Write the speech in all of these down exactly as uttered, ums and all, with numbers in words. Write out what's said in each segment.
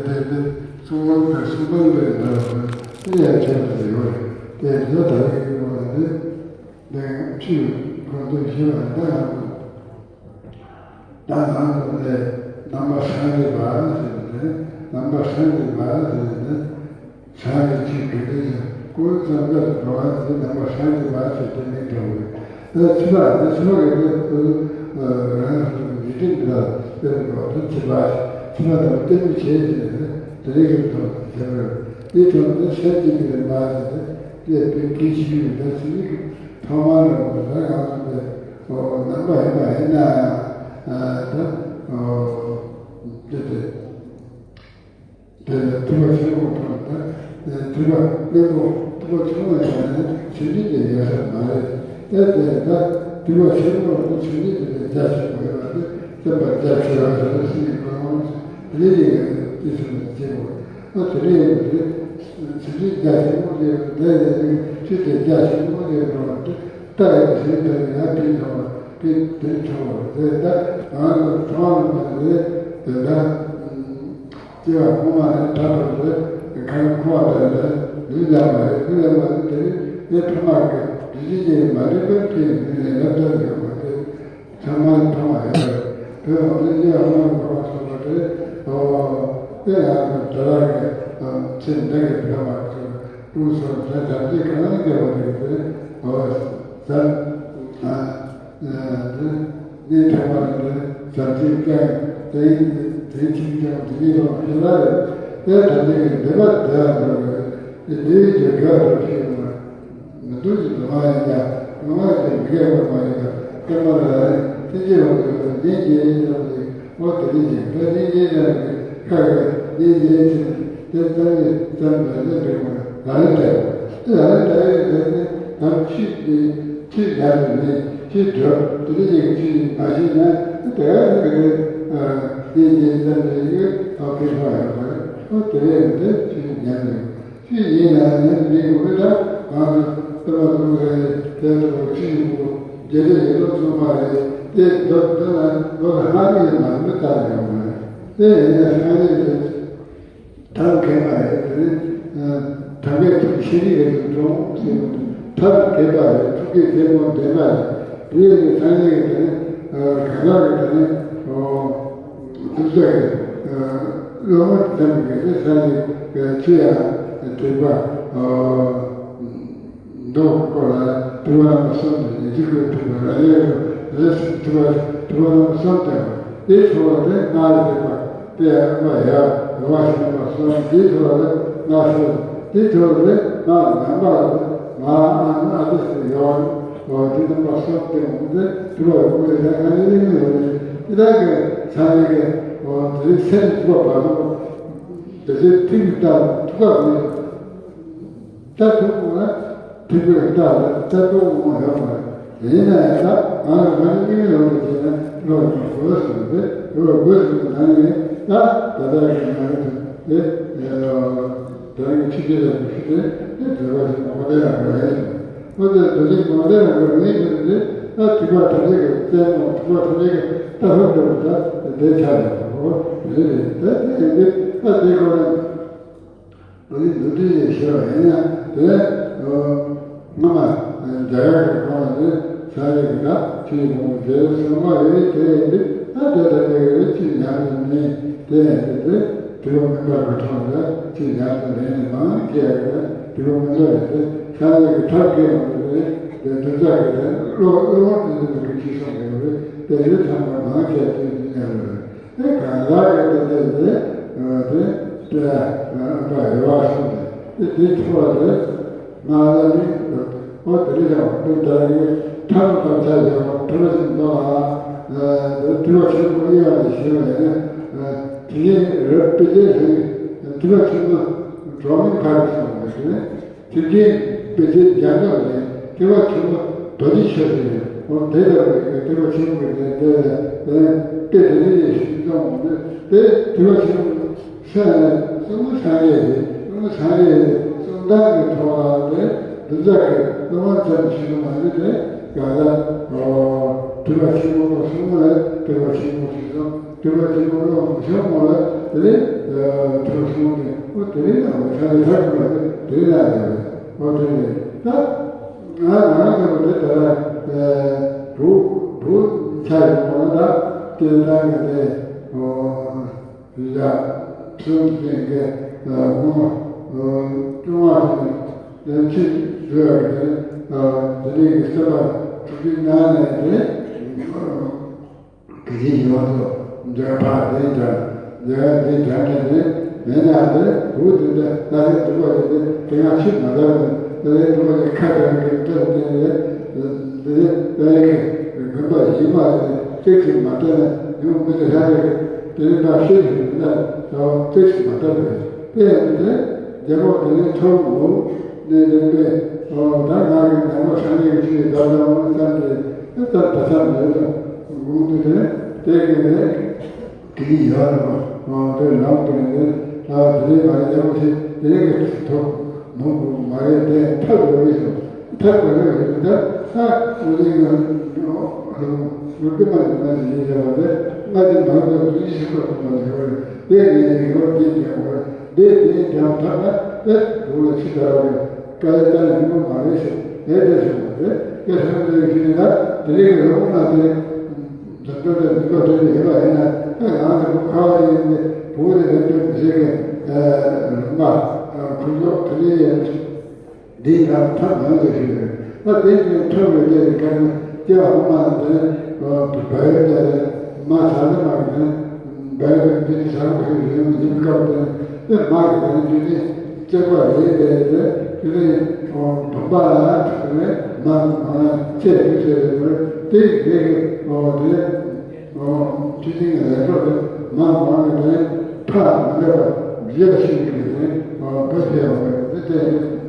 དེ་དེ་གསུང་འབུམ་དང་གསུང་འབུམ་པའི་ནང་ལ་དེ་ཡང་ཁྱད་པར་ཡོད་རེད། དེ་ཡང་ད་རེས་ཀྱི་ངོ་ནས་དེ་ཆོས་གོ་འདུག་ཞེས་པ་ད་ཡང་ད་ནང་དུ་ནས་ནང་པ་སངས་རྒྱས་པ་ཟེར་ནས་ནང་པ་སངས་རྒྱས་པ་ཟེར་ནས་སངས་རྒྱས་ཆོས་དགེ་འདུན་ཡང་ཀུན་བརྩམས་པར་འགྲོ་བ་ཟེར་ནང་པ་སངས་རྒྱས་པ་ཟེར་དེ་མིང་ཐོགས་པས། ད་ཕྱི་པ་ནི་ཕྱི་པ་གི་ནི་རང་གི་འཇིག་རྟེན་འདི་ལ་སྟོན་དགོས་པ་དང་ཕྱི་པ་ཕྱི་པ་དང་སྟོན་པའི་ཆེད་ཀྱི་ནི་དེ་རིང་གི་ཐོག་ཏུ་བྱ་བར་དེའི་ཐོག་ཏུ་སེམས་ཀྱི་མི་ལ་མ་ཟེར་ཏེ་དེ་དཔེ་སྐད་ཆ་ཞུས་པའི་ཐོག་མ་རང་གི་རང་ཡང་དུ་ནི་ནང་པ་ཡིན་པ་ཡིན་ན་ད་དེ་དེ། དེ་ལ་ཐུབ་པ་ཆེན་པོ་དང་ད་ཐུབ་པ་གླེན་པོ་ཐུབ་པ་ཆུང་བ་ཡིན་ན་ནི་ཆུང་ཆུང་དེ་ཡོད་ས་མ་རེད། ཨེ་དེ་ད་ཐུབ་པ་ཆེན་པོ་དང་ཆུང་ཆུང་དེ་ལས་རྒྱ་ཆེན་པོ་ཡོད་པ་དེ་བསྟན་པ་རྒྱ་ཆེ་བ་ཟེར་ན་སྲིད་ཀྱི་གོ་འོང་དེ་ལས་ཡིན་དེ་ཚོ་ནི་ཆེན་པོ་ཨ་དེ་ལས་ཡིན་དེ་ཆུང་ཆུང་རྒྱ་ཆེན་པོ་དེ་དེ་ལས་ཡིན་ཆུ་དེ་རྒྱ་ཆེན་པོ་དེ་འགྲོ་བ་དེ་ད་ཡིན་ཞེས་དེ་ཡང་དེ་འགྲོ་བ་དེ་དེ་འགྲོ་བ་དེ་ད་ང་ཚོ་ཚང་མ་དེ་དེ་ད། སྐྱེ་བ་སྔོན་མ་ནས་ད་བར་དུ་ཁ་ཡོད་ཁུ་བ་དང་ལས་ལུས་ལ་མ་རེད། ལུས་ལ་མ་རེད་དེ་ནི་ཕ་མ་གི་བདུད་རྩི་ཅན་མ་རེད་པས་དེའི་ལུས་ལས་ལབ་ལྟར་ཡོད་པ་དེ་ཚང་མ་ལ་ཕ་མ་ཡོད་པ་རེད། དེ་འོང་དུས་སྐྱེ་བ་སྔོན་མ་ཁུ་བ་སོགས་པ་དེ་ཨོ་དེ་ཡང་དེ་རང་གི་ཚེ་འདི་གི་ཕ་མ་གི་ཀུན་སོང་དེ་དམ་ཚིག་གང་སྐྱེ་བ་རེད་དེ་ཨོ་ཟ། ནས་ཐོག་མར་འདི་བྱམས་ཆེན་ཀྱང་དེ་དེ་ཕྱིན་ཀྱང་དེ་ཉིད་ལ་ཕྱིན་ལ་རེ་དེ་ཐམས་ཅད་ཀྱི་འདོད་པ་དེ་ལ་འགྲོ་བའི་དེ་དེའི་རྒྱུ་དགའ་རུ་ཕྱིན་པ་མི་འདུག་ཅེས་སྡུག་བསྔལ་ཡིན་ཀྱང་སྡུག་བསྔལ་དེ་མི་དགེ་བ་མ་ཡིན་པར་སྐྱེ་མ་ལ་རེ་ཐེ་ཇེ་བ་འདོད་པ་ཉིད་ཀྱི་ཡིན་ཀྱང་དེ་འོ་དེ་ཉིད་ཀྱི་འདོད་ཉིད་ཀྱི་ཡིན་ཀྱང་དེ་ཁ་ཡི་ཉིད་ཀྱི་ཡིན་ཕྱིན་དེ་ཙམ་གྱིས་ཙམ་དུ་ལས་འགྲིག་པ་ལ་རེ་བལྟས་པ་དེ་ལ་རེ་བལྟས་ཡོད་དེ་དེ་དམ་ཆོས་ཀྱི། ཆོས་ཉམས་སུ་ལེན། ཆོས་སྒྲུབ། དེ་ནས་ཀྱི་ཆོས་མ་ཤེས་ན་དེ་ག་ནས་ཀྱི་ཨ་ལེན་གྱི་ཙམ་དེ་ཡི་ཨ་ཁེ་ཕོག་ཡོད་པ་རེད། ཨོ་དེ་རེད་དེ་ཆོས་ཉམས་སུ་ཆོས་ཉན་ན་ཉན་མི་དགོས་པས་ད་ང་ཚོ་ལྟ་བ་ལྟ་བུ་རེད་དེ་ལྟ་བུ་ཆོས་ཡིན་པོ་རྒྱལ་སྲས་ཡོད་ལོ་ཚོགས་མ་རེད་དེ་སྒྲུབ་དེ་ལ་ལོ་ལ་ལྔ་རེ་ཡོད་མ་རེད་མི་ལྟ་ཡོང་བ་རེད། དེ་ཡིན་ན་སངས་རྒྱས་ཀྱི། ཐབས་མཁས་པ་རེད་དེ་ནི། ཐབས་མཁས་ཐུགས་ཤེས་རིག་རེད་དུ་འགྲོ་ཟེར་བ་ཐབས་མཁས་པ་རེད། ཐུགས་ཀྱི་རྒྱལ་པོ་འདོན་པ་རེད། དེ་ཡི་སངས་རྒྱས་ཀྱི་དེ་ནི་གང་ཟག་གི་དེ་ནི་ཐུགས་ས་གི་བློ་མ་ཙམ་གྱི་ནི་སངས་རྒྱས་ཀྱི་ཆོས་ཡང་དྲེགས་པ། མདོ་སྐོར་ལ་དྲི་བ་རྣམ་པ་གསུམ་དེ་ཉི་ཚེ་ཀུན་ཐུབ་པ་ར་ཡོད་རེད། དྲི་བ་དྲི་བ་རྣམ་པ་གསུམ་དེ་དེའི་ཐོག་ལ་དེ་སྔར་བྱས་པ་དེ་ཡང་ཨ་ཡ་ར་བ་ཞིག་རྣམ་པ་གསུམ་དེའི་ཐོག་ལ་སྔར་བྱས་དེའི་ཐོག་ལ་སྔར་ཉམས་པ་ལ་མ་ཨ་ནི་ཨ་དེ་ཞིག་ཡོད་རེད། དེ་རྣམ་པ་གསུམ་དེ་འོང་དེ་དྲི་བ་ཡོད་པོ་ཡོད་ན་གང་ཡིན་ཡིན་ཡོད་རེད། དེ་དག་གི་ཚང་མའི་གི་དེ་སེམས་དྲི་བ་བར་དུ་དེ་ཚོའི་ཐིག་ལྟ་ཐུག་པ་མེད། ལྟ་ཐུབ་དགོས་ན་ཐུབ་པའི་ལྟ་ལ་ལྟ་ཐུབ་དགོས་ཡོད་མ་རེད། ཡིན་ན་ཡང་ད་ང་ལ་ང་ནི་དངོས་ཡོད་པ་བྱས་ན་བློ་ཡང་དགོས་སོང་བས་བློ་དགོས་སོང་ན་ནི་ད་ད་ལྟ་གི་ང་རེད་དེ་ད་རིང་ཆུ་སྐྱེས་ལ་གི་ཤི་དེ་དེ་བྲོས་པ་ཞིག་མ་གོ་དེ་ཡང་དགོས་ཡིན། ཨོ་དེ་དེ་ལས་མ་དེ་ཡང་དགོས་ངེས་ཀྱི་རེད། ད་ཐུབ་པ་ཐམས་ཅད་ཀྱི་རྩལ་མོ་ཐུབ་པ་ཐམས་ཅད་ཀྱི་ལྟ་ཐུབ་འགྲོ་བ་ད་དེ་ཆགས་ཡོད་པ་རེད། དེ་ཡིན་དུས་ད་དེ་ཁོ་ན། ཨ་ནི་འདུལ་བ་ཞེས་བྱ་བ་ཡིན་ན་དེ་སྔ་མ་རྒྱ་གར་གྱི་ཁོངས་ལ་ནི་ས་ཡི་གི་ད་ཆོས་ཀྱི་གོང་དེ་གསུངས་པ་ཡོད་དེ་ཡིན་དུས་ད་དེ་ལྟ་བུའི་ཆོས་ཉམས་སུ་ལེན་དེ་ཡིན་དུས་དེ་དྲི་བ་མིན་པ་གི་ཁྲོད་ལ་ཆོས་ཉམས་སུ་ལེན་ནས་མང་སྐྱེ་ཡག་གི་དྲི་བ་མིན་པ་ཡིན་ཏེ་ས་ཡི་གི་ཐབས་མཁས་པ་དེ་དེ་འདུལ་བ་གི་དེ་བློ་བློ་དབང་དུ་འདུས་པའི་ཆོས་གསུངས་ཡོད་རེད། དེ་ཡི་ཚང་མ་མང་སྐྱེ་དུས་འདི་ཉམས་རེད། དེ་གང་ཟག་གི་དེ་དེ་དེ་དེ་དེ་ཨ་པ་རེ་བ་སོང་ནས་དེ་དེ་ཐོག་ལ་དེ་ང་ལ་ནི་ཨོ་དེ་རེད་ཡང་དེ་ད་ཡི་ཐབས་དམ་བཅའ་ཡོད་པ་ཐུབ་པ་ཞིག་འདུག་ཨ། དེ་དུས་བ་ཆེན་པོ་ཨེ་ཡོད་ནས་ཞེས་པ་ཡིན་ན་དེ་ཡིན་རབ་དཔེ་ཆེན་ཞིག་དུས་བ་ཆེན་པོ་གྲོགས་མིན་ཁ་རེ་སོང་བ་ཞིག་ནས། ཐེག་ཆེན་དཔེ་ཆེན་རྒྱ་མཚོ་ནས་ཐེག་པ་ཆེན་པོ་རྡོ་རྗེ་ཆོས་ཟེར་ནས་འོ་དེ་ལྟ་བུའི་ཐེག་པ་ཆེན་པོ་གི་དེ་དེ་ལ་དཔེ་དེ་ནས་ཤིང་ཙམ་འོང་དུས་དེ་ཐེག་པ་ཆེན་པོ་ས་གསུང་སངས་རྒྱས་རེད། གསུང་སངས་རྒྱས་རེད། གསུང་སྟངས་ཀྱི་ཐོག་ལ་དེ་འདི་ཚོ་གི་སློབ་མ་ཙམ་ཞིག་མ་རེད་དེ་ག་ལ་ཐེག་པ་ཆེན་པོ་གསུང་ལ་ཐེག་པ་ཆེན་པོ་ཞིག་གསུང་། དེ་བ་དེ་མོ་རོ་ཞོ་མོ་ལ་དེ་ལས་ཐུག་སོང་ནས་ཨོ་དེ་ལས་ན་ས་ལས་ཐག་གི་བ་དེ་ལས་ན་ཡོད་རེད། ཨོ་དེ་ལས་ད་ང་ང་རང་ཚོ་བོ་དེ་ལྟར་བུ་བུ་ཆ་ཡོད་མོ་ལ་ད་དེ་ལྟར་གི་དེ་ཨོ་ཡ་ཚུལ་དེ་གི་ངོ་ཅུང་བ་དེ་ནས་ཕྱི་འགྲོ་ཡག་གི་དེ་ལས་དེ་ལས་གི་སེམས་པ་དྲུག་ཅུའི་ནང་ནས་དེ། གལ་ཆེ་ཡོད་དོ། འདོད་པ་དེ་འདྲ། འདོད་པ་དེ་འདྲ་ནས་ནི་མེད་ན་དེ་བུ་དེ་འདྲ་ལྟ་ལས་སྡུག་པ་ཡོད་དེ་དེ་ང་ཆུ་མ་ལྟ་བས་ལྟ་ལས་སྡུག་པ་ཡོད་ཁ་བྲལ་གི་ལྟ་དེ་ལས་དེ་ལས་ལྟ་ལས་གི་དགོན་པ་ཡིན་མ་རེད། ཏིག་ཙམ་མ་ལྟ་ན་ཡོང་མི་དེ་ལྷ་རེད། དེ་ལས་ད་ཤེས་ཡོད་ན་ད་ཏིག་ཙམ་མ་ལྟ་བས་དེ་ཡང་དེ་རྒྱལ་པོ་དེ་ནས་ཐོབ་འོང་། ནས་དེ་པས་ཨོ་ད་ང་གི་ནང་མ་ས་ནས་ཀྱི་ཆུ་ཡི་བདག་དང་བསམ་སྟེ་ད་ད་ད་ས་མེད་ལ་དགོངས་ཏེ་དེ་དེ་གི་ནས་དེ་ཡི་ཡར་ལ་ཨོ་དེ་ལམ་དུ་ནས་ད་དེ་མ་རེད་ཡང་ཞེས་དེ་གི་ཐོབ་མོ་གུ་མ་རེད་དེ་ཐབས་རེ་རེ་ཞིག་ཐབས་རེ་རེ་ཞིག་ད་ད་ཨོ་དེ་གི་ཨོ་ལུག་གི་མ་ཡིན་ན་ཞིག་ཡིན་ཟེར་བ་དེ་ང་དེ་མ་རེད་དུ་ཡིད་ཞིག་པ་ཐོབ་མ་ཞིག་རེད། དེ་གི་ནས་ཡོད་དེ་ཀྱང་རེད། དེ་དེའི་དོན་ཐོག་ན་དེ་བོད་ལ་ཕྱི་དར་བའི་དཀའ་ལས་དཀའ་ལས་མི་མང་རེད་ཟེར་དེ་དེ་ཟེར་བ་རེད། དེ་ཟེར་བ་དེ་ཞུས་ན་དེ་རིང་གི་ལོ་ན་དེ་འཛམ་བུ་གླིང་འདི་ག་དེ་ཡོད་པ་ཡིན་ན་དེ་ང་ཚོ་བོད་ཁ་བ་ཡིན་ཏེ་བོད་ལ་རེ་འདོད་མི་བྱེད་མཁན་ལུང་པ་ཁུ་ལོག་དེ་ལས་ཡིན། འདི་ལ་ཐབས་མང་དུ་ཞུས་པས་ད་དེ་ནི་ཐབས་ལ་བརྟེན་ནས་བཀར་ན་སྐྱེ་བ་སྔོན་མ་དེ་བལ་ཡུལ་དེ་མ་ས་ལ་མ་གི་ནས་བལ་ཡུལ་འདི་ནི་ས་ཁོ་ཡི་རིང་ཡིན་སྐབས་དེ་དེ་མ་གི་དེ་ནི་དེ་ནི་སྐྱེ་བ་རེད་དེ་དེ་དེ་ནི་བུམ་པ་ལ་ཐུག་ནས་མ་མ་ཆེ་དུ་ཆེ་རེད་དེ་དེ་གི་དེ། ཨོ་དེ། ཨོ་ཆུ་སྲིན་ལས་གྲོགས་དེ་མ་མང་གི་དེ་ཕ་མི་འདྲ་བ་རྒྱལ་ཞིག་གི་དེ་ཨོ་བུ་ཕྱེ་བ་དེ་དེ་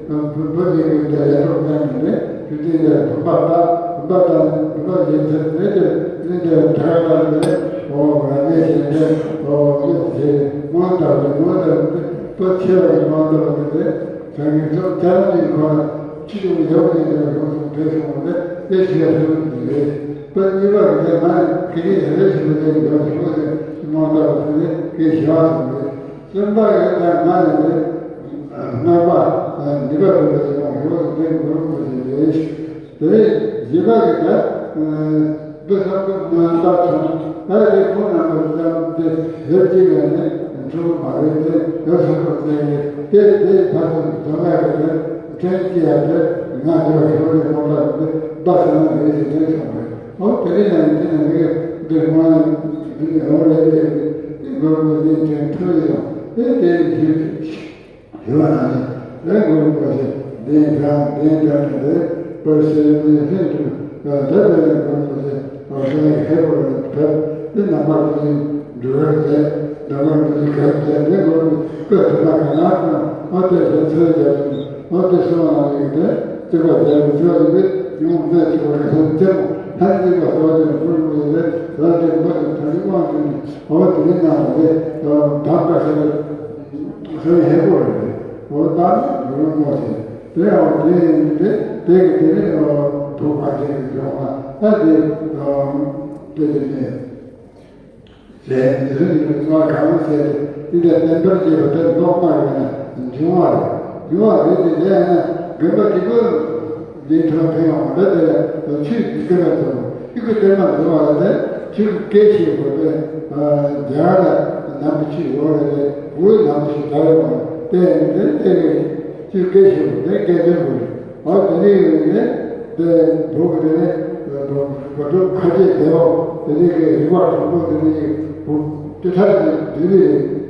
བུ་བུ་ལས་གི་དེ་ལས་གྲོགས་ཀྱང་གི་དེ་ཆུ་སྲིན་དེ་བུམ་པ་ལྟ་བུམ་པ་ལྟ་བུམ་པ་ཡིན་ཚེ་དེ་དེ་ནི་དེ་དྲག་ལྟ་དེ་ཨོ་ར་མེད་ཞིག་དེ་ཨོ་ཡོད་དེ་མང་ལྟ་བུ་མང་ལྟ་བུ་དེ་བུ་ཆེ་བ་གི་མང་ལྟ་བུ་དེ། ད་ངས་ཚོ་ལྟར་གྱི་ཁོ་ལ་ཅི་ཡོང་ཡག་ཉེ་འདྲ་ཡོང་སོང་དེ་སོང་བ་དེ་དེ་ཞིག་ཡ་ཐུབ་ཀྱི་རེད། ད་གཉིས་པ་གི་དེ་ང་ནི་དེ་ནས་རེ་ཞིག་ལ་དེ་ཡོང་སོང་བ་དེ་མ་ལྟ་བ་དེ་ནས་དེ་ཞི་བ་སོང་རེད། གསུམ་པ་གི་ད་ང་ནི་རེད། སྔགས་པ་འདི་པ་དེ་ལ་ཡོང་ཡོང་སོང་དེ་མགོ་རུ་མ་ཞིག་རེད། དེ་རྗེས་མ་གི་ད། བུ་ཚང་གི་མ་ལྟ་སོང་། ད་དེ་ཁོང་རྣམ་པ་བསམ་སྟེ་ཡོད་ཀྱི་ལས་ནི་འགྲོ་གི་མ་རེད་དེ་ཡོད་ཚང་གི་ལས་ཀྱི་དེ་དེ་ཕར་ཚུར་འཛོམས་ཡག་གི་དེ་དྲན་སྐྱེ་ཡག་དེ་ང་འགྲོ་ཞོར་ནས་མ་ལྟ་དེ་སྦ་ས་ན་རེད་ཞེས་ལན་སོང་རེད། ཨོ་དེ་རིང་ཡང་དེ་ནས་མི་གི་འདི་མ་འདི་ཨོ་རེད་དེ་དེ་མགོ་མི་ལེན་དྲན་ཐུབ་ཡོང་དེ་དེ་ཞུ། ཞུ་བ་ན་ནི་ལས་མགོན་རིན་པོ་ཆེ་གདན་དྲངས་གདན་དྲངས་ནས་ལས་པར་སེར་མོའི་ལྷན་དུ་ལ་ལས་པའི་མགོན་རིན་པོ་ཆེ་བ་ཤ་ཡི་ཧེ་བོ་ལ་ཕེབས་ཏེ་ནང་པར་དུ་ཡིན་འགྲོ་བར་མཛད། ནང་པར་དུ་ཡིན་གར་མཛད་ལས་མགོན་རིན་པོ་ཆེ་དེ་མ་ག་ན་ཁོང་ཨོ་དེ་ལ་ཚོད་རྒྱབ་ཏུ་ཨོ་དེ་སོང་བ་ན་ཡིན་ཏེ་བརྩེགས་པ་རྒྱབ་ཏུ་ཚོད་ཡིན་ཏེ་ཡོང་གནས་ཆེ་བ་གི་ལྷན་ཅེ་མོ་ལྷན་ཅིག་པ་སོགས་ཀྱི་མགོན་རིན་པོ་ཆེ་ལས་རང་གི་མ་དུ་ཐ་ལི་དབང་དུ་ནི་ཨོ་དེ་ནི་ནང་ལ་ལས་དམ་པ་ཤ་ལ། ཁྱོད་ཧེ་པོ་རེད། འོ་ད་ནི་ལོ་མོ་ཆེ། དེ་ཡང་དེ་ཡིན་ཏེ་དེ་གི་དེ་ནི་བུ་ཕ་ཆེན་གྱི་སྦྱོང་བ་ད་དེ་དེ་དེ་ནི་ལས་འདི་ཚོ་ནི་ཚོ་གང་ཟེར་ཏེ་འདི་ལྟར་བསྟན་པར་བྱེད་པ་དེ་ལོག་པར་ཡོད་ན་འབྱུང་བ་རེད། འབྱུང་བ་རེད་དེ་དེ་ཡང་ན་དགོན་པ་དེ་གོ། འདིའི་ཐོག་ཕན་ཡོང་བ་རེད་དེ་ཆོས་ཀྱི་སྐད་ལ་ཐོག་ཨི་ཁུ་གཏེར་མ་འདུལ་བ་ལ་དེ་ཆོས་ཀྱི་སྐད་ཤེས་དགོས་པས། རྒྱ་གར་ལ་ནང་གི་ཆོས་ཡོད་རེད་དེ་བོད་ནང་གི་ཆོས་ད་ཡོད་མ་རེད་དེ་དེ་དེ་གི་ཆོས་སྐད་ཤེས་དགོས་དེ་སྐད་འདོན་དགོས་རེད། ཨོ་དེ་ནས་ཡོད་ནས་དེ་བོད་ཀྱི་དེ་ནས་བོད་ཁ་ཆེ་དེའོ་དེ་ནས་གི་རིག་པ་དྲུག་པོ་དེ་ནས་བོད་དེ་ཐར་གྱི་འདུལ་བའི་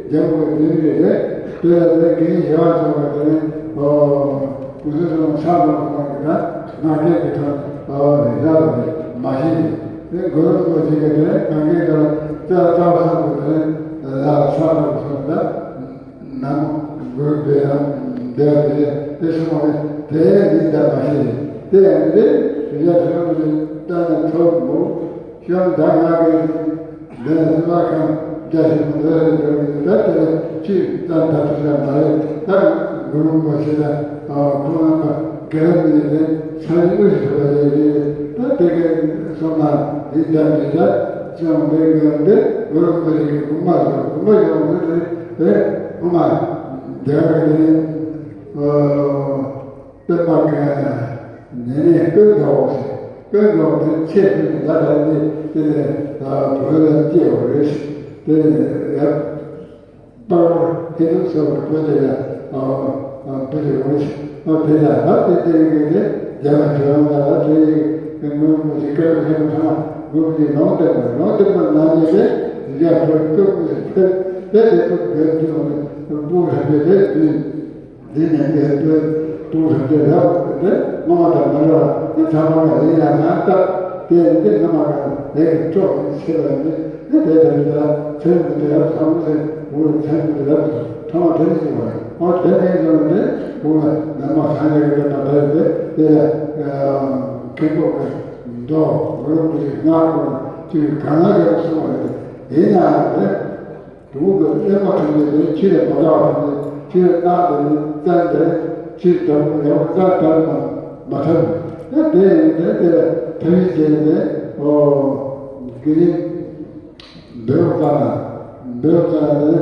རྒྱལ་པོ་གི་འདུལ་བའི་རེད་དེ་ལ་དེ་གི་ཞེ་བ་ཚོགས་པ་དེ་ནས་ཨོ། གུ་སུ་སོང་ཚ་ལོ་གོང་གི་ན་ང་རྒྱལ་གྱི་ཐོག་ཨོ་རེ་ར་ལ་རེ་མ་ཤེས་ནས་དེ་གོ་རུ་གོ་ཞིག་གི་དེ་ང་རྒྱལ་དང་རྩ་རྩ་བ་སང་གི་དེ་ལ་ཚ་ལོ་གོང་ད་ནམ་གོ་རུ་བེ་ར་བེ་ར་བེ་ར་དེ་སོང་བ་རེད་དེ་ཡིན་ད་མ་ཤེས་ནས་དེ་ཡང་དེ་རེ་ར་ཚོ་གི་ད་ནས་ཐོབ་མོ། ཤོང་ད་ང་གི་འདི་ལ་སེམས་པ་ཁམས་རྒྱ་ཆེན་པོ་འདི་ལ་འགྲོ་གི་ད་དེ་ལ་ཅི་ད་ད་དུ་ཡང་མ་རེད། ད་གུ་རུ་མ་ཆེ་ད་ཁོང་རྣམ་པ་དགེ་ལམ་ནས་ནས་ས་ཡི་དབུས་སུ་བ་ཡོད་རེད། ད་དེ་གའི་སོང་ན་འདི་ད་འདི་ད་ཅང་མེད་གི་འདི། གུ་རུ་རིན་པོ་ཆེ་གི་དགོངས་པ་རེད། དགོངས་པ་ཡོད་པ་དེ་དེ་དེ་ངོ་མ་རྒྱ་གར་གྱི་དེ་ཨོ་པདྨ་གི་ཉེ་གནས་ཀུན་དགའ་བོ་ཞིག་ཀུན་དགའ་བོ་དེ་ཆེས་ཀུན་ནས་ད་ལྟ་དེ་དེ་ནས་བོད་ལ་སྐྱེས་པ་རེད། དེ་ནས་ཡབ་པར་ཧེ་ཏུ་ཟེར་བ་བོད་དེ་ལ་བོད་དེ་རེད། ཨ་དེ་ལ་ད་དེ་དེ་རིང་གི་དེ་རྒྱ་ལ་བྱོན་ཡོང་ལ་ད་དེ་ཡི་ངོ་མ་ཞིག་སྐད་ཆ་ཐང་ངོ་མ་ཞིག་ལོང་བསྟན་པ་ལོང་བསྟན་པ་ནང་ནས་དེ་རྒྱ་བོད་སྐད་མི་ཞིག་ཕེབས་དེ་དེ་ཕེབས་དེ་དུས་ནས་སྤུ་ར་དེ་དེ་དུས། འདི་ནས་ངས་བོད་དུ་རིགས་རྒྱུད་རབ་དེ་ངོ་མ་དང་མ་རབ་དེ་ཚང་མ་ལ་ཡིན་ཡང་ན་སྟབས་དེ་འདི་ངོ་མ་གང་ལས་ཀྱི་ཕྱོགས་ནས་ཆེ་བ་ནི་དེ་དེ་དེ་ལ་ཚན་གྱི་དེ་རབ་ཚང་མ་ལས་འུར་ཚན་གྱི་དེ་རབ་ཚང་མ་དེ་ནས་ཞུ་བ་ཨོ་དེ་ནས་ཡོང་ནས་འུར་ལ་ནང་མ་གང་ལས་ཀྱི་དེ་མ་དེ་དེ་དེ་ལ་མཁན་པོ་གི་མདོ་འུར་གྱི་སྔགས་ཀྱི་ཅིག་གང་ལ་ཡོད་གསུང་བ་རེད། ཡིན་ཡང་དེ། དུག་གི་གླེན་པ་ཐམས་ཅད་དེ་ཕྱི་ལ་མ་དགའ་བ་ཐམས་ཅད་ཕྱི་ལ་བཏང་དེ་ནི་བཙན་དེ་ཕྱིར་དག་པ་ཡང་བཙན་དག་པ་མ་ཐར། ད་དེ་ཡིན་དེ་དེ་ལ་ཐུགས་རྗེ་ཆེ་ནས་ཨོ་དགེ་རྒན་འབེལ་བ་བཏང་ན་འབེལ་བ་བཏང་ནས་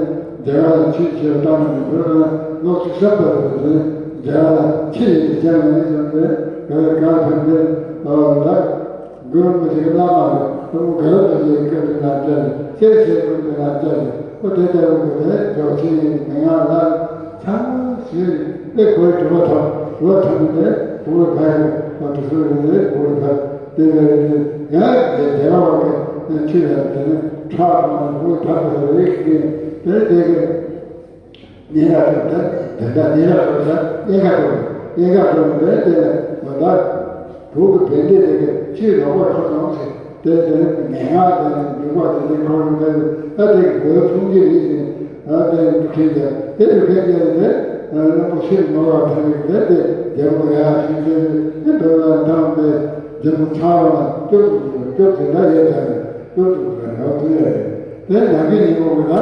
རྒྱ་གར་ལ་ཆོས་བྱེད་པ་བཏང་ནས་འབེལ་བ་ལོ་བཅུ་གསུམ་པ་རེད་དེ་རྒྱ་གར་ལ་ཆོས་ཡོད་དེ་སྦྱངས་ནས་ཡོང་དེ་ག་ལ་ག་ལ་ཕེབས་ཏེ་ཨོ་ད། གུ་རུ་མི་ཞིག་བླ་མ་རེད། ཨོ་ག་ར་དེ་ཡི་སྐད་དུ་ན་བཅར་ཤེས་ཤེས་ཀུན་དུ་ན་བཅར་ཨོ་དེ་ལྟ་བུ་དེ་འཇོག་ཆེན་ཡིན་མི་ང་ལ་ཚང་མ་ཞུས་ཏེ་གོས་གྲུབ་པ་ཐོབ་གྲུབ་པ་ཐོབ་ནས་དེ་གུ་རུ་ག་ཡི་ཨོ་དེ་ཚོ་ཡིན་ཏེ་གུ་རུ་ཐོབ་དེ་ལས་ཡིན་ཏེ་ཡང་དེ་བདེ་བ་བ་གི་ཆུ་ལ་དེ་ནི་ཁྲག་དང་གུ་རུ་ཐོབ་པ་རེད་ཀྱི་དེ་དེ་གི། གཉེན་རབས་ཐོབ་ད་དེ་འདྲ་གཉེན་རབས་ཐོབ་ད་གཉེན་ཁ་ཐོབ་གཉེན་ཁ་ཐོབ་ནས་དེ་ལ་ད་དུག་གི་བན་དེ་དེ་གི་ཕྱིར་ལོག་པར་ཁོ་སོང་ཞེས་དེ་དེ་ངན་སྔགས་དེ་ནི་འཇུག་པ་དེ་དེ་ཁོ་རང་དེ་ད་དེ་གི་བོད་ཕུང་གི་རིགས་ནི་ད་དེ་འདུ་མཁན་གྱི་དེ་འདུ་མཁན་གྱི་དེ་བློན་པོ་ཕྱིར་མ་བ་ཐོབ་ནས་དེ་དེ་རྒྱལ་པོ་ཡ་ཞིག་དེ་དེ་བོད་ལ་ཐང་དེ་རྒྱལ་པོ་ཚ་བ་ལ་སྐྱོབ་ཐུབ་སྐྱོབ་དེ་འདྲ་ཡོད་ད་སྐྱོབ་ཐུབ་ད་ཡོད་དེ་དེ་ནང་གི་ཉིན་མོ་གི་ད།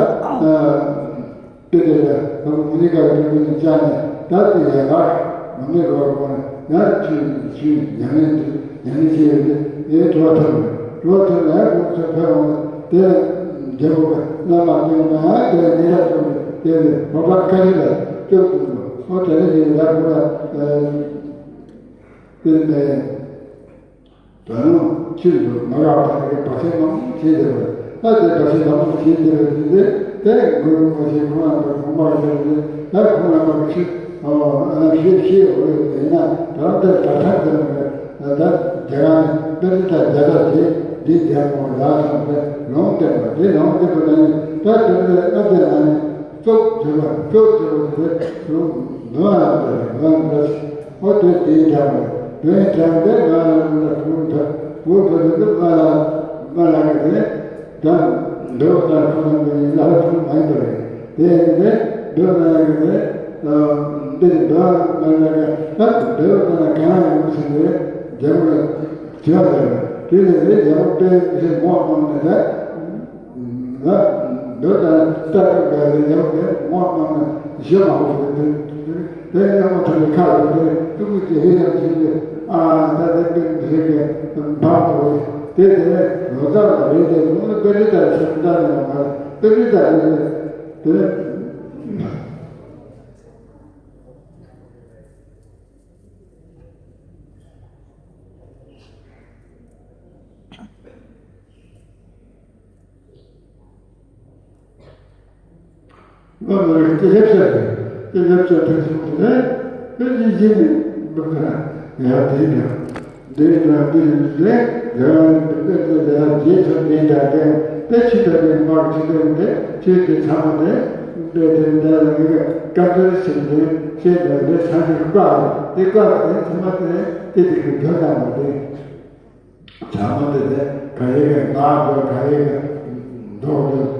དེ་དེ་ལ་ཁོང་མི་ནི་ཀ་རེ་མི་ནི་ཅག་ནས་ད་དེ་ཡ་ལགས་མི་མི་རོགས་ཁོང་ཡང་ཆུ་ཆུ་ཉམས་ལེན་དུ་ཉམས་ལེན་བྱེད་ཡོད་དེ་དེ་དྲི་བ་ཐོན་མེད་དྲི་བ་ཐོན་ནས་ཁོང་ཚོ་ཕེབས་འོང་དེ་རྒྱལ་པོ་གི་བླ་མ་སྟོན་ན་དེ་ནི་ར་ཐོན་དེ་ནི་མ་པ་ཀ་ལི་ལ་སྐྱོབ་ཐུབ་འོ་དེ་ནི་ཡིན་ལ་ཁོང་ལ་དེ་ནས། ད་ནི་ཕྱིར་དུ་མ་རག་པ་དེ་གའི་བར་ཆད་མང་པོ་བྱས་བསྡད་པ་རེད། ད་དེ་བར་ཆད་མང་པོ་བྱས་བསྡད་པ་དེ་དེ་དེ་གུ་རུ་མ་ཞིག་ཁོང་རྣམ་པ་གོང་མ་རེད་དེ་ད་ཁོང་རྣམ་པ་གི་ཤི་ཨ་ཤི་ཤི་འོ་ཡོད་དེ་ན་ད་དེ་ད་ཐབས་དེ་མ་རེད། ད་རྒྱ་གར་ནས་དཔེ་དེ་ད་རྒྱ་ད་དེ་འདི་རྒྱ་མོ་ལ་སོང་པས་ལུང་བསྟན་པ་དེ་ལུང་བསྟན་པ་ད་ནི་ད་དེ་ཨ་དེ་ན་ནི། སྟོབས་བྱེད་པ་སྟོབས་བྱེད་པ་དེ་ལུང་ལུང་ལ་བསྟན་ལུང་ལ་ཨོ་དེ་དེའི་གྲངས་པ་དེའི་གྲངས་དེ་ང་ལ་ལ་ཁུངས་ཐ་ཁུངས་ཐ་དེ་ང་ལ་ང་ལ་གི་དེ་ད་འདོད་ལྟར་ཁོ་ན་མི་ལ་ཁུངས་མ་ཡིན་པ་རེད། དེ་ཡིན་དེ་འདོད་ལ་གི་དེ་འདི་འདོད་ང་ལ་གི་ད་འདོད་ལྟར་གང་ཡང་མི་ཤེས་པའི་རྒྱལ་པོ་ལ་བྱ་བ་རེད། དེ་ལས་རེད་རྒྱལ་པོ་དཔེ་མི་ཤེས་མོག་མང་ནས་དེ། ང་འདོད་དང་ལྟ་གྲུབ་ལ་ལས་ཡོད་པས་ངོ་མ་ནི་གཞི་མ་ཧོ་དེ་དེ་དེ་ཡང་མ་ཐུབ་པའི་ཁ་ལ་དེ་ཏུ་ཀུ་ཅི་ཧེ་ཡང་ཞིག་གི་ཨ་ད་དེ་དཔེ་མི་ཤེས་ཀྱི་འབབ་དགོས་དེ་དེ་ལོ་ཙཱ་ལ་རེད་དེ་ལུང་ལ་དཔེ་རི་ལྟར་ཤེས་ད་ནི་མ་དཔེ་རི་ལྟར་རེད་དེ། ང་མ་རིག་དེ་ལེབ་ས་རེད། དེ་ལེབ་ས་ཐེངས་གསུམ་དེ་ནས་དེ་ཉིན་གཅིག་ནས་འབུམ་ཐང་ཡར་དེ་འདྲ་དེ་འདྲ་འདི་ནས་རྒྱ་གར་འདི་དཔེ་དེ་ལ་རྗེས་སུ་འདི་འདྲ་དེ་དེ་ཕྱི་དང་དེ་དམག་ཕྱི་དང་དེ་ཕྱི་དེ་ཚང་མ་དེ་དཔེ་དེ་འདྲ་ལ་ངེས་པའི་བཀའ་འདྲི་ཞིག་དེ་ཕྱི་དང་དེ་ཚང་གི་བཀའ་དེ་བཀའ་དེ་ཚང་མ་དེ་དེ་དེ་གི་འགྲོ་བཏང་བ་དེ། ཚང་མ་དེ་དེ་ག་རེ་གི་ང་དགོས་ག་རེ་གི་མདོག་དགོས་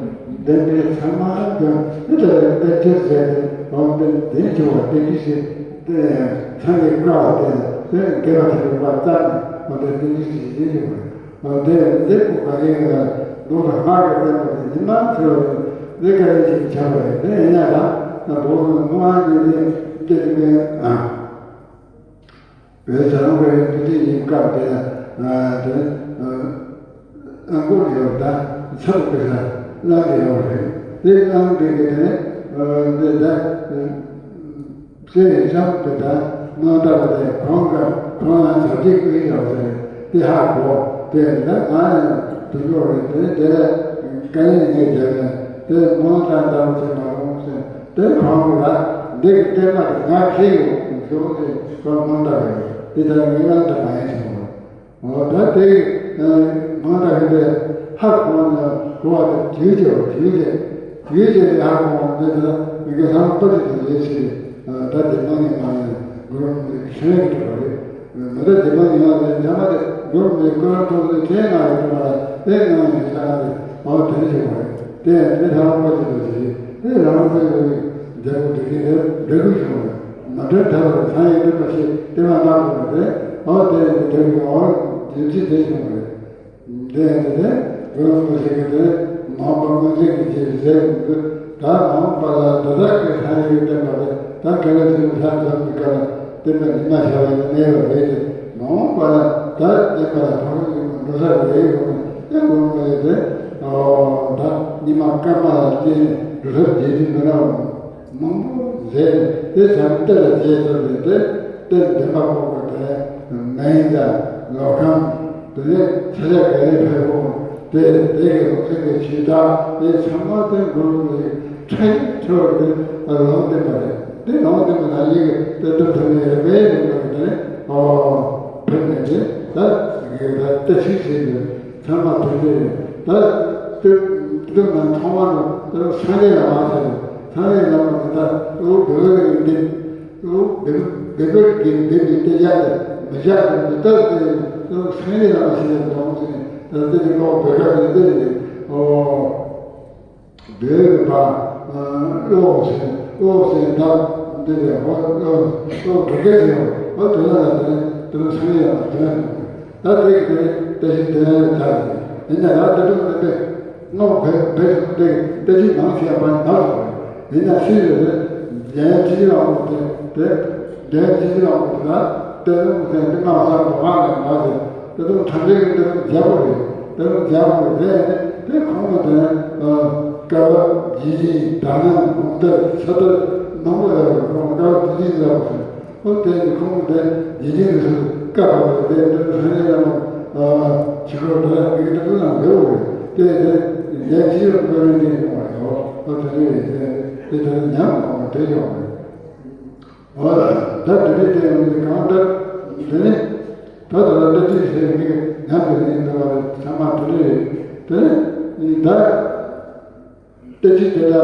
དེ་དེ་ཚང་མ་དགོས་དེ་དེ་དེ་ཅི་ཟེར་དེ་འོ་དེ་དེ་ཅི་བ་དེ་ཅི་ཞིག་དེ་ཚང་གི་བཀའ་དེ་དེ་དགེ་བ་དེ་བ་བཙལ་ནས་འོ་དེ་དེ་ཅི་ཞིག་དེ་ཅི་བ་འོ་དེ་དེ་ཀོ་ག་རེ་གི་མདོག་དང་སྔགས་ཀྱི་བསྟན་པ་དེ་ཉི་མ་ཚེ་བ་དེ་ག་རེ་ཞིག་བྱ་བ་རེད། དེ་ཡིན་ན་ལ་ན་བོ་ནུ་མ་ནི་དེ་དེ་དེ་དེ་ཨ། བོད་ཚང་གི་དེ་དེ་ཡིན་སྐབས་དེ་ན་དེ་ཨ་མགོ་ནས་ཡོད་ད་ཚབ་དེ་ས་ གནང་གི་ཡོད་རེད། དེ་གནང་དེ་གི་དེ་ནས་དེ་ད་སེ་ཡི་ལྕམ་དེ་ད་གནང་སྟངས་དེ་ཁོང་ག་ཁོང་ལ་བྱ་བྱེད་ཀྱི་ཡོད་ཟེར། དེ་ཧ་གོ། དེ་ད་ང་ཡང་དུ་འགྲོ་རེད། དེ་དེ་ལ་དཀའ་ངལ་ངས་བརྒྱབ་ནས་དེ་མོ་ད་ད་བྱེད་མ་རུང་ཟེར། དེ་ཁོང་གི་ད་འདི་གི་བརྟན་མ་དེ་ང་ཁྱེད་ཡོང་འགྲོ་དེ་ཁོང་མ་ད་རེད། དེ་ད་ངའི་ལམ་དུ་མ་ཡིན་ཟེར་བ། འོ་ད་དེ་མང་དྲགས་ཡིན་པས། ཧ་གོ་ནས་གོ་བ་དེ་དུས་ཀྱི་དུས་ཀྱི་དུས་ཀྱི་ཧ་གོ་བ་དེ་ད་མི་ག་ལྷག་པ་དེ་དུ་ཡོད་ཕྱིར། ད་དེ་མ་ངེས་མ་ངེས་གོ་རུང་མི་ཤེས་ཀྱི་འགྲོ་བ་རེད། མི་ད་དེ་མ་ངེས་མ་ངེས་ཉམས་མ་དེ་གོ་རུང་མི་ཀོ་རང་ཐོག་དེ་དེ་ང་ཡོད་འགྲོ་བ་ལ་དེ་ང་ཡོད་ཤ་ང་རེད། འོ་དེ་བྱེད་བ་རེད། དེ་དེ་ལྷག་པ་དེ་དུ་ཡོད་དེ་ལྷག་པ་དེ་དུ་ཡོད་འདྲ་པོ་དེ་གི་དེ་འདྲ་པོ་བྱུང་བ་རེད། མ་འདྲ་འདྲ་བ་རེད། ཚང་ཡིན་འདྲ་པོ་ཞིག་དེ་མ་གནང་དགོས་པ་རེད། འོ་དེ་ཡིན་དེ་འོ་དེ་ཅི་དེ་བྱུང་བ་རེད། དེ་ཡིན་དེ་དེ་གོ་རུང་མི་ཞིག་གི་དེ་མ་འོངས་པ་སྔོན་ཚེ་གི་རྗེས་ཟེར་གི་འདུག་ད་མ་འོངས་པ་ལ་ད་ལྟ་གི་ཚང་ཡིན་བསྟན་པ་རེད། ད་ག་ལ་ཞིག་ལྷ་ཙམ་གི་ག་ལ་བསྟན་པ་ཉི་མ་ཤར་བ་ཡིན་གནས་པ་རེད་དེ། མ་འོངས་པ་ལ་ད་བསྟན་པ་ལ་ཕ་རོལ་ཡོང་བ་འགྲོ་ས་རེད་གོ་རུང་དེ་གོ་རུང་མི་རེད་དེ། འོ་ད་ཉི་མ་སྐར་མ་ལ་བརྟེན་འགྲོ་ཐབས་བྱེད་དུས་མི་འདྲ་བ། མང་པོ་མཛད་ནས་དེ་ཚང་མ་གཏེར་ལ་མཛད་ཐུབ་པའི་དེ་གཏེར་འདོན་པ་པོ་གི་དེ་མེ་ཡིན་ད་ལོ་ཁང་དེ་ནས་ས་ཆ་ག་རེ་ཕེབས་འོང་དེ་དེ་གི་ལོ་ཚིགས་ཀྱི་ཇུས་ཐག་དེ་ཚང་མ་དེ་གོ་རུང་གི་ཁྲ་ཡིག་ཁྲ་བ་དེ་ལུང་བསྟན་པ་རེད། དེ་ལུང་བསྟན་པ་ནང་བཞིན་གྱི་དེ་ལྟར་ཐུབ་ནས་རིམ་པས་རིམ་པ་གི་དེ་ནས་ཨོ་ཕེབས་ནས་དེ་ད་གི་ད་ལྟ་ཆུ་ཟེར་གི་ཚང་མ་དེ་འདྲ་རེད། ད་དེ་དེ་ནང་ཐོག་མར་དེ་སངས་རྒྱས་བླ་མ་ཟེར། སངས་རྒྱས་བླ་མ་དེ་ད་ལོ་བོད་ཀྱི་འདི་ལོ་བོད་བོད་ཀྱི་འདི་མི་དེ་ཡག་དེ་མི་ཡག་དེ་མི་ལྟར་དེ་ལོ་སངས་རྒྱས་བླ་མ་ཞིག་ཡང་འདུག་ཟེར་ནས། ད་དེ་ནི་ལོ་བོད་ཀྱི་འདི་རེད། ཨོ། བོད་ཀྱི་བ་ཀློག་ཟེར་ཀློག་ཟེར་ད་འདི་རེད། ཧོ་ཀློག་ཀློག་དགེ་རྒན་ཟེར་ཧོ་དེ་ལ་ལ་དེ་དེ་ལ་སངས་རྒྱས་ལ་དེ་ད་དེ་གི་དེ་དེ་བཞིན་དེ་ལ་ད་ཡིན་ན་ཡང་དེ་དུ་དེ་དེ་ཀློག་བོད་བོད་དེ་དེ་བཞིན་ནང་ཞེས་པ་ནག་ཡིན་ན་སྲིད་རེད། རྒྱལ་ཡོན་ཅི་ལ་འོང་དེ་དེ། རྒྱལ་སྤྱི་ལ་འོང་དུས་ན་སྟོད་ལུང་ཟེར་འདི་སྔགས་སམ་མདོ་སྔགས་ལས་མ་ཟེར། སྟོད་ལུང་ཐམས་ཅད་ཀྱི་སྟོད་ལུང་རྒྱལ་པོ་རེད། སྟོད་ལུང་རྒྱལ་པོ་རེད་ཟེར་ནས་དེ་ཁོང་གི་དོན་སྐལ་བ་ཇི་བཞིན་དག་སྣང་དགོངས་དར་ཚད་དར་མང་པོ་ཡོད་རེད། ཁོང་སྐལ་བ་ཇི་བཞིན་ཡོད་པ་རེད། ཨོ་དེ་ནི་ཁོང་གི་དོན་ཇི་བཞིན་རེད་ཟེར་བཀའ་ཕབ་རེད། དེ་སྟོད་ལུང་ཐམས་ཅད་ལ་ཆི་ཁོ་དོན་མི་གི་སྟོད་ལུང་ན་ཡོད་རེད། དེ་དེ་རྒྱལ་སྤྱི་ལ་བཀའ་རེད་དེ་ཡོང་བ་རེད། ཨོ་དེ་རེད་དེ་དེ་དེ་ཉམས་མང་པོ་དེ་ཡོང་བ་རེད། འོ་ད་དེ་རིང་དེ་ཡང་གང་ལྟར་དེ་ནི་ད་ལྟ་ལ་ལྟ་ཅི་ཟེར་མི་ཉམས་པའི་ལན་འདུག་བ་ཚང་མ་དེ་རེད། དེ་ནི་ད་ལྟ་ཅི་དེ་ལ་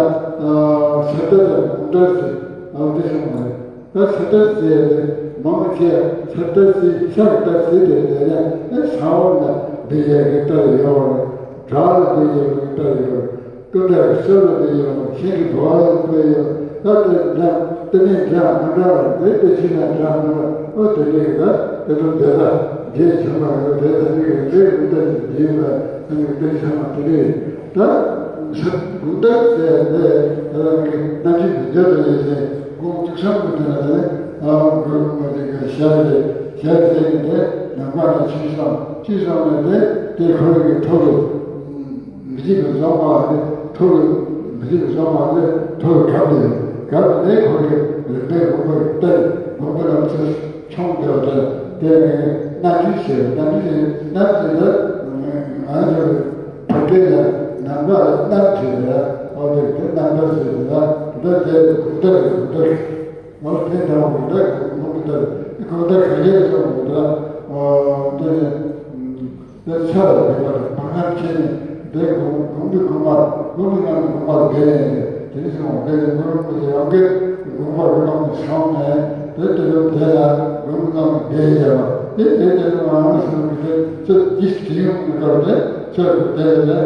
ས་ལྟ་དང་གོང་ལྟ་ཟེར་འོ་དེ་སོང་བ་རེད། ད་ས་ལྟ་ཟེར་དེ་མང་ཆེ་ས་ལྟ་ཟེར་ས་ལྟ་ཟེར་དེ་ལས་ཡང་ས་འོག་ལ་འབད་ཡས་ཀྱི་ལྟ་ཡོད་རེད། བྲག་ལ་འབད་ཡས་ཀྱི་ལྟ་ཡོད་རེད། ཀུན་དགའ་གསོལ་ལ་འདི་ཡོད། ཤིང་གི་བུ་བ་ལ་འདི་ཡོད། ད་དེ་འདྲ་དེ་ནས་འདྲ་མི་འདྲ་བ་དེ་དེ་ཕྱི་ལ་འདྲ་མི་འདྲ་ཨོ་དེ་འདྲ་གི་ད་དེ་ཚོ་འདི་ལ་རྗེས་བྱུང་བ་ཡོད། དེ་ད་ནི་གི་དེ་མི་འདྲ་ཞིག་ཡིན་པ་ཨ་ནི་དེ་ཚང་མ་དེ་འདྲ་ཡིན། ད་ས་དགུང་ཟླ་ཟེར་དེ་ད་ནི་གི་རྣམ་དཔྱོད་མི་འདྲ་དུ་ཡིན་ཟེར་དགུང་བཅུ་གསུམ་གི་དེ་ལ་དེ་ཨ་དགུང་མ་དེ་གི་ཞལ་རེ་ཞལ་ཟེར་གི་དེ་ནམ་མཁའ་ལ་ཆུ་སོང་ཆུ་སོང་ནས་དེ་དེ་ཁོ་རང་གི་ཐོག་གི་མི་འཇིགས་པའི་གཟུངས་མ་དེ་ཐོག་གི་མི་འཇིགས་པའི་གཟུངས་མ་དེ་ཐོག་གི་གབ་དེ་གབ་དེ་ཁོ་གི་རིམ་པས་དགོངས་པ་གཏད་དགོངས་པ་རྣམས་ཚུར་མཆོང་བསྡད་པ་དེ་དེ་ནས་རྣམ་འགྱུར་ཞེས་པ་རྣམ་འགྱུར་ཞེས་རྣམ་ཞེས་པ་ང་ཚོ་བོད་སྐད་ལ་ནམ་མཁའ་ལ་གནམ་ཞེས་པ་ཨོ་དེ་དེ་རྣམ་ཐར་ཞེས་པ་འདི་དེ་གོང་ལྟར་གོང་ལྟར། ང་ལ་ཕན་ཐོགས་མི་འདུག་གོང་དུ་ལྟར་གོང་ལྟར་ག་རེ་སོང་མི་འདུག་ཨོ་འདི་ནི་འདི་ཚར་བའི་བར་བར་ན་ཁྱེད་ནི་འདི་དགོངས་དགོངས་པའི་དགོངས་པ་དགོངས་པའི་ངང་དུ་དགོངས་པར་འགལ་ནས་དེ་ནི་སོང་འདི་ནི་མི་རུང་བའི་རང་གི་དགོངས་པ་རུ་ལོག་ནས་སོང་ནས་དེ་དེ་རུ་དེ་ལ་དགོངས་པའི་ངང་དུ་འགལ་ཡོད་པ་དེ་དེ་དེ་རུ་ང་རང་སོང་གི་དེ་ཚོད་ཀྱིས་དེ་ཡོང་མི་དགོས་ཏེ་ཚོད་དེ་ལས་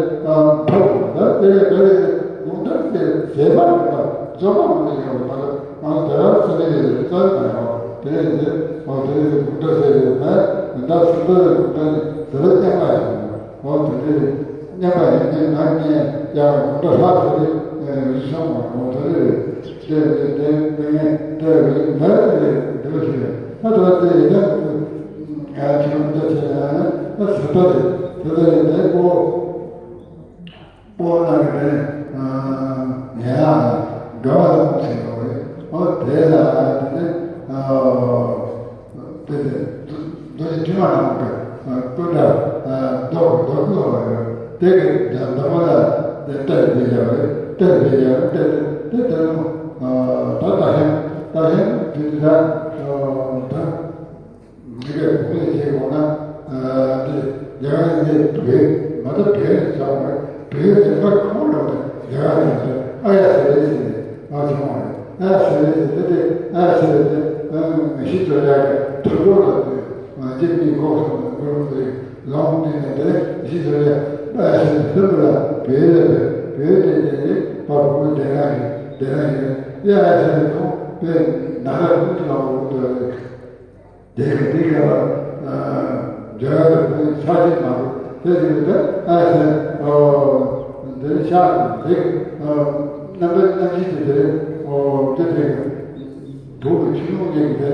ཕབ་ད་དེ་ལས་དེ་ལས་དགོངས་དོན་དེ་བྱེད་པ་མེད་པ་རྫོགས་པ་མེད་པ་ཡོང་བ་ལ། ང་ཚོ་དེ་རང་ཚོ་ལས་ཡོད་རྩ་ནས་ཡོད། དེ་ཡིན་ཏེ་ང་ཚོ་ཡོད་དགོངས་དག་ཟེར་ཡོད་ན་ད་སུ་ལྟར་དགོངས་དག་ཟེར་བ་མཉམ་པ་ཡིན། ང་ཚོ་དེ་མཉམ་པ་ཡིན་ནས་ང་གཉིས་ཡང་དགོངས་དག་ལྷག་ཟེར་ཏེ་རིག་སོང་བ་ང་ཚོ་རེད། དེ་དེ་དེ་ངས་དེ་རིག་མེད་དེ་འདི་ལ་ཞུ་ཡོད། ད་དེ་དེ་ཡིན་ན་ང་ཚོ་དེ་བྱས་ན་ད་ཟེར་ད་རེད། དེ་དེ་ཡིན་ཏེ་ཨོ། སྤོ་ལགས་ཀྱི་ནི་ཡན་ལག་དགའ་བ་ལ་ཟེར་བ་རེད། ཨོ་དེ་ལ་དེ་ནི་དེ་དེ་རྡོ་རྗེ་དྲི་མ་ལ་སྐུ་འདྲ་རྡོ་རྡོ་སྐུ་བ་རེད། དེ་གི་འདབ་མ་ལ་དེ་གཏད་དེ་ཡ་རེད། གཏད་དེ་ཡ་རེད། གཏད་དེ་དེ་ལ་མོ་ད་ད་ཧེ་ད་ཧེ་དེ་དེ་ད་ད། མི་སྐད་གོང་ལས་བྱས་འོང་ན། འདི་རྒྱ་གར་ཡིན་ནའི་བོད་མ་གཏོགས་བོད་ནས་བྱ་བ་རེད། བོད་ནས་མར་ཁོང་ལ་རྒྱ་གར་ནས་ཨ་ཡ་ཟེར་རེད་ཟེར་ནས་ང་བྱུང་བ་རེད། ཨ་ཡ་ཟེར་རེད་ཟེར་དེ་དེ་ཨ་ཡ་ཟེར་རེད་དེ་ངས་ཤི་ཚོ་ཡག་གི་ཐུར་ཀོར་ལ་དུས་ཅིག་མིའི་ཁོག་སོང་ནས་ཀོ་རུ་དེ་ལོང་དུས་ནས་དེ་ཤི་ཚོ་ཡག་ཨ་ཡ་ཟེར་རེད་ཐུར་ཀོར་ལ་བོད་ལ་བོད་བོད་དེ་དེ་དེ་པ་བུ་དེ་རང་ཡིན་དེ་རང་ཡིན་ཨ་ཡ་ཟེར་རེད། ཁོང་བོད་ན་ཧ་ཀུན་ཏུ་ལ་འོང་འདུག་རེད། དེ་ག་དེ་ག་ལ་འཇོ་ཡ་དང་ཁོང་ཆ་ཤས་མ་རུ་དེ་དེ་ལ་ཨ་ཟེར་ཨོ་འདི་ནི་ཤ་དང་དེ་རྣམ་པའི་རྣམ་ཤེས་དེ་དེ་ཨོ་དེ་དེ་ག་དུག་གི་ཆུ་ཀླུང་གཉིས་ཀྱི་དེ་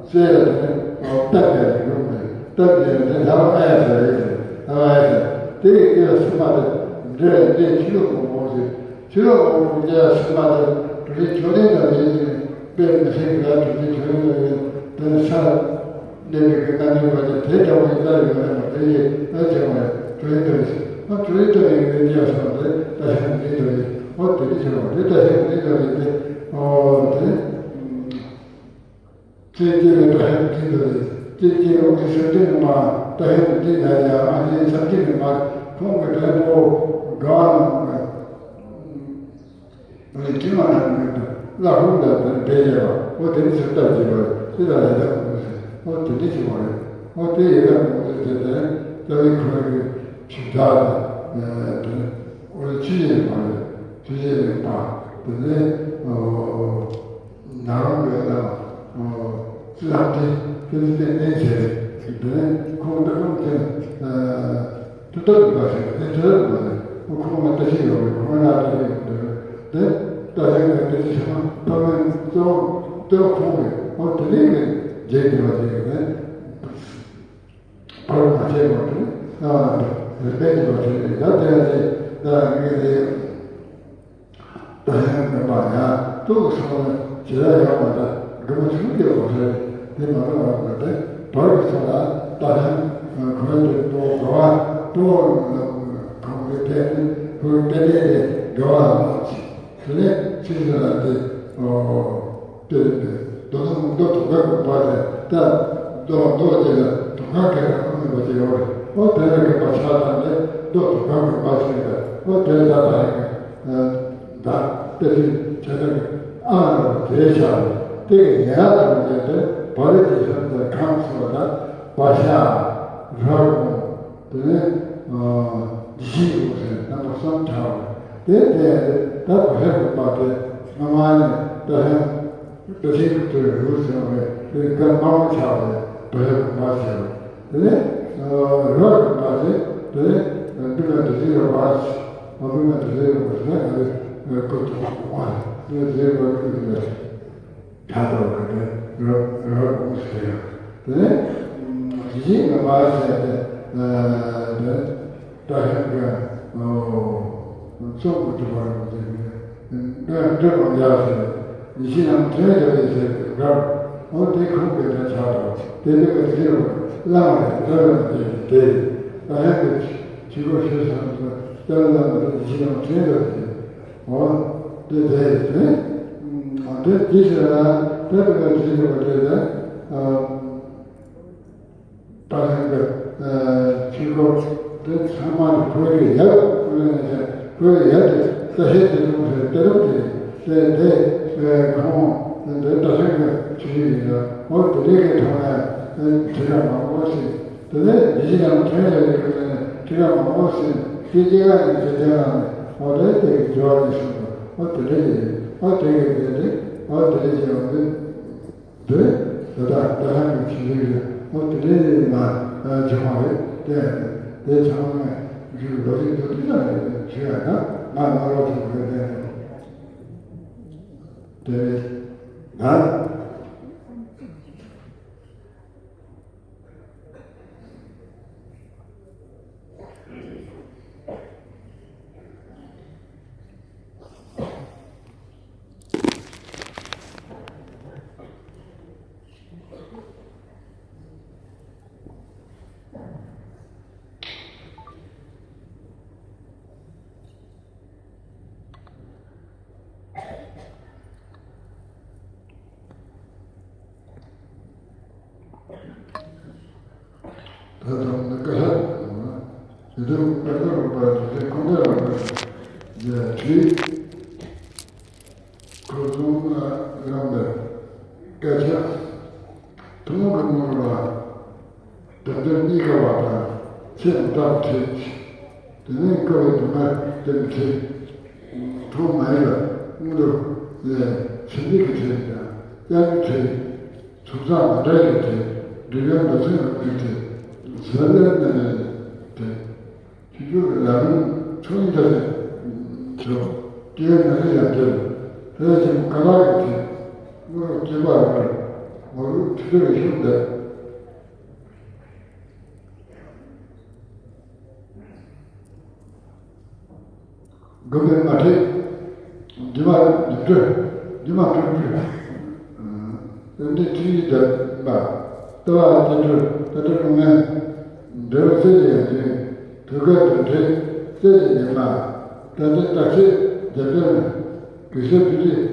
སེ་ཡ་དེ་ཨོ་སྟབས་ཡ་དེ་ཡོང་མེད་སྟབས་ཡ་དེ་ལྷ་བ་ཨ་ཡ་ཟེར་ཡ་ཟེར་ལྷ་བ་ཨ་ཡ་ཟེར་དེ་ཡི་སྐྱེ་བ་སེམས་མ་དེ་འདྲེ་འདྲེ་ཆུ་ཀླུང་གི་འོང་ཟེར། ཕྱི་ལོགས་འོང་རྒྱ་ཕྱི་མ་དེ་གྲུ་བཞི་ཆོས་ལྡན་དང་ལས་ཀྱི་དཔེ་མི་སྲིད་པའི་གྲུ་བཞི་ཆོས་ལྡན་དང་ལས་དེ་ཤར་གནས་པའི་གི་རྣམ་སྨིན་པ་དེ་དེ་འདྲ་བོ་ཡི་ལྟར་ཡོད་ན་མ་དེ་ཡི་ལྟར་བྱུང་བས་གྲུ་བཞི་དང་ལས་ཨ་གྲུ་བཞི་དང་ལས་ཀྱི་རྒྱ་སོང་དེ་ལྟ་ཞིང་འཛིན་དུ་ཡི་ཨོ་དེ་འདྲ་བྱུང་བ་དེ་ལྟ་ཞིང་འཛིན་དུ་ཡི་དེ་ཨོ་དེ། ཅེས་སྐྱེ་བའི་བཀྲ་ཤིས་འཛིན་དུ་ལེན། ཅེས་སྐྱེ་བའི་སེམས་ཅན་མ་བཀྲ་ཤིས་འཛིན་ལ་ཡང་ཨ་ནི་སེམས་ཅན་མ་ཁོང་གི་བྲན་པོ་དགའ་བ་ནང་གི་དྲི་མ་ནང་གི་བླ་ཧུར་ལ་དེར་འབད་བྱས་པ་འོ་དེ་ནི་ཚུར་ལྟ་བྱས་པ་ཅི་ལ་ཡི་དྭགས་མོ་ཟེར་འོ་དེ་འདྲ་ཞིག་མ་རེད། འོ་དེ་ཡི་དྭགས་མོ་ཟེར་དེ་དེ་རྩ་བའི་ཁོ་རང་གི་ཆུ་བྲག་དེ་དེ་འོ་ཆུ་ཡི་མ་རེད། ཆུ་ཡི་མ་དེ་ནི་འོ། ནཱ་རོ་པའི་བླ་མ་ཙི་ལྷག་སྟེ་ཀུན་གཟིགས་བསྟེན་བྱས་འདི་ནས་ཁོང་འདི་ཁོང་ཚོས་ཐུགས་དམ་པ་ཞིག་བསྟེན་ཚུལ་མ་རེད། ཁོང་ལ་བཀྲ་ཤིས་ཡོད་རེད། ཁོང་ལ་བཀྲ་ཤིས་ཡོད་རེད། འདི་ལྟ་བྱས་ནས་བཀྲ་ཤིས་ཚང་མ་ཕ་མའི་གཙོ་བོ་གཙོ་བོ་ཁོང་རེད། ཁོང་དེ་རིང་གི་རྗེས་འདི་བ་དེ་རེད། ཕར་མ་བྱས་པ་དེ་ཨ་རེད་པས་ཀྱི་བ་དེ་རེད། ད་དེ་ཡང་དེ་ད་ངས་དེ། ད་ཡང་མིན་པ་ཡང་ཏོག་སོང་ན་ཇི་ལྟར་ཡོང་བ་ད་དགེ་མོ་ཆུང་སྐྱེས་པ་རེད། དེ་མ་རེད་བ་དེ་བར་གྱི་ཚོ་ལ་ད་ཡང་ཁོ་རང་དེ་ཏོག་དགའ་བ་ཏོག་གང་གི་དེ་ནི་ཁོའི་དེ་ནས་དེ་དགའ་བ་ལ་མ་ཕྱིན། དེ་ནས་ཕྱིན་ཟེར་ལ་དེ་ཨོ་དེ་ནས་དེ་རྡོ་སྣུམ་རྡོ་དུང་དཀར་གྱི་བ་དེ་ད་རྡོ་རྡོ་དེ་ལ་དུང་དཀར་གྱི་རང་མིན་པ་དེ་ཡོད་རེད། ཨོ་དེ་ལ་དགོན་པ་ཆགས་དང་དེ་རྡོ་དུང་དཀར་གྱི་བ་ཞིག་རེད། ཨོ་དེ་ད་ད་ཡང་། ད་དེ་བཞིན་བྱས་ཏེ་ཨ་རོ་དེ་ཤར་དེ་གི་ཡ་དང་དེ་དེ་བ་རི་དེ་ཤར་དེ་གང་སོ་ད་བ་ཤ་ར་གོང་དེ་ནས་ཞི་རུ་ཟེར་རྣམ་པ་གསུམ་ཆགས་པ་དེ་དེ་ད་བ་ཤ་གི་བ་དེ་སྔ་མ་ནས་ད་ཡང་དེ་བཞིན་དུ་རུ་ཟེར་བས་དེ་ག་མང་ཆགས་པས་བ་ཤ་གི་བ་ཟེར་བ། དེ་ནས་རོ་རིག་པ་དེ་དེ་འདི་ལ་དེ་བཞིན་རོ་བ་ཞིག་མ་བུད་ན་དེ་བཞིན་རོ་བ་ཞིག་ལ་ང་ཚོས་ཀོ་ཐོག་གོ་བ་དེ་བཞིན་རོ་རིག་པ་དེ་ལ་ད་ལྟ་བ་ག་དེ་རོ་རོ་གོང་ཞིག་ཡོད། དེ་ནས་དེ་བཞིན་རོ་བ་ཞིག་དེ་དེ། ད་ཧན་ག་ཚོགས་མི་ཐུབ་པར་མི་འདུག་ནས་འདོན་འདོན་མང་ཡག་ཟེར། ཡེ་ཤེས་ལམ་དོན་རྒྱབ་ཡོད་ཟེར་དུས་སྐབས་འོ་དེ་ཁོང་གིས་ད་ཆགས་འགྲོ་དེ་འདི་ག་དེ་བླ་མ་རེད། འདྲ་བའི་མི་འདུག་དེ་ད་ཧན་གི་ཆུ་གོ་ཤོད་སོང་ཟེར་ལྟ་བུ་བླ་མ་རེད། ཡེ་ཤེས་ལམ་དོན་རྒྱབ་ཟེར། འོ་དེ་དེ་རེད། དེ་དེ་ཟེར་ན་དེ་འདི་ག་དེ་ཡོད་པ་རེད། ད། ད་ལན་གྱི་ཆོས་སྐོར་དེ་ཚང་མ་ནི་ཁོའི་ཡབ་ཁོའི་ཡབ་དེ་ས་ཤེད་དེ་རུང་ཟེར་དེ་རུང་དེ་དེ་དེ་ཁོང་དེ་ད་ལན་གྱི་ཆོས་ཡིན་ལ་འོ་དེ་འདྲའི་གི་ཐོག་ནས་ཁྲི་ཁ་མང་པོ་ཞིག་དེ་ནས་ཡིད་ཀྱི་ནང་ཐོན་ཡོད་པའི་ཁྲི་ཁ་མང་པོ་ཞིག་དེ་སྐྱེ་བ་ནས་དེ་དེ་ནང་ནས་འོ་དེ་དེ་གི་འགྱུར་བ་ནས་བྱུང་བ་འོ་དེ་འདྲ་ཡིན། འོ་དེ་གི་དེ་འདྲ་འོ་དེ་འདྲ་བྱས་པ་འདི། དེ་ད་ལྟ་ད་ལན་གྱི་ཆོས་ལུགས་ཡོད། ཨོ་དེ་འདྲའི་ང་བྱུང་བ་རེད། དེ་དེ་ཚང་མ་ང་རྒྱུད་ལོ་རྒྱུས་མདོར་བསྡུས་ཙམ་རེད། ཞུ་ཡ་ན་ང་ང་རོ་ཆེན་པོའི་དེ་དེ་རེད་ད། ད་དུང་ནི་བཀའ་ཤག་དང་། ཡི་དམ་བཀའ་སློབ་རོགས་པ་དེ་ཚོའི་ཁོང་ཁྲོ་རོགས་པ་ཡ་ཁྲིད། ཁོ་ཚོ་ང་རང་ལ་སྐད་ཆ་ཐུང་ངུ་གི་ངོ་ལ་དེབ་ཐེར་གཉིས་ཀ་བ་དང་ཚེ་མི་རྟག་ཁྲིད། དེ་ནས་ཀ་བའི་དུ་མ་དེབ་ཁྲིད། ཐོག་མ་ཡི་ལ་དངོས་གྲུབ་ལས་ཚེ་འདི་གི་ཁྲིད་དང་དབྱར་གྱི་ཁྲིད། ཚོགས་བསགས་མ་འདྲ་ཡི་ཁྲིད། འབྲི་གཡོག་འདོད་སེམས་རབ་ཀྱི་ཁྲིད། ཟས་ལས་ནད་ལས་ཁྲིད། ཆུ་སྦྱོར་ལ་ལུང་ཚོགས་གཉིས་ཀ་ལས་ཆོག་སྐྱེ་བོའི་ནད་ལས་ཡང་ཁྲིད། དེ་ལས་ཀྱང་ཀ་ལ་གི་ཁྲིད། དངོས་གྲུབ་སྐྱེ་བ་རབ་ངོ་བོ་ཁྲིད་དེ་ཤོག་འདེབས། དགུ་པའི་མ་ཁྲིད། སྒྱུ་མ་སྒྱུ་འཕྲུལ། སྒྱུ་མ་སྤྲུལ་སྤྲུལ། ཨ། རྟེན་འབྲེལ་ཁྲིད་ཡིག་འདེབས་པ། ལྟེ་བ་རྟེན་འབྲེལ་རྟེན་འབྲེལ་ཀླུང་ངན། འབྲས་བུ་རྩེ་གཅིག་ཡང་ཅིང་། ཐུགས་ཀའི་དོན་ཁྲིད་རྩེ་གཅིག་ཉི་མ། རྟེན་འབྲེལ་རྟགས་ཁྲིད་རྒྱབ་སྐྱོར་ནི། གེགས་སེལ་བདུད་རྩི།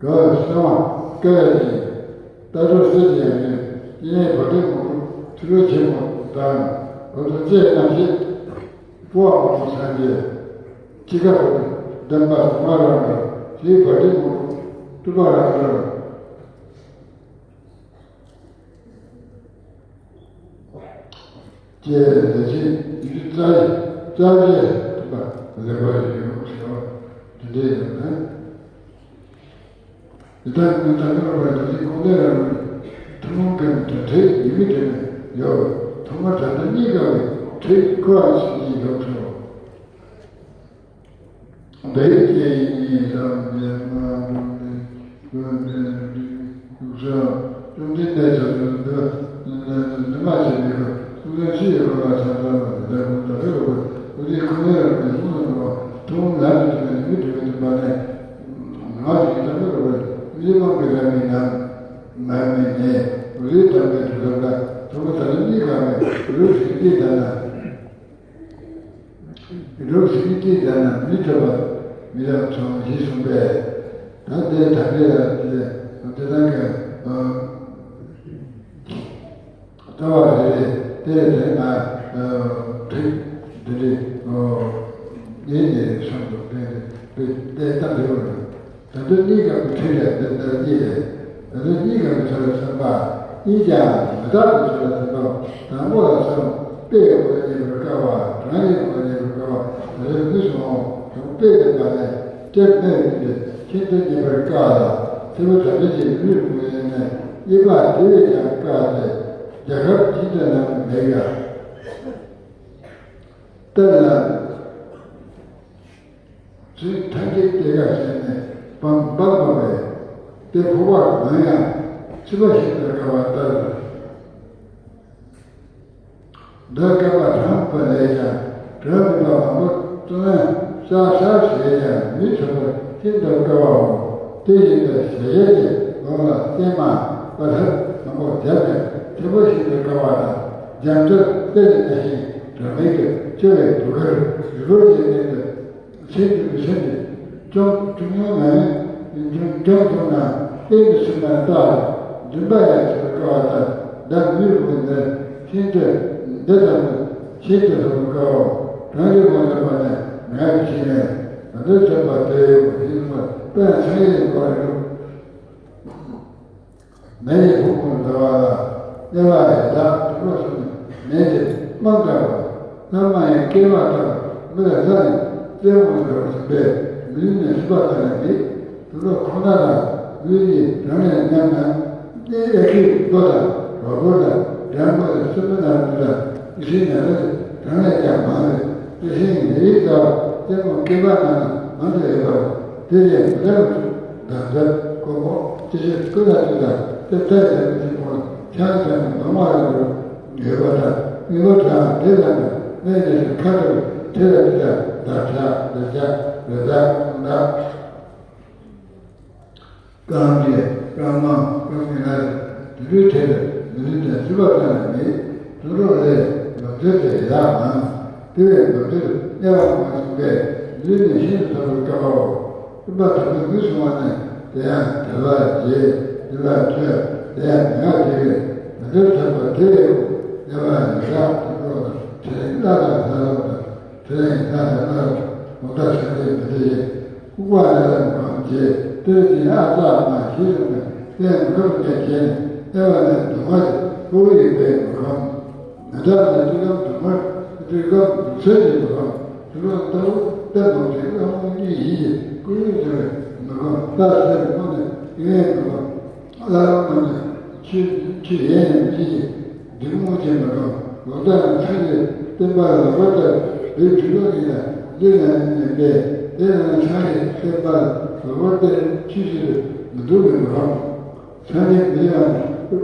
དགའ་བའི་གསང་བ་བསྐལ་པའི་ཉིན། རྟ་མགྲིན་གསེར་གྱི་ཡང་སྙིང་སྐྱེ་གནས་བར་དོའི་ངོ་བོ་ཐུགས་རྗེ་ཆེན་པོ་དང་། བར་དོ་རྩེ་རྣམ་ཤེས་སྤོ་བ་མང་པོ་སངས་རྒྱས། འཆི་ཁ་བར་དོ་བདེན་པ་གཟུང་བ་རང་གྲོལ། དེའི་བར་དོའི་ངོ་བོ་སྤྲུལ་པ་རང་གྲོལ། ཅེས་ལས་ཅན་ཡུལ་རྩ་རྩ་བའི་ཐུབ་པ་ལེགས་པར་ཡོད་ཞེས་པ་དེ་འདྲའི་ཡོད་ན། ཡི་དྭགས་ཀུན་ཐར་པར་བར་དུ་ཅིག་ཁོང་ལས་རང་ཐུན་མོང་གི་དོན་ཁྲིད་ཡི་གེ་དྲན་ནས་ཡོད། ཐོག་མར་དྲན་པ་གཉིས་ཀ་བའི་ཁྲིད་ཁོ་རང་ཞིག་གིས་ཡོད་ཆོག་བདག་ཡིད་ཀྱི་ཡིན་ཡིན་ལམ་ཡན་མ་འགྲོ་ནས་ཀུན་ནས་ཡུག་ས་བཅོམ་ལྡན་འདས་ཚོ་འདི་འདི་མ་བྱས་པའི་ཁར་གསུང་རྩོམ་ཅི་ཡོད་པ་ལ་ཆ་ཚང་བ་འདི་ལྟར་ཁོང་དག་ས་རོགས་པ་འོ་དེ་ཁོ་ནའི་རང་གི་གསུང་ལ་འགྲོ་བ་ཐུན་མོང་ལམ་གྱི་ཐོག་ནས་ཡི་གེ་དྲན་པའི་བདེན་པ་ནས། ང་ཞིག་གིས་ད་ལྟ་རུ་བར་མི་མང་གི་རང་མིན་ནམ། ང་མིན་ནས་རུས་དམ་པའི་གྲུབ་ཐོབ་ལ་ཐོག་མ་ད་ལ་གཉིས་ཀ་མེད་རུས་ཞིག་གིས་ད་ན། རུས་ཞིག་གིས་ད་ན་མི་ཐོབ་པ་མི་རབས་ཚོང་ཞེས་གསུངས་པས། ད་ལྟའི་ཐབས་ལས་ལ་དེ་དེ་དང་གི། ལྟ་བ་རེ་རེ་དེ་རེ་ན་ཁྲིད་འདི་རེ་ངེས་ནས་བསམ་དུ་དེ་དེ་ལྟ་འདི་བར་ད་དུང་གཉིས་ཀ་གི་ཁྲིད་ལས་འདི་ལྟར་གཉིས་རེད། ད་དུང་གཉིས་ཀ་གི་ཚུལ་ལ་བསམ་པ་གཉིས་ཀྱང་མི་རྟག་པའི་ཚུལ་ལ་བསམ་པ། དང་པོ་ལ་བསམ་དཔེ་ཡི་སྒོ་ལ་རྙེད་པར་དཀའ་བ། གྲངས་ཀྱི་སྒོ་ལ་རྙེད་པར་དཀའ་བ་ད་དུང་མི་གསུང་འོང་དང་དཔེ་ལྡན་པ་ནས། སྐྱེ་མེད་ཡིན་པས་ཤིན་ཏུ་རྙེད་པར་དཀའ་ལ། ཚེ་འཕོས་ད་ལྟ་ཅིག་མི་རུང་བ་ཡིན་ནས་དབྱེ་བ་དེ་བས་ཀྱང་དཀའ་སྟེ། རྒྱལ་ཁབ་ཅི་འདྲ་ན་མེད་ཀྱང་། གཏེར་ལ་ཚུལ་ཐམས་ཅད་གཏེར་ཁ་བྱས་ནས་སྤང་སྤང་སྤང་བས་དེ་འཕོ་བ་མང་ཡང་ཚུད་པ་ཤིན་ཏུ་དཀའ་བ་ལྟར། འདོད་དཀའ་བ་དྲངས་པ་ལས་ཀྱང་གྲོལ་མེད་པ་མང་པོ་བརྩོན་ལེན་བསགས་བསགས་བྱས་ཀྱང་མི་ཐོབ་པར་ཤིན་ཏུ་དཀའ་བའོ། དེ་བཞིན་དུ་ཞལ་བཞེས་ཀྱི་ལུང་ལ་བརྟེན་མ་པ་ཐབས་མང་པོ་བརྒྱབ་ཀྱང་ཚེ་འཕོས་ཤིན་ཏུ་དཀའ་བ་དང་། རྒྱ་མཚོར་གཏེར་ནི་ལྟ་ཞིང་སྒྲོན་མེ་གི་ཆུ་བའི་དུ་ཁར་རི་བོ་ཆེའི་སྟེང་དུ། ཚེ་འདི་མི་ཚེ་འདི་བཅོམ་བཅོམ་མྱོང་མེད། བཅོམ་བཅོམ་བྱུང་ན་གཏན་དུ་ཚིག་མ་བཏགས། འདུན་པ་ཡང་བྱེད་པར་དཀའ་བ་ལྟར། བདག་མི་རུང་བའི་འདིར་ཤིན་ཏུ་འདི་ལྟ་བུ་ཤིན་ཏུ་ལྷུང་དཀའ་བ། གྲངས་ཀྱི་སྒོ་འཛིན་པ་ནི་ང་ཡི་ཕྱིར་ནས་ང་འདིར་བྱོན་པ་དེ་ཡོད་པ་ཞིག་གསུངས་པ་དཔལ་ཚང་ཡི་གོ་རུ། མེ་ཡི་ཕུང་པོ་འདྲ་བ་ལ། དམྱལ་བ་ཡི་བདག་དུད་འགྲོ་གསུམ་ནི་མེ་ཡི་དམག་འདྲ་བ། ལྷ་མ་ཡི་སྐྱེ་བ་ལྟར་མི་ལ་ལྷ་ནི་རྩེ་མོ་འདྲ་བ་ཞིག་པས་མི་ལུས་ནི་སྲིད་པ་ལྟར་ནི་མེད། དུད་འགྲོ་ཁོ་ན་ལ་ལུས་ཀྱི་རང་ལས་ཉམས་ན། དབྱར་ཁའི་རྡོ་དང་རོ་བོར་དང་འབྲང་མགོ་དང་སྲིན་མོ་ནག་རུལ་དང་ཡིད་བཞིན་ནག་རུལ་གྲངས་ལས་ཀྱང་མང་བས་དེ་བཞིན་ལས་ཡིད་དགའ་བ་རྩེ་མོ་སྐེད་པ་ནང་ན་མང་དུ་ཡོད་པ། དེ་ཡང་མི་ལ་མི་འཁྲུགས་འདམ་རྫབ་ཀོ་མོ་ཅི་ཕྱིར་ཀུན་ལ་ཐུག་ལ་དེ་ཐད་ཀྱང་མི་ཚིག་ཁོང་ཆང་ཆང་ནས་མང་བ་རེ་འགྲོ་ཡོད་པ་དང་དངོས་པོ་དྲངས་དེ་ལ་ནི་གནས་ནས་ཁ་ཐུག་དེ་ལ་དེ་ལ་འདབ་ཆགས་འདབ་ཆགས་རི་དྭགས་ཁུང་དྭགས། རྐང་རྗེས་རྐང་མ་རྐང་མིག་ལ་དུད་འགྲོའི་གྲས་དུ་མི་ལུས་ནས་སྲིད་པ་ལྟར་ན་མེད། དུད་འགྲོ་ལས་འབབ་རྫས་དེ་ཡི་དྭགས་མང་། དེ་བས་འབབ་རྫས་དམྱལ་བ་མང་བ་གསུངས་པས་ལུས་ནི་ཤིན་ཏུ་ཐོབ་པར་དཀའ་བའོ། སྟོན་པ་དམ་པས་མི་གསུང་བ་ནི་དེ་ཡང་དལ་བ་བྱེད། དེ་ལ་ཁྲོས་དེ་ཡང་མི་ང་དེ་བས་ མི་འདོད་ཐར་པ་དེ་ཡང་དབྱེ་བ་ཡི་རབ་ཏུ་དཀྲོལ་ལ། དེ་ཡི་སྣ་དང་སྣ་ལོག་དང་། དེ་ཡི་སྣ་དང་སྣ་ལོག་ལོག་ལྟ་ཆགས་ཅན་མི་འདོད་ཅན། ལྐུགས་པ་ལ་ལ་མི་ཁོམ་བྱེད། དེ་ཡི་ཨ་ཙ་མ་ཞེས་གསུངས་ནས། དེ་ཡང་མི་ཁོམ་ཅན་བྱས་ནས། དབྱེ་བ་ནི་སྡུག་བསྔལ་གྱི་ཁོ་བོ་ཡི་དཔེ་མི་ཁོམ། མི་འདོད་ནི་སྤྲུལ་ཁམས་སྡུག་བསྔལ། སྤྲུལ་ཁམས་སྡུག་བསྔལ་གྱི་མི་ཁོམ། སྤྲུལ་ཁམས་ལྟ་བུ་ལྟ་མང་ཆེ་ལྷ་མོ་གཉིས་ཡིན་གྱི། སྐུ་ཡོན་ཟེར་བའི་མི་ཁོམ། ལྷ་ཟེར་བའི་དངོས་ནི་ཡོན་མི་ཁོམ། ལྷ་རང་ངོས་ནས་ཆོས་ཆོས་ཡིན་ནས་མི་ཤེས་ཀྱི། འདུས་མང་ཆེན་མི་ཁོམ། ལོག་ལྟ་ནི་སངས་རྒྱས་བསྟན་པ་ལ་ལོག་པར་ལྟ་བའི་སྤྲུལ་སྐུ་ཡིན་ལ། འདི་ན་ནི་མེད་པས། དེ་ན་ནི་སངས་རྒྱས་བསྟན་པ་ལ་ལོག་པར་ལྟ་བའི་ཆོས་ཤིག་ཏུ་མི་འདུག་པས་མི་ཁོམ། སངས་རྒྱས་མི་ཡོང་བ་ནི་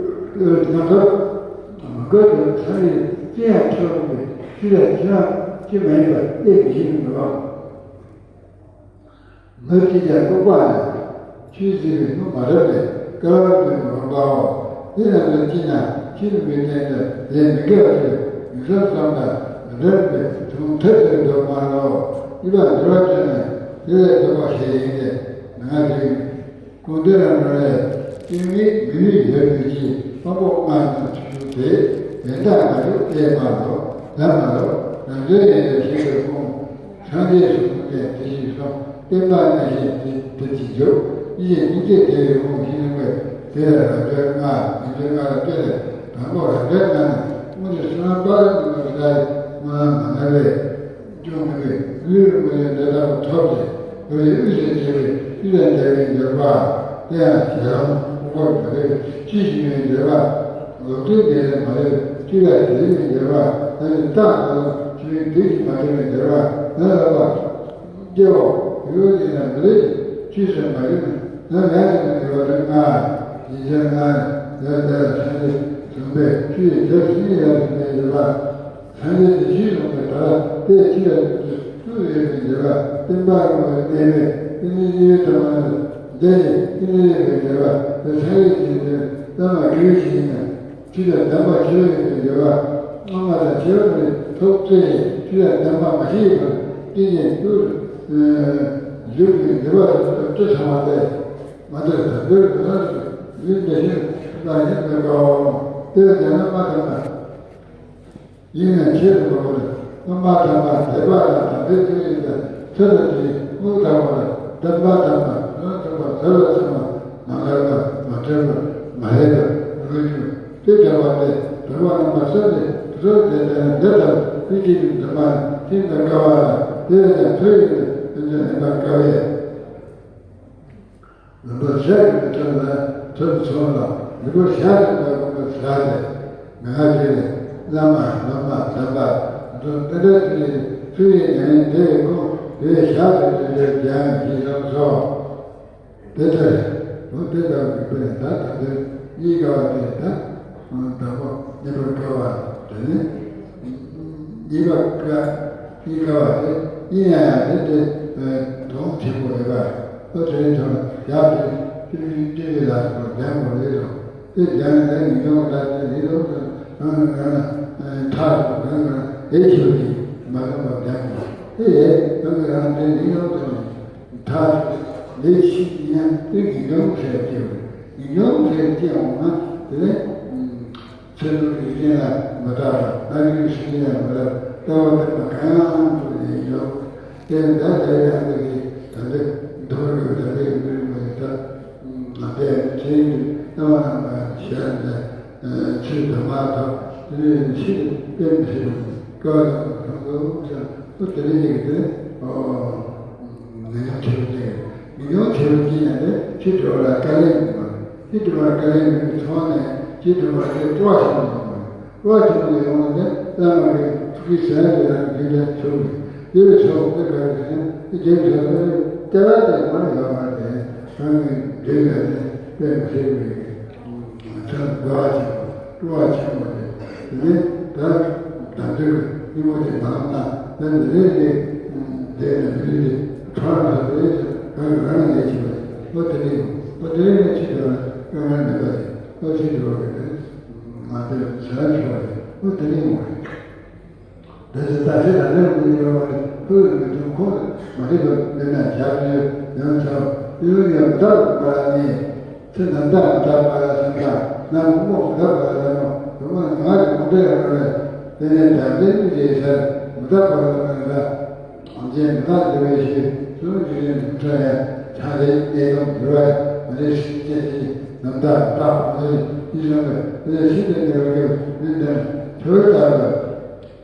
ཡང་ཐབས་མི་དགོས་པས། སངས་རྒྱས་ཅི་ཡང་ཁྱོད་ཀྱི་ཅི་ལ་ཅི་ཡང་ཅི་མ་ཡིན་པ་དེ་མི་ཤེས་མི་ཁོམ། མི་སྐྱེ་བ་ལྐུགས་པ་ནི། ཆོས་ཟེར་བའི་དངོས་མ་རབ་པས་སྐལ་བ་འདི་མི་རུང་བའོ། འདི་རྣམས་ལ་སྐྱེས་ན་ཆོས་ལུགས་པའི་སྟེང་དུ་ལས་མི་དགེ་བ་ཞིག་མི་བསམ་བསམ་དང་མི་འདོད་པའི་དོན་ཐབས་ཟེར་འདོད་མ་ལོ། སྐྱེ་བ་འདོད་པ་ཅན་ནི་དེ་ལས་ལྡོག་པ་ཞིག་ཡིན་ཏེ། མི་ང་རིག་གང་འདོད་རང་འགྲོ་ལས་སྐྱེ་ངེས་མི་ནུས་ཡོད་མོད་ཀྱི། དཔང་པོ་ལྔ་ནང་བཅུག་སྟེ། ཡོན་བདག་མ་གྲུབ་ལས་མ་ལོག་ལམ་མ་ལོག་རང་འདོད་ཡོན་ཏན་ཞིག་ཏུ་སྤོང་། སངས་རྒྱས་སུ་སྟོན་དེ་ཞིག་སོང་། བསྟན་པ་གནས་ཤིང་དེ་དེ་ཅིག་འཇོག་སྙིང་རྗེ་སྙིང་རྗེ་དེ་ཡི་དབང་ཞིག་ཡོང་བས། དེ་ལ་རང་འདོད་ལྔ་ངན་འདོད་ལྔ་ལ་སྤྱོད་ལས། དང་པོ་རང་འདོད་ལྔ་ནི་དངོས་གཞི་བསོད་ནམས་དཔག་ཏུ་མེད་པ་ལ་སྨོན་ལམ་མ་བསྔགས་པས། སྐྱོང་མི་དགོས། ལུས་ལ་མི་ལུས་འདི་ལྟ་བུ་ཐོབ་སྟེ། བོད་ཡུལ་དབུས་སུ་སྐྱེས་པའི་སྤྱི་ལ་འདས་པའི་འབྱོར་པ། དེ་ཡང་ཞལ་ལུང་ལྐུགས་པ་མ་རེད། ཅི་ཞིག་ཡོད་འབྱོར་པ། ལོག་སྟེ་འདས་ལ་མ་རེད། སྤྱི་ལ་འདས་པའི་འབྱོར་པ། ད་ནི་རྟག་ཏུ་ཆོས་འདུས་ཀྱིས་མ་གྲུབ་པའི་འབྱོར་པ། ན་ལ་བ། སྐྱེ་བ་ཡོད་དེ་ན་མི་རེད། ཅི་ཟེར་མ་རེད། ན་ཡང་དེ་ནི་འབྱོར་པ་རེད་ང་། ཡིན་ཟེར་ང་། ཡོད་དེ་ལ་ཆ་ནས་བཟུང་བས་ཆོས་ཡི་དེར་སྲིད་ཡར་ཞིག་མེད་འབྱོར་པ། སངས་རྒྱས་ཀྱི་ཞིང་སོང་བའི་བར་དེ་ཅི་ཡང་བཅུ་ཡོད་པའི་འགྱུར་བ། བསྟན་པ་རིང་བའི་གནས་པས་ཏིང་ངེ་འཛིན་དང་མ་ལྡན་ཞིང་ཏིང་ངེ་འཛིན་པའི་འགྱུར་བ། དེ་སངས་རྒྱས་ཀྱི་འགྱུར་བ་བླ་མ་དགེ་བའི་བཤེས་གཉེན་དང་ཆོས་ལ་གདམས་པ་ཆེ་བ་ཡོད་པའི་འགྱུར་བ། སྔ་མ་དང་ཆེ་བ་ནི་ཐོབ་ཚེ་ཆོས་ལ་གདམས་པ་མ་ཤེས་པར་ཏིང་ངེ་འཛིན་འགྱུར་བའི་འགྱུར་བ་དེ་ཚང་བ་སྟེ། མ་དེར་ད་དེར་མི་ལ་ཡུལ་འདི་ཞིག་ལ་ཡིན་པའི་སྐབས་དེར་ཡང་ན་མ་དང་ན། ཡིན་ནས་ཆེད་དུ་འགྲོ་བ་ནི་སྔོན་མ་དམ་པ་དད་པ་དང་དམ་པའི་ཚུལ་ཡིན་པས། ཚུལ་དུ་དེའི་དངོས་དམ་པ་ལ་དམ་པ་དམ་པ་ལ་ཐུག་པ་ཟེར་བ་ཚང་མ་མ་འགལ་བ་མ་འཕྲད་པ་མ་ལྷད་པ་རིགས་ཀྱི་དེ་འདྲ་བ་སྟེ། དོན་པ་རྣམ་པ་གསུམ་ནི་དུ་ཐོག་དེ་ལྟར་འདི་ལྟར་དཔེ་ཅིག་ཏུ་འདུག་པ་ནི་ཤིན་ཏུ་དཀའ་བ་དང་། དེ་ཡང་ཚུལ་ཡིན་པས་ཀུན་ཏུ་ལེན་པ་དཀའ་བས། ལུང་པ་ཞག་གི་མི་ཐོན་ལ་ཐོན་སོང་ལ། ལུང་པ་ཞག་གི་མི་ཐོན་པ་ཞག་ལས་མི་ང་བྱས་ནས། བླ་མ་སློབ་མ་དམ་པ་འགྲོ་དེ་འདྲ་དེ་ཡི་ཚུལ་ཡིན་ནས་དེ་ཡི་ཁོང་དེ་ཞག་གི་དེ་འདྲ་ཀྱང་ཞིག་ཡོང་སོང་། དེ་ལྟར་ལུང་དེ་ལྟར་གྱི་དཔེ་ད་ད་དེ་གཉིས་ཀ་བ་དེ་ད་དང་པོ་གཉིས་པར་དཀའ་བ་དེ་ནི། གཉིས་པ་དཀའ། གཉིས་ཀ་བ་དེ་ཡིན་ཡང་ཡང་དེ་དེ་དོན་ཆེན་པོ་ཡོད་པ། ཨོ་དེ་རིང་ཐོག་ཡག་དེ་ཅི་ཅི་ཅི་ལ་སོགས་ལྡན་དགོས་རེད་དོ། དེ་ལྡན་ནས་ཉིན་ཡོངས་ལ་དེ་ལས་ལོག་ཏུ་རང་ལ་རང་ལ་ཐག་ཏུ་རང་ལ་ཨེ་ཆེ་བ་ཅིག་མ་ལོན་པར་ལྡན་དགོས། དེ་ཡས་རང་གི་རང་དེ་ལས་ལོག་ཏུ་ནས་ཐག་ཏུ་ལས་ཤིག་ཡིན་ན་དེ་ཉིན་ཡོངས་ཟེར་གྱི་ཡོད་རེད། ཉིན་ཡོངས་ཟེར་གྱི་འོང་ན་དེ་ནས། ཆོས་ལུགས་ཀྱི་གཞི་རྟེན་ལ་མི་ལྟ་བར། སྣ་ཁུག་གི་གཞི་རྟེན་ལ་མི་ལྟ་བར། ལྟ་བ་དེ་མ་གང་དུ་ཡིན་ཡོད། དེ་འདྲ་དེ་ཡང་དེ་གི་ད་ལྟའི་མདོ་རུ་ད་ལྟའི་མི་རུ་མ་ཡིན་ད། ང་དེ་ཚེ་འདི་ལྟ་བ་རྣམ་པ་ཤར་ནས་ཆོས་དུ་མ་ཐོབ། དེ་ནས་ཕྱིར་དཔེ་མི་སྲིད་པ་སྐལ་བ་དང་མཐོང་དགོས་ཀྱང་། ཨོ་དེ་རིང་གི་དེ་ཨོ། ངེས་ལེགས་ཆེ་བ་ཅན། ངེས་ལེགས་ཆེ་བ་ཅན་ཡང་དེ་ཕྱི་དྲོ་བ་ལ་དཀའ་ལས་མི་དགོས། ཕྱི་དྲོ་བ་ལ་དཀའ་ལས་མི་དགོས་ཚོགས་ནས་ཕྱི་དྲོ་བ་དེ་སྤྲོ་བ་ཆེན་པོ་ཡོང་བ་རེད། སྤྲོ་བ་ཆེན་པོ་ཡོང་བ་དེ་བླ་མ་གི་ཐུགས་ཀྱི་ཟས་དེ་རང་གི་ལས་ཆོག་གི། དེ་ལས་ཆོག་དེ་ག་རེ་ཟེར་ན་དེ་རྒྱན་ཆོག་དེ་ལྟ་བ་དེ་མར་ཡོད་མ་རེད། རང་གི་འདོད་པ་དེ་དཔེ་མི་སྲིད་པའི། ཚང་དགའ་བ་ཆེན་པོ་སྤྲོ་བ་ཆེན་པོ་རེད། དེ་ནས་ད་ད་འདོད་ཀྱི་སྙིང་པོ་དེ་མ་ལངས་ན་ད་འདི་རེད་དེ། དེ་ནས་མི་རིགས་དེ་ཁྲོ་རང་ཐོག་རེད་ཟེར་གང་གི་རང་ལས་ཆེ་བ་རེད། ཨོ་དེ་རེད། ཨོ་དེ་རེད་ནས་ཕྱི་དྲོ་བ་དཀའ་ངལ་མེད་པ་རེད། ཨོ་ཕྱི་དྲོ་བ་གི་དེ་ང་དེ་ཟ་ཆོག་པ་རེད། ཨོ་དེ་རེད་མོ་རེད། དེ་ཚོ་ད་ཆ་ད་ལྟར་དུ་ཡོད་པ་རེད། ཁོས་མི་འདུག་ཁོ་མ་བདེ་བ་མེད་ན་བཞག་རྒྱུ་ཡང་ཆོག་ཡོད་ཡང་མི་རྟག་པ་ལ་ནི། ཚེ་ན་མཐའ་མི་རྟག་པ་ལ་སེམས་ཐག་ ན་མོ་མོ་མི་ད་པ་ལ་ནོ་དུ་མ་ང་གི་མོ་ད་ཡང་རེད། དེ་ནས་དམ་ཚིག་ཏུ་བྱས་ཤར་མི་ད་པ་ལ་ནོ་ཡ། ཨང་ཅན་མི་ད་དེ་བས་ཤེས་སུ་ཇི་རིན་དུ་ཁྲ་ཡ། ཆང་རེ་གནས་དང་འབུལ་བ་མི་རེ་ཤི་ཅེས་ཤི་ནམ་ད་མི་ད་པ་ལ་ཡི་ཤི་ལ་མེ་དེ་ལས་ཤི་དེ་ནས་རེ་གི་རིན་དང་ཐོས་ལྟ་བ།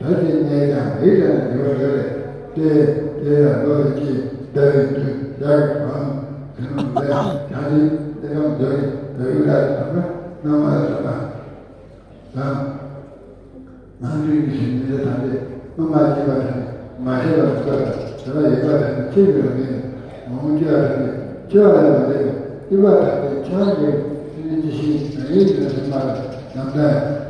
ད་ཅི་ནས་ཀྱང་རིགས་ཀྱང་འགྱུར་བ་ཡོད་རེད། དེ་དེ་ཡང་ལོ་རེ་ཅིག་ཟླ་རེ་དུས་ཡར་གྱི་གང་དེ་རྣམས་ལས་ཆ་ཅིག་དེ་རྣམས་འདོད་ཀྱི་འདོད་ཡུལ་ལ་དམ་པ་སྣང་བ་ལ་སོགས་པ་དང་། ནང་དོན་གྱི་ཞིང་མི་ལ་དམ་པས་སྣང་བ་སྐྱེས་པ་དང་མ་སྐྱེས་པ་དང་དེ་ལ་ཡོད་པ་དང་སྐྱེས་པའི་རང་བཞིན་མ་འོངས་སྐྱེ་བ་དང་སྐྱེ་བ་ལ་མ་འདས་པའི་སྐྱེས་པ་དང་པོའི་ཆ་ཅིག་ཚུལ་ཇི་ཞིག་ན་ཡིན་ནས་སེམས་པ་ལ། ནམ་ཟླ་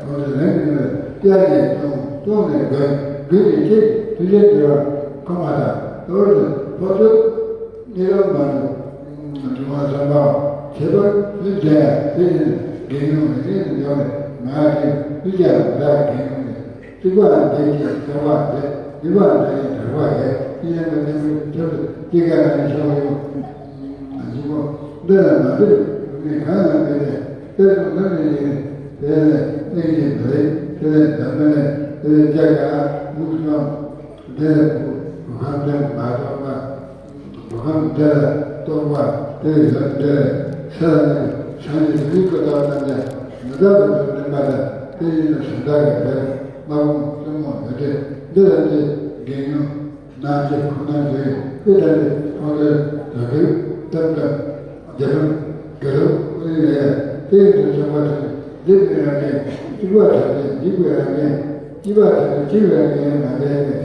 འོ་དེ་རིང་གི་ནུས་པས་དབྱར་གྱི་སྟོང་སྟོང་ནས་དགོས་དགོས་ཀྱི་ཅིག་དུས་ཆེན་འདིར་ཁོ་མ་དང་དོར་དུ་ཕོ་ཚོད་གཉིས་ལོ་མ་འདུག་འབྱུང་བ་བསམ་པའོ། བྱེད་པར་དུས་མཇལ་ཡང་དེ་ཡིན་གྱི་ནུས་པ་རིང་དུ་འཇོག་ནས་ང་གི་དུས་ཀྱང་མི་རག་གི་ནུས་པས་གཅིག་པ་འདི་ཀྱི་བསམ་པ་དེ་ནུས་པ་འདི་ཡི་དྲེགས་པ་ཡོད། ཡིན་ཡང་མི་ནུས་པའི་ཚུལ་དུ་ཅི་ག་ནས་ཤོག་ཡོང་། ཨ་ནི་འདི་ལ་མ་འདོད་མི་གང་ཡང་མེད་དེ། དེ་ཚོ་ལ་ནི་ཡིན། དེ་ལས་གནས་ཀྱི་མི་རིགས་དེ་ལས་འདམ་མི་ལས་དེ་ལས་རྒྱ་གར་མུ་ཁྲང་དེ་ལས་བུ་ཁམས་ཅན་མ་གཏོགས་པ། བུ་ཁམས་དེ་ལ་གཏོགས་པ་དེ་ཡོད་དེ་ལས་ས་ལ་ནི་བྱང་གི་མི་ཀ་ཏོག་རྣམས་ཀྱང་མི་ལྟ་བུ་དུ་འདི་མ་ལ་དེ་ཡིན་ན་གཞན་དག་གི་དེ་ལ་མ་བུ་བཙུན་མོ་ཡོད་དེ་འདི་ལ་ནི་དགེ་སློང་ནང་གི་ཁོ་ན་འདོད་ཡོད་དེ་ལྟ་སྟེ་ཁོང་ཚོའི་དོ་ཁུར་གཏམ་དང་རྒྱ་གྲམ་དགེ་སློབ་ཀུན་ལས་དེ་ཡི་དོན་ཚོགས་པ་དང་འདི་མི་རང་གི་གཅིག་པ་དང་འདི་འཇིག་པའི་རང་གི་གཅིག་པ་དང་འདི་གཅིག་པའི་རང་གི་མ་འདས་ནས་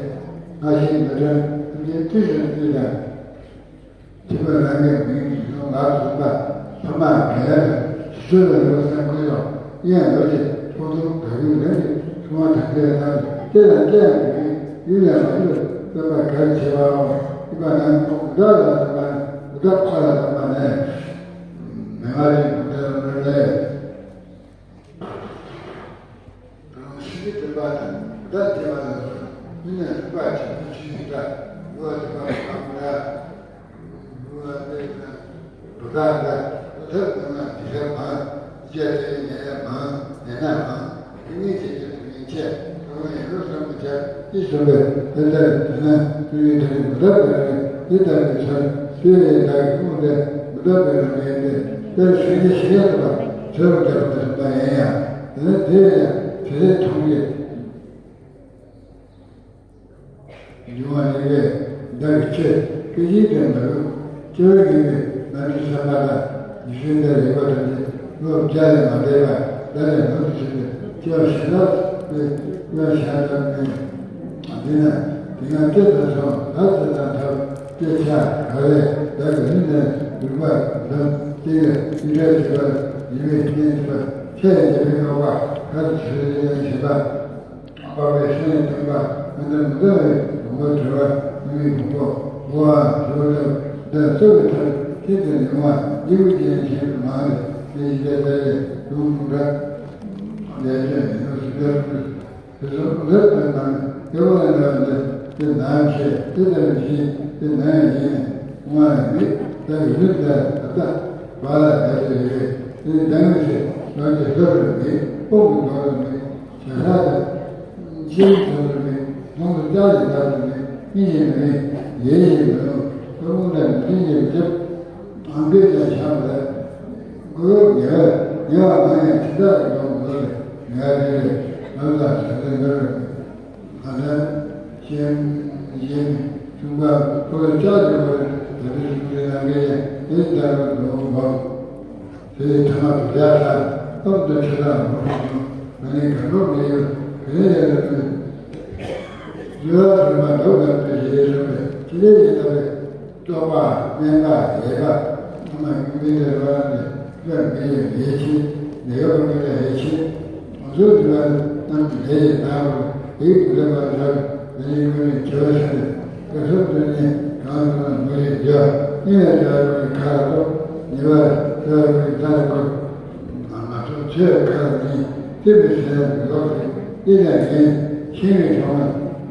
ང་ཞིག་མི་དྲན་འདི་ཐུགས་སུ་འདི་དང་། ཐིམ་པ་རང་གི་མིང་གི་ཡོང་ལག་ཟིན་པ་ཕ་མ་དགེ་ལས་དང་ཞི་ཁྲོ་ལ་ཡོད་སེམས་ཁུལ་དང་དབྱེན་ལོ་ཆེ་ཕོ་ཐུང་དགའ་ཡུལ་ལེན་གྱི་ཆུང་བ་དང་དེ་དང་སྐྱེ་ལ་སྐྱེ་ཡང་གི་ཡུལ་ལས་མ་ཡུལ་སྟོན་པ་གལ་ཆེ་བའོ། ཨི་པ་ནང་ཁོག་འདྲ་ལ་སྟོན་པ་འདི་དག་ཁོ་ལ་སྟོན་པ་ནས་མི་ང་རིགས་འདི་ལ་ལས། རང་ཤི་བའི་སྟོན་པ་དང་བདག་སྐྱེ་བ་ལ་སོགས་མི་ནི་རིག་པ་ཆེན་པོ་ཆུ་ཡི་སྒྲ་ཡུ་བ་དུ་བ་གང་འདྲ། ཡུ་བ་དེ་ན་བུ་དག་འདྲ་བུ་ཐབས་ནང་ན་དེ་ཐབས་མང་རྒྱ་དེ་ནི་ནད་མང་ནད་ན་མང་དེ་ཉིད་ཆེ་ཆེ་དེ་ཉིད་ཆེ་དེ་ཉིད་ཡོད་བསམ་མི་བྱ་ཅི་བསམ་པས་དེ་ལྟར་དེ་ན་དེ་ཉིད་དེ་ནི་བུ་ཐབས་དེ་ནི་དེ་ལྟར་དུ་འཆར་དེ་ཡི་བདག་གི་དབང་དེ་བུ་ཐབས་དེ་ན་མེད་དེ། དེར་ཞུ་རྒྱུ་ཞིག་ཡོད་པ་ཚོད་དཔག་རྒྱག་པ་དེ་ལྟ་ཡིན་ཡང་། དེ་ནི་དེ་ཡང་དེ་ལས་མཐོང་རྒྱུ། འབྱུང་བ་ཡིན་པས་བདག་གི་ཆོས་སྐད་ཅིག་ཀྱང་མི་རུང་། སྐྱེ་བ་ཡིན་པས་ང་ཚོའི་བསམ་པ་དང་ཉི་ཤུའི་འདིར་ཡོད་པ་ཐམས་ཅད་ལོ་བརྒྱ་ལས་མ་འདས་པ་བདག་ལས་ལོ་དུ་ཕྱིན་པའི་སྐྱེ་བ་གཞན་དག་པའི་སྐྱེ་བ་གཞན་དག་ནི། འདི་ན་དེ་སྔ་སྐྱེ་དང་སོང་ལྷ་ཚེ་དང་ཐབས། སྐྱེ་ཆ་ག་རེ་བདག་གི་ལུས་ནས་འདུག་པ་འདོན་ཏེ་ཡི་ར་བྱེད་པ་ཡི་བའི་གཉེན་བྱེད་པ་ཆེ་ཡི་རྒྱལ་པོའི་རྙོག་པ་ཁ་ཚུ་ཆུ་ཡི་ཡང་བྱེད་པ། འཕགས་པའི་ཤིང་ཡི་སྟོན་པ་མི་འདི་མི་འདི་བའི་བུང་བ་བྲལ་བ་མི་བའི་བུང་བ་བུ་བ་བྲལ་བ་འདི་གཙོ་བའི་ཐབས་ཤེས་ཏེ་ཡོང་བ་འདི་བའི་རྒྱན་ཆེན་པོ་མང་རེ་མི་ཡི་རྒྱ་ལྟ་ཡི་ལུང་ཐུང་འདྲ་ལས་ཅན་མི་ནོར་སུ་འདྲ་ཐུབ། དེ་ཚོ་ལེགས་པར་སྣང་། སྐྱེ་བ་ལ་འདྲ་བ་འདི་དེ་ནང་ཆེ་དེ་ལྟར་མི་ཤེས་དེ་ནང་ཡིན་ནས་དབང་བའི་མི་ལྟ་བུའི་ལུས་འདི་ད་ལྟ་བ་ལ་བསྡད་དེ་ཡོད་རེད། དེ་ནི་ལྡང་བའི་ཚེ་ལོ་ཀྱི་ལྷོད་པར་མི་དཔུང་གི་འདོར་བར་མི་བྱ་ཤ་དང་ཤེས་རིག་ཐོབ་པར་མི་མཐོང་དུ་བཅར་ཡི་ལྟ་བར་མི་སྙིང་རྗེ་མི་རིང་ཡེ་ཡི་མི་རུང་ཐུན་མོང་དང་མི་མཐུན་གྱི་མི་འཇབ། ཨང་ཀི་ཅན་ཆགས་པ་ལས། མགོ་ཉེ་བས་ཉེ་བ་མང་ཡང་ཇི་ལྟར་ཡོང་མི་ལོ་ལས་ཉེ་བ་དེ་ལས་ང་ལ་ཟ་ཟ་ཡོད་རེད། ང་ལ་གཞན་གཞན་ཆུང་པ་ཁོ་ལ་ལྕགས་ཀྱི་བར་ད་དུ་ཞུ་རེ་ལ་ངས་ཡང་དེ་ལྟར་འགྲོ་བ། དེ་ལས་ཐ་མ་དུ་ཡ་ས་ཨམ་དང་ཆུ་དང་མོ་ཁོང་ཚོ་ང་ནི་ག་འགྲོ་མི་ཡོད་ག་ནས་ཡ་ལ་ནི། ཡུལ་ལ་རིམ་པ་འགྲོ་དགོས་པའི་ཞེས་གསུངས་པས་ཅི་ལས་ཡིན་ལྟ་བུའི། སྐྱོ་བ་དམན་པ་ཡས་པ་ཐ་མ་ཡུལ་མི་འདྲ་བ་ནི་སྐྱོ་མི་ཡས་ཡས་ཆེ་ནད་ཡོད་པ་མི་ལ་ཡས་ཆེ། ང་ཚོའི་འདི་བ་རྣམས་ལས་ཡས་དང་བ་ཡིག་དུ་ལེན་པ་འདྲ་མི་ཡི་ངོས་ནས་བྱ་བ་ཤ་ནས་བཀའ་སྲུང་དོན་ནི་གང་དུ་ན་མི་རིགས་འདི་གཉིས་ལས་འདྲ་བའི་ཁ་ལ་ཏོག་ཉེ་བར་འདྲ་བའི་རྩ་ལ་ཁུར། ང་ང་ཚོ་ཆོས་ཁ་ལ་ནི་ཏི་མི་ཟེར་ཡང་མི་ལོག་གི་ཏི་ལ་ངས་ཤིང་རི་གྲོང་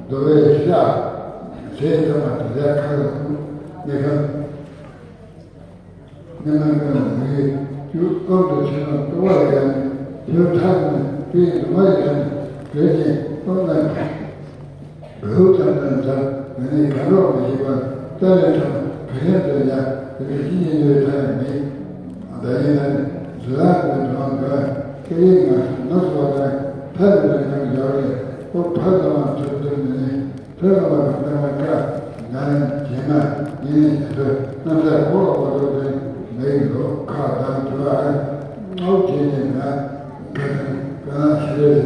རྡོ་བའི་ཤི་ལ་ཟས་ཙམ་མ་དེ་ལས་ཁ་ལ་ཁུར་མི་ཁམས། མི་མ་ཀུན་ལ་མི་རྒྱུ་ཨོབ་ཏུ་ཆེན་མོ་ལྟོ་བ་ཡང་ དེ་ཐག་ནས་དེའི་འདུན་མ་ཡི་ཐང་བོད་ཀྱི་སྟོང་ལ་བོད་ཙམ་དུ་འཛར་མི་ནི་གང་རོགས་མི་ཤེས་པར་ལྟ་ལས་ཁྲོམ་བུ་ཡན་དུ་ཡ་དེ་ལས་ཤི་ཉེན་ཡོད་ཐ་ཡང་མེད། ད་ཡིན་ན་ནི་ཟུ་ལ་དུ་འགྲོ་འགྲོ་ལ་སྐད་ཡིག་ང་ནག་སོ་དང་ཐ་ལི་དང་ཡང་ཡོད་རེད། ཨོ་ཕ་དང་མ་ཐུབ་ཐུབ་མི་ནི། ཐོས་པ་དང་ལྟ་བ་ཀ་ནན་བྱེད་མ་ཡིན་ཞེས་སོ་རྣམ་ཐར་འཁོར་བ་འཁོར་ལོ་དེ་མེད་ལོ་ཁ་དང་དུ་ཨ་ཨོ་བྱེད་ནས་ན་ཀ་ནན་ཀ་ནན་ཤི་རེ་རེ་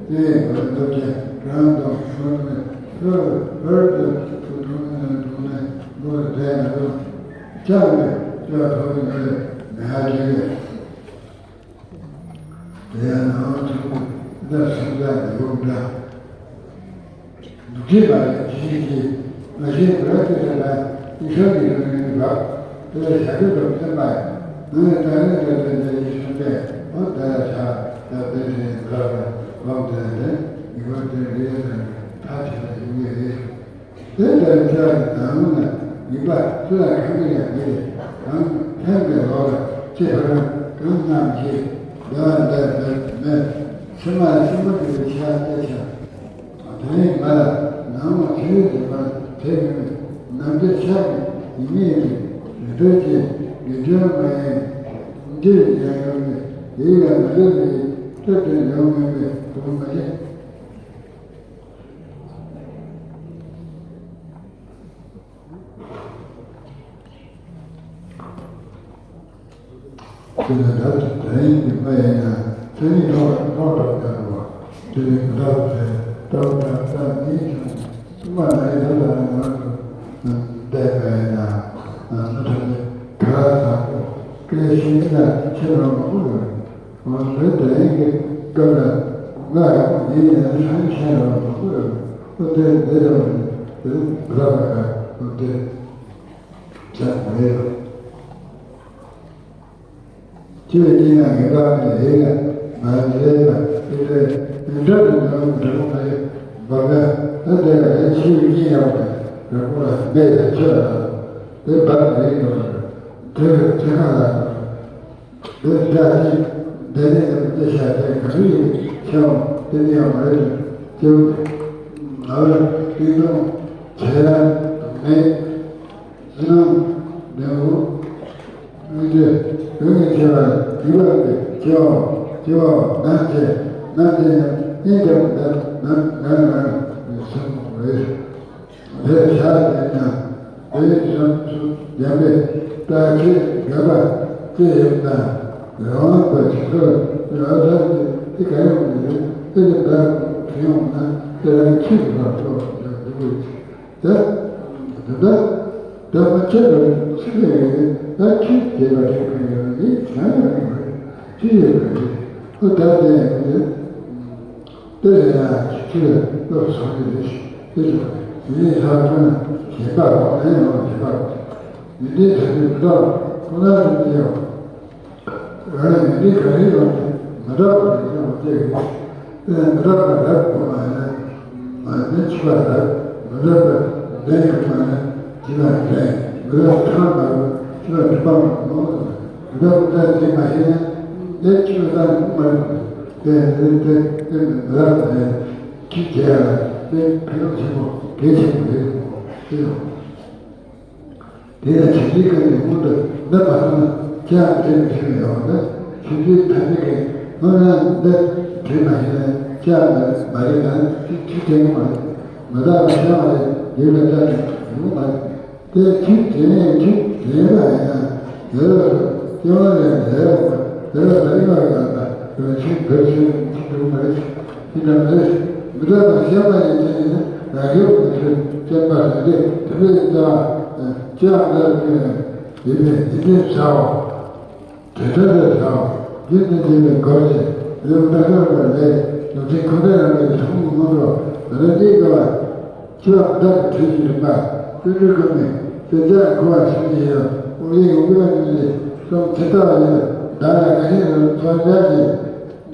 དེ་ཡིན་པར་འདོད་ཀྱང་རང་དང་ཧོར་ནས་ཧོར་ཧོར་དུ་ཐུག་ཐུག་ནས་འདུག་ནས་འགོ་རེ་ན་རུ་ཆགས་ནས་ཅོག་ཐོག་ནས་ནས་ཧ་ཅིག་རེད། དེ་ཡང་ནང་ཆུང་ཟླ་གསུམ་ཟླ་ཉི་ཤུ་འདྲ། འདུག་ཁྱེད་པ་ཡི་ཇི་ཞིག་གིས་ང་ཞེས་བོད་དེ་ཚོ་ལ་ཡིག་ཤོག་གི་རིང་རིང་རག་དེ་ལ་ཞྭ་གི་རོགས་སེམས་པ་ཡིན་ནས་ད་རེས་འདྲ་དེ་འདྲ་ཡིག་ཤོག་པས་ཨོ་ད་ལ་ཆ་ད་དེ་དེ་རག་ལ་ལོག་དེ་ལ་དེ་ཡིག་པ་དེ་རེད་དང་ཐག་ཆོད་ལ་ཡོང་གི་རེད། དེ་ལྟར་ཆགས་ཀྱི་ནང་ན་ཡིན་པ་སུ་ལ་གང་གི་ཡང་མི་རེད། གང་ཐེམ་པའི་ལོག་ལ་ཅི་ཧ་རང་གང་རྣམས་ཀྱིས་འདའ་འདའ་འདའ་མེད། ཕྱི་མ་ཕྱི་མ་གི་ཆ་ལྟ་ཆ། དེ་ནས་ང་ལ་ནང་མ་ཚེ་རིང་དེ་པར་དེ་མིན་ནམ་རྒྱུན་ཆགས་ཀྱི་ཡིན་ངེས་ཀྱི་རེ་འདོད་ཀྱི་ངེས་དོན་མ་ཡིན། འདིར་ཡང་ཡོང་ནས་དེ་ལ་མི་རེ་མི་ཡིན་སྟོད་དུ་ཡོང་མིན་པའི་དུ་མ་ཡིན། དེ་ནས་ད་དེ་ཡིན་གྱི་མ་ཡིན་ན་མཚན་ཉིད་ལོག་ལོག་འགྲོ་བསྡད་འགྲོ་བ། དེ་ནས་མི་ལྟ་བུ་དེ་ལྟ་བུ་དང་ལྟ་ཉིད་ཀྱང་ནས་སྲུང་མ་ན་ཡི་ད་ལྟ་ང་ཚོ་བསྡད་པ་ཡིན་ན་མི་ཐོན་ཏེ་ག་ར་བཟང་པོ་སྐད་ཤེས་ན་ཁྱེད་རང་མ་དགོས་རེད། འོ་དེ་དེ་ཡིན་གྱི་སྐབས་ལ་ང་རང་ཡིན་ཡང་ཧྲང་ཤེས་རང་མ་དགོས་རེད། འོ་དེ་འདི་རེད་བ་ནི་དེ་མི་ལྟ་བ་ག་འོ་དེ། ཆགས་མེད། ཁྱོད་ཀྱིས་ཡང་ངེས་པ་ནི་ལས་ལ་མ་ལས་པ་དེ་ལས་མི་འདྲ་དུ་འདྲ་བ་འདྲ་བ་མ་ཡོད་འབའ་ག་ད་དེ་ལ་ལས་ཆེ་བའི་གཉིད་ཡང་བ་ར་ཀོ་ལ་མེད་ལ་ཆོས་ལ་དེ་བབ་ནས་ཡིན་འགྲོ་བ་དེ་ལ་ཆེ་ཁ་ལ་འགྲོ་དེ་འདྲ་ཞིག་དེ་ནས་ཡང་དེ་བྱ་དེ་ག་རེ་ཡིན་ཆེ་བ་དེ་ནས་ཡང་མ་རེད་སྐྱེ་བོ་དེ་ང་བས་སྟེང་དུ་བྱེད་ཡང་མེད། ཡིན་ནའང་ལེའུ་དངོས་རྗེས་ཡོན་ནས་བྱས་པ་ཡིན་པ་སྟེ་སྐྱེ་བ་སྐྱེ་བ་ནམ་བྱས་ནམ་བྱས་ཡང་སྙིང་རྗེ་མོ་འདི་ནམ་ནམ་རང་སེམས་རེད། དེ་བྱ་དེ་ན་དེའི་བྱང་ཆུབ་འཇམ་པའི་རྟགས་ཁྱེད་དགའ་བ་སྐྱེ་ཡོད་ན་རང་དབང་པ་ཇི་ལྟར་རང་ལྟར་གྱི་དེ་ག་ཡོང་གི་རེད། དེ་ལས་འདའ་དེ་ཡོང་ན་དེ་རང་ཁྱེད་ཀྱི་བར་དུ་ཡོང་དགོས། ད་དེ་འདྲ་དེ་མ་ཁྱེད་ལ་ཚིག་ལས་ད་ཁྱེད་དེ་ལ་རེ་ཁོ་ཡོད་ནི་གང་ཡང་མེད་པ་རེད། ཅི་ཡོད་པ་རེད། ཨོ་ད་དེ་ཡང་དེ་དེ་ལས་ཡང་ཁྱེད་ལ་སློབ་སོང་གི་རེད། དེ་ཚོ་དེ་ནས་ལྷག་པ་ན་ཞེན་པ་རོགས་ནས་ཡང་ཞེན་པ་རོགས་ཡིན་དེ་ད་དེ་མི་འདྲ་བ་ཁོ་ན་དེ་མི་ཡོང་། རང་ལ་མི་འདི་ག་རེ་ཡོང་དུས་མི་འདྲ་བ་རེ་ཡོང་སྟེ་ཡོད། དེ་ལ་མི་འདྲ་བ་རབ་དགོས་མ་ཡིན་ན་མ་ནི་འཆི་བ་རབ། མི་འདྲ་བ་ལྡན་དགོས་མ་ཡིན་ན་འཆི་བ་ལྡན། མི་འདྲ་བ་ཐང་མ་རུང་འཆི་བ་སྒྲིབ་པ་མང་པོ་མང་པོ་འདུག་མི་འདྲ་བ་འདྲ་དེ་མ་ཤེས་ན་དེ་འཆི་བ་ལྟར་དགོས་མ་རེད། དེ་དེ་དེ་དེ་མི་འདྲ་བ་རེད། ཁྱི་རྒྱལ་ལ་དེ་ཕན་ཡོན་ཆེན་པོ་གལ་ཆེན་པོ་རེད། དེ་ཡང་། དེ་ཡང་བྱིན་གྱིས་བརླབས་ནས་སྔོན་དུ་འདི་མ་སོང་ན་ཅི་ཡང་དྲན་མི་ཤེས་ཡོང་ན། བྱིན་གྱིས་ཐ་མི་གིས་སྔོན་ན་འདི་དྲན་མ་ཤེས་ན་ཅི་ཡང་མ་རེད་ན་ཅི་ཅི་དྲན་གི་མ་རེད། མི་རྟག་པ་ཤེས་མ་རེད། ཡུལ་ལ་ལྟ་ནས་ཡོང་མ་རེད། དེ་ཅི་དྲན་ཅི་དྲན་པ་ཡིན་ན་ཡོད་ལ་སོ་སྐྱེ་བ་ལས་འདས་ཡོང་བ་དེ་ལ་ད་ཡིན་པ་ཡང་ད་རང་བཞིན་བོད་ཆེན་ཅི་དྲན་མ་རེད། ཅི་འདྲ་མ་རེད། མི་རྟག་པ་ཤེས་མ་ཡིན་དེ་ནི་རང་རྒྱུད་ཀྱི་ཚུལ་བསྟན་པ་རེད་དེ་དེ་བས་ཀྱང་། ཅག་ལ་ཡོད་པའི་ཡིད་བདེ་བྱའོ། དེ་ལྟར་དུ་བྱའོ། རྒྱུད་དུ་འཛིན་པའི་སྒོ་ནས་ལེའུ་སྟག་ཤར་བ་ལས་ལུང་ཚན་ཁོ་ནའི་རང་གི་ཐུན་མོང་མངོན་སུམ་ད་ལྟ་གནས་དགོས་པ། ཆེ་བ་བདག་གི་གྲོས་ཀྱི་རིམ་པ་ཀུན་འདུས་ཀུན་མའི་དེ་ལྟར་གོ་བ་ཞིག་ཡིན་ཡང་དབུ་མའི་ཡོན་ཏན་ཀུན་གྱི་གསུང་ཚིག་ལྟ་བ་ཡིན། བདག་ལ་ག་ཤེད་དུ་ཚོར་འཇགས་ཀྱིས།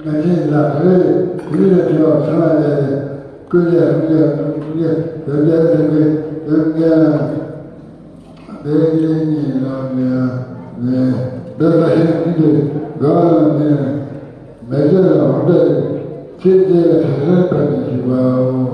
ང་ཆེན་ལ་བོད་ལས་བོད་ལ་བྲལ་བ་ཚང་བ་ལས་ཀུན་ལས་ཀུན་ལས་ཀུན་ལས་བོད་ལས་ཀུན་ལས་ཀུན་ལས། དེ་ཉིད་ཉིད་ལ་མེད་མེད་འདི་ལྟ་ཞིག་ཉིད་དུ་དགའ་བ་ལ་མེད། མེ་ལྕེ་ལ་འོ་འདྲ་ཡི་ཚེ་འདི་ལ་དྲན་རེ་བར་ནས་ཞིག་པའོ།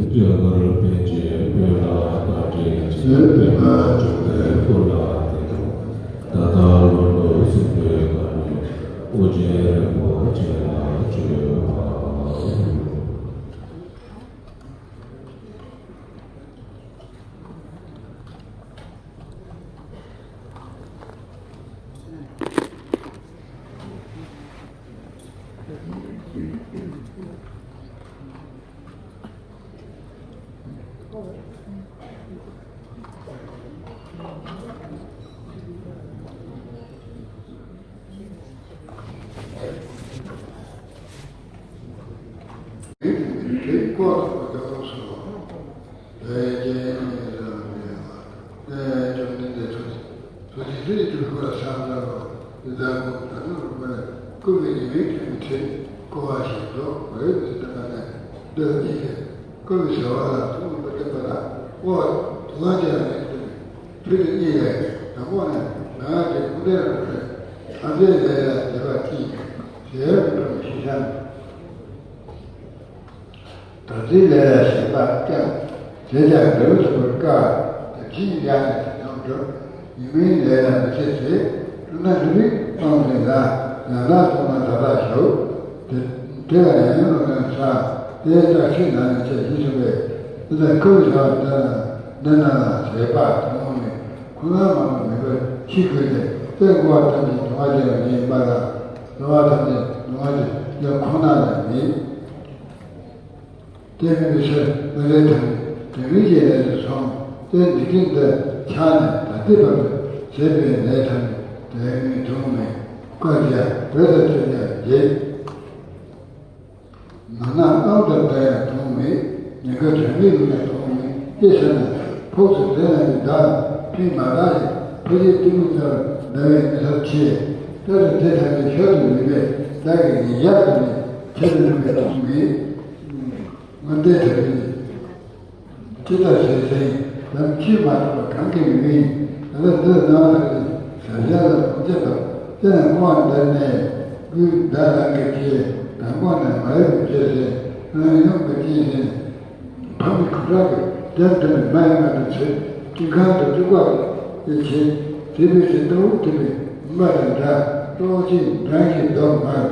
རྒྱ་གར་པཎ་ཆེན་དཔོན་སློབ་བཀའ་དྲིན་ཅན་པདྨ་འབྱུང་གནས་སྐུ་ལ་བསྟོད། ད་ལྟ་ལོ་ལོ་གསུམ་པའི་སྐབས་ནས་ཨོ་རྒྱན་རིན་པོ་ཆེ་ལ་བྱོན་པ། དེ་སྐོར་དུ་རྒྱ་ལོག་སོང་བ། ལས་ཀྱི་ཉེ་རང་མེད་པ། ལས་ཀྱི་ཉེ་འདི་ཐུགས་ཐུགས་རྗེ་ལྷུན་གྱིས་གྲུབ་པར་སངས་རྒྱས་ལ། འདི་ལྟར་སྐུ་ད་ནུ་རུ་མ་ལས་སྐུ་བའི་ཉི་མའི་ཁྱོན་ནས་ཁྲིད་སྐུ་བ་ཞིག་འགྲོ་བའི་མི་ཚེ་ལྟ་བ་ནས་འདི་ལ་ཉིད་ཀྱི་སྐུ་བའི་བྱ་བ་ལ་ཐུགས་མ་བསྟན་པ་དང་འོ་དུ་མ་ཅན་ལ་ཉིད་ཀྱི་ཁྲིད་དུ་གཉིས་ལས་དང་པོ་ནས་ང་རྒྱལ་ཁུངས་ལྡན་རུ་ཁྲིད་ཨ་ཙའི་ལས་ལ་བྱེད་པ་ཅི་ཞེས་རུ་ཁྲིད་ཤེས་བྱ། ད་ལྟའི་ལས་ལ་ཞེན་པ་བསྐྱངས། དེ་ཀྱང་འབྲས་བུ་ཐོབ་པར་དཀའ། དེ་ཕྱིན་ཡང་ནས་ཡོངས་གྲུབ། ཉི་མའི་ལས་ལ་མི་ཆེས་ཚེ། སྤྲུལ་ན་སྤྲུལ་པའི་དབང་འཛིན་ལ། ཡང་དག་སོང་ན་ད་ལྟ་ཞོག་དེ་དེ་ལ་ཡང་ཡང་བློ་ངན་ས། དེའི་རྟགས་ཤིག་ན་ནས་ཆེས་ཡིད་སུན་པས། དེ་ལྟར་ཁུ་བའི་བྱ་བ་འདི་ན་འདི་ན་ལ་བྱེད་པ་དུ་མ་མེད། ཁོ་ན་མ་མ་མེད་པར་ཤི་དགོས་ཏེ། དེ་འགོ་བ་ཐམས་ཅད་སྡུག་བསྔལ་ཅན་ལ་ཉེ་ཡིན་པ་ལ། འགྲོ་བ་ཐམས་ཅད་སྡུག་བསྔལ་ཅན་ཡང་ཁོ་ན་ལ་མེད། དེ་མིན་པའི་ཕྱིར་མི་ལས་ཐམས་ཅད་དོན་མིན་གྱི་ལས་སུ་སོང་། དེ་འཇིག་རྟེན་འདི་ཆགས་ནས་ད་ལྟའི་བར་དུ་བྱས་པའི་ལས་ཐམས་ཅད་དོན་མིན་དུ་མེད། བཀའ་རྒྱ་བོད་དུ་ཐོས་ཀྱང་བརྗེད། ནང་ན་ཨང་དང་འདྲ་ཡང་དུ་མེད། ཉེན་ཁ་དོན་མེད་ལུགས་ཡང་དུ་མེད། ཅི་ཟེར་ན་ཕོགས་སུ་དེ་ན་ཡི་བདག་ཕན་མ་བཏགས་ཤིང་། ཕ་གིའི་གཏི་མུག་ལྟར་འདྲ་བའི་མི་ཐབས་ཆེ། ལྟ་དུ་དེ་ཐམས་ཅད་ཤར་དུ་ལུས་པས་བདག་གི་ཉིན་ཞག་ཙམ་ནས་ཆེད་དུ་ལུས་པའི་དུ་མེད། མངོན་འདོད་ཐབས་ཀྱིས་ཇི་ལྟར་བྱས་ཟིན། ལམ་ཕྱིར་མ་ལྡོག་པ་གང་གིས་མི་མིན། ད་ལྟ་འདི་སྣང་བ་ཐམས་ཅད་ཟབ་རྒྱ་ལ་ལོངས་སྤྱད་པ། དེ་ནས་སྐུ་དབང་འདིར་གནས་ཀུན་བདག་རང་གི་ཆེད་དང་པོ་ནས་མ་ཡོང་བའི་ཆེད་ཟིན། རང་ཡོང་གི་ཆེད་ཟིན། ཕ་མའི་ཁུ་ཁྲག་གི་རྒྱན་དུ་ནི་མ་ཡིན་པ་དུ་ཚེ་དཀྱིལ་ཁང་དུ་བཅུག་པ་ཡི་ཆེད། དེ་བས་ཚེ་ལྟ་བུ་དེ་བས་མ་དང་འདྲ་ཏོག་ཅིག་འབྲང་ཞིང་ལྡོག་མར་